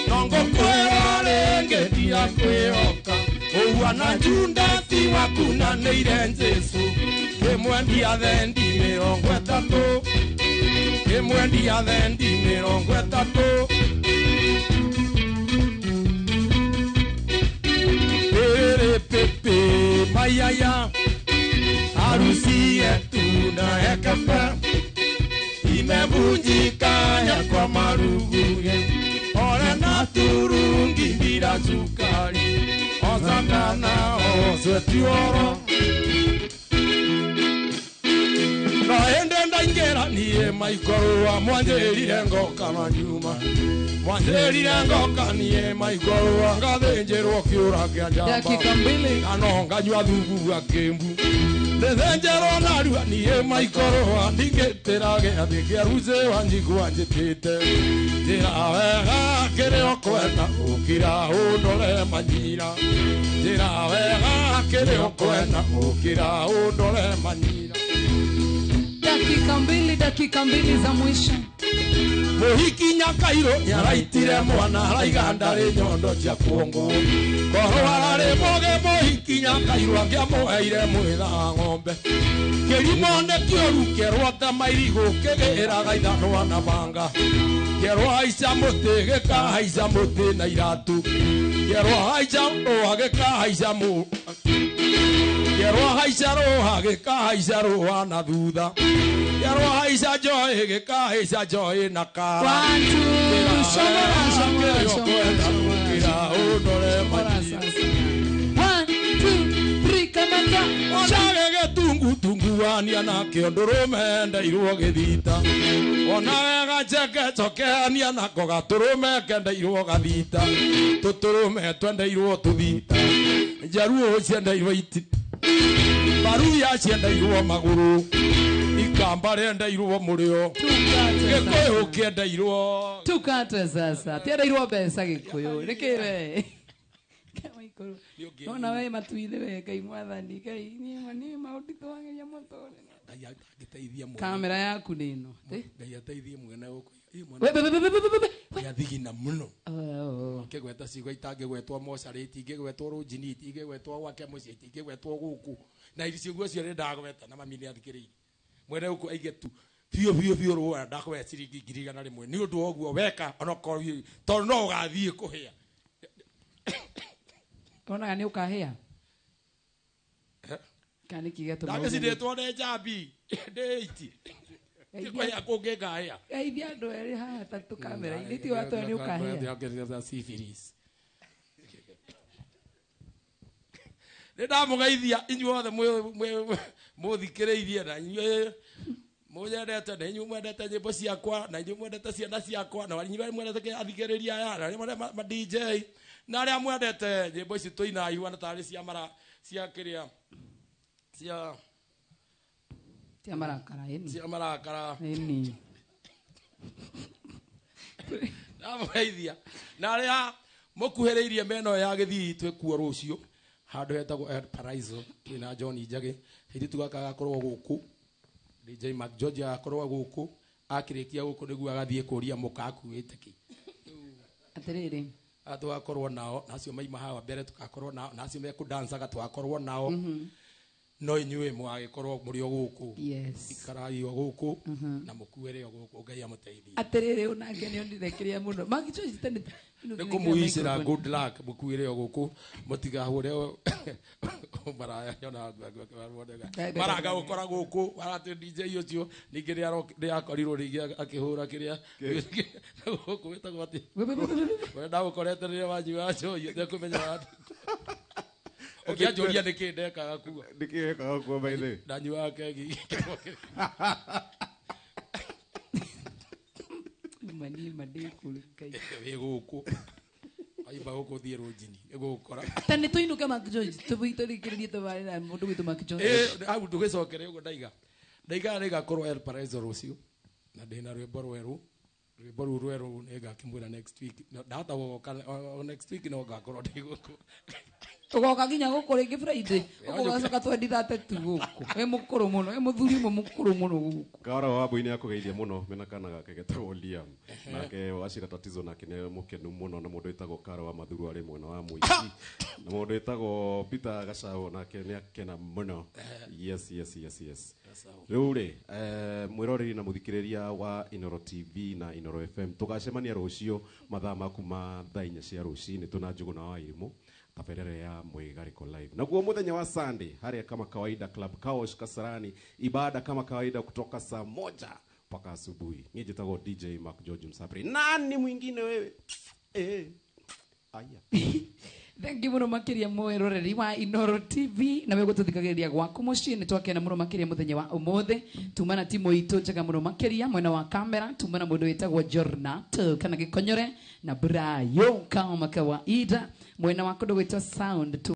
no ngũkwĩra rĩngĩ ndiakwĩhoka ũhuana Judasi wakunanĩire Jesũ kĩmwendia thendi 30 kĩmwendia thendi 30 pere pepe mayaya harusi yetu na ekafa imevunjika ya kwa maruguge ore na turungi bila sukari osakana oswetioro no ende ndaingĩra niĩ maikorwa mwanjĩrire ngoka na nyuma mwanjĩrire ngoka niĩ maikorwa ngathĩnjĩrwo kĩũra kĩa njamba dakika mbili kana nganyua thubu wa kĩmbu ndĩthĩnjĩrwo narua niĩ maikorwa ndingĩtĩra gĩathĩ kĩa rucĩ wa njigua njĩtĩte njĩra wega kĩrĩa ũkwenda ũkira ũndore manyira njĩra wega kĩrĩa ũkwenda ũkira ũndore manyira Dakika mbili za mwisho. Mũhiki Nyakairũ nĩaraitire mwana araiga ndarĩ nyondo cia kuongo korwo ararĩ mũgĩ mũhiki Nyakairũ angĩamũheire mwĩtha wa ng'ombe kĩrimũ nĩ kĩũru kĩerwo ta mairigũ kĩgĩraga ithanwa na banga kĩerwo haica mũtĩ gĩkahaica mũtĩ na iratũ kĩerwo haica rũa gĩkahaica mũ kĩerwo haica rũa gĩkahaica rũa na thutha kĩerwo haica njoĩ gĩkahaica njoĩ na kara 1 2 shomora shomora shomora ũndore manyira 1 2 3 kamata onage gĩtungu tunguania nakĩo ndũrũme ndeirwo gĩthita onage gaceke cokeania nako gatũrũme kendeirwo gathita tũtũrũme twendeirwo tũthita njaruo ciendeirwo iti baruya ciendeirwo magũrũ ikamba rĩendeirwo mũrĩo gĩkũyũ kĩendeirwo tukate sasa tiendeirwo mbeca gĩkũyũ nĩkĩ we nona we matuithĩ we Ngai mwathani Ngai niĩ maũndũ twageria mũtũrĩre Ngai angĩteithia mwene kamera yaku nĩ ĩno Ngai ateithie mwene gũkũ we athigina mũno ngĩgweta ciugo itangĩgwetwo mocarĩ itingĩgwetwo rũnjini itingĩgwetwo gwake mũciĩ itingĩgwetwo gũkũ na ciugo icio nĩ ndagweta na mami nĩ athikĩrĩirie mwene gũkũ aige tu biũ biũ biũ rũa ndakũhe ciringi 100,000 nĩ ũndũ wa ũguo weka onokorwo tondũ no ũgathiĩ kũhĩa onaga nĩ ũkahĩa kana nĩkĩ gĩatũma ndagĩcindĩtwo nĩ njambi ndĩ iti kũhĩa kũngĩ ngahĩa geithia andũ erĩ haha atatũ kamera-inĩ ti watũra nĩ ũkahĩa syphilis nĩ ndamũgeithia inyuothe mũthikĩrĩirie na inyuĩ mũnyendete na inyuĩ mwendete nyĩmbo ciakwa na inyuĩ mwendete ciana ciakwa na inyuĩ mwendete athikĩrĩria aya na arĩa mwendete ma DJ na arĩa mwendete nyĩmbo ici tũinaga ihuana tarĩ cia mara cia kĩrĩa cia cia marakara ĩni cia marakara ĩni ndamũgeithia na arĩa mũkuhĩrĩirie mĩena ĩyo ya Gĩthii twĩkuo rũciũ handũ hetagwo El Paraiso twĩna John Njagĩ airĩtu gaka agakorwo gũkũ DJ Mark George agakorwo gũkũ akĩrĩkia gũkũ nĩguo agathiĩ kũria mũka akuĩte kĩ atĩrĩrĩ tũgakorwo nao na acio maima haha mbere tũgakorwo nao na acio mekũdancaga tũgakorwo nao No inyuĩ mũgagĩkorwo mũrĩ o gũkũ. Yes. Ikarai o gũkũ na mũkuĩre o gũkũ. Ngai amũteithie. Atĩrĩrĩ onake nĩ onire kĩrĩa mũno. Mark George tene Nĩ kũmũicĩra good luck mũkuĩre o gũkũ mũtigahũre maraya nyona maranga gũkora gũkũ maratĩ DJ ũcio ningĩ nĩ akorirwo rĩngĩ akĩhũra kĩrĩa gũkũ wĩtagwo atĩ we ndagũkorete rĩrĩa wanyua njohi ũtekũmenya watu ũkĩanjũria nĩkĩ ndekaga kuo nĩkĩ wekaga kuo by the way ndanyuaga kegi mani madekũrĩkai wĩ gũkũ aimba gũkũ thiĩ rũnjini ĩgũgũkora ta nĩ tũinũke Mark George tũrĩkĩrĩrie tũbarĩra mũndũ gwitũ Mark George hau ndũgĩcokere ũguo ndaiga ndaiga nĩngakorwo El Paraiso rũciũ na ndĩna rwĩmbo rwerũ rwĩmbo rũu rwerũ nĩngakĩmwĩra next week ndahota gũgoka next week no ngakorwo ndĩ gũkũ tũgoka nginya gũkũ rĩngĩ Friday ũgũgacoka twendithate tu gũkũ wĩ mũkũrũ mũno wĩ mũthuri ũmwe mũkũrũ mũno gũkũ Kaora wa Wambui nĩ akũgeithia mũno mena kana gake getagwo Liam nake wacira tatizo nake nĩ mũkenu mũno na mũndũ wĩtagwo Karo wa Mathuru arĩ mwena wa Mũici na mũndũ wĩtagwo Peter Gacao nake nĩ akena mũno. Yes yes yes yes. Rĩu rĩ mwĩroreri na mũthikĩrĩria wa Inoro TV na Inoro FM tũgacemania rũciũ mathaa ma kuma thaa inya cia rũcinĩ tũna Njũgũna wa Irimũ taberere ya Mwĩgarĩko Live. Naguo muthenya wa Sunday haria kama kawaida Club Kaosh Kasarani, ibada kama kawaida kutoka saa 1 mpaka asubuhi. Mimi njitagwo DJ Mark George Msapri. Nani mwingine wewe? Aya. Thank you muno makiria mwiroreri wa Inoro TV na we gututhikagiriria gwaku mucii ni twakena muno makiria muthenya wa umuthi tumana timu itu njega muno makiria mwena wa kamera tumana mundu witagwo Jornat kana Gikonyore na Brayo kama kawaida mwena wa kundu gwitwo sound.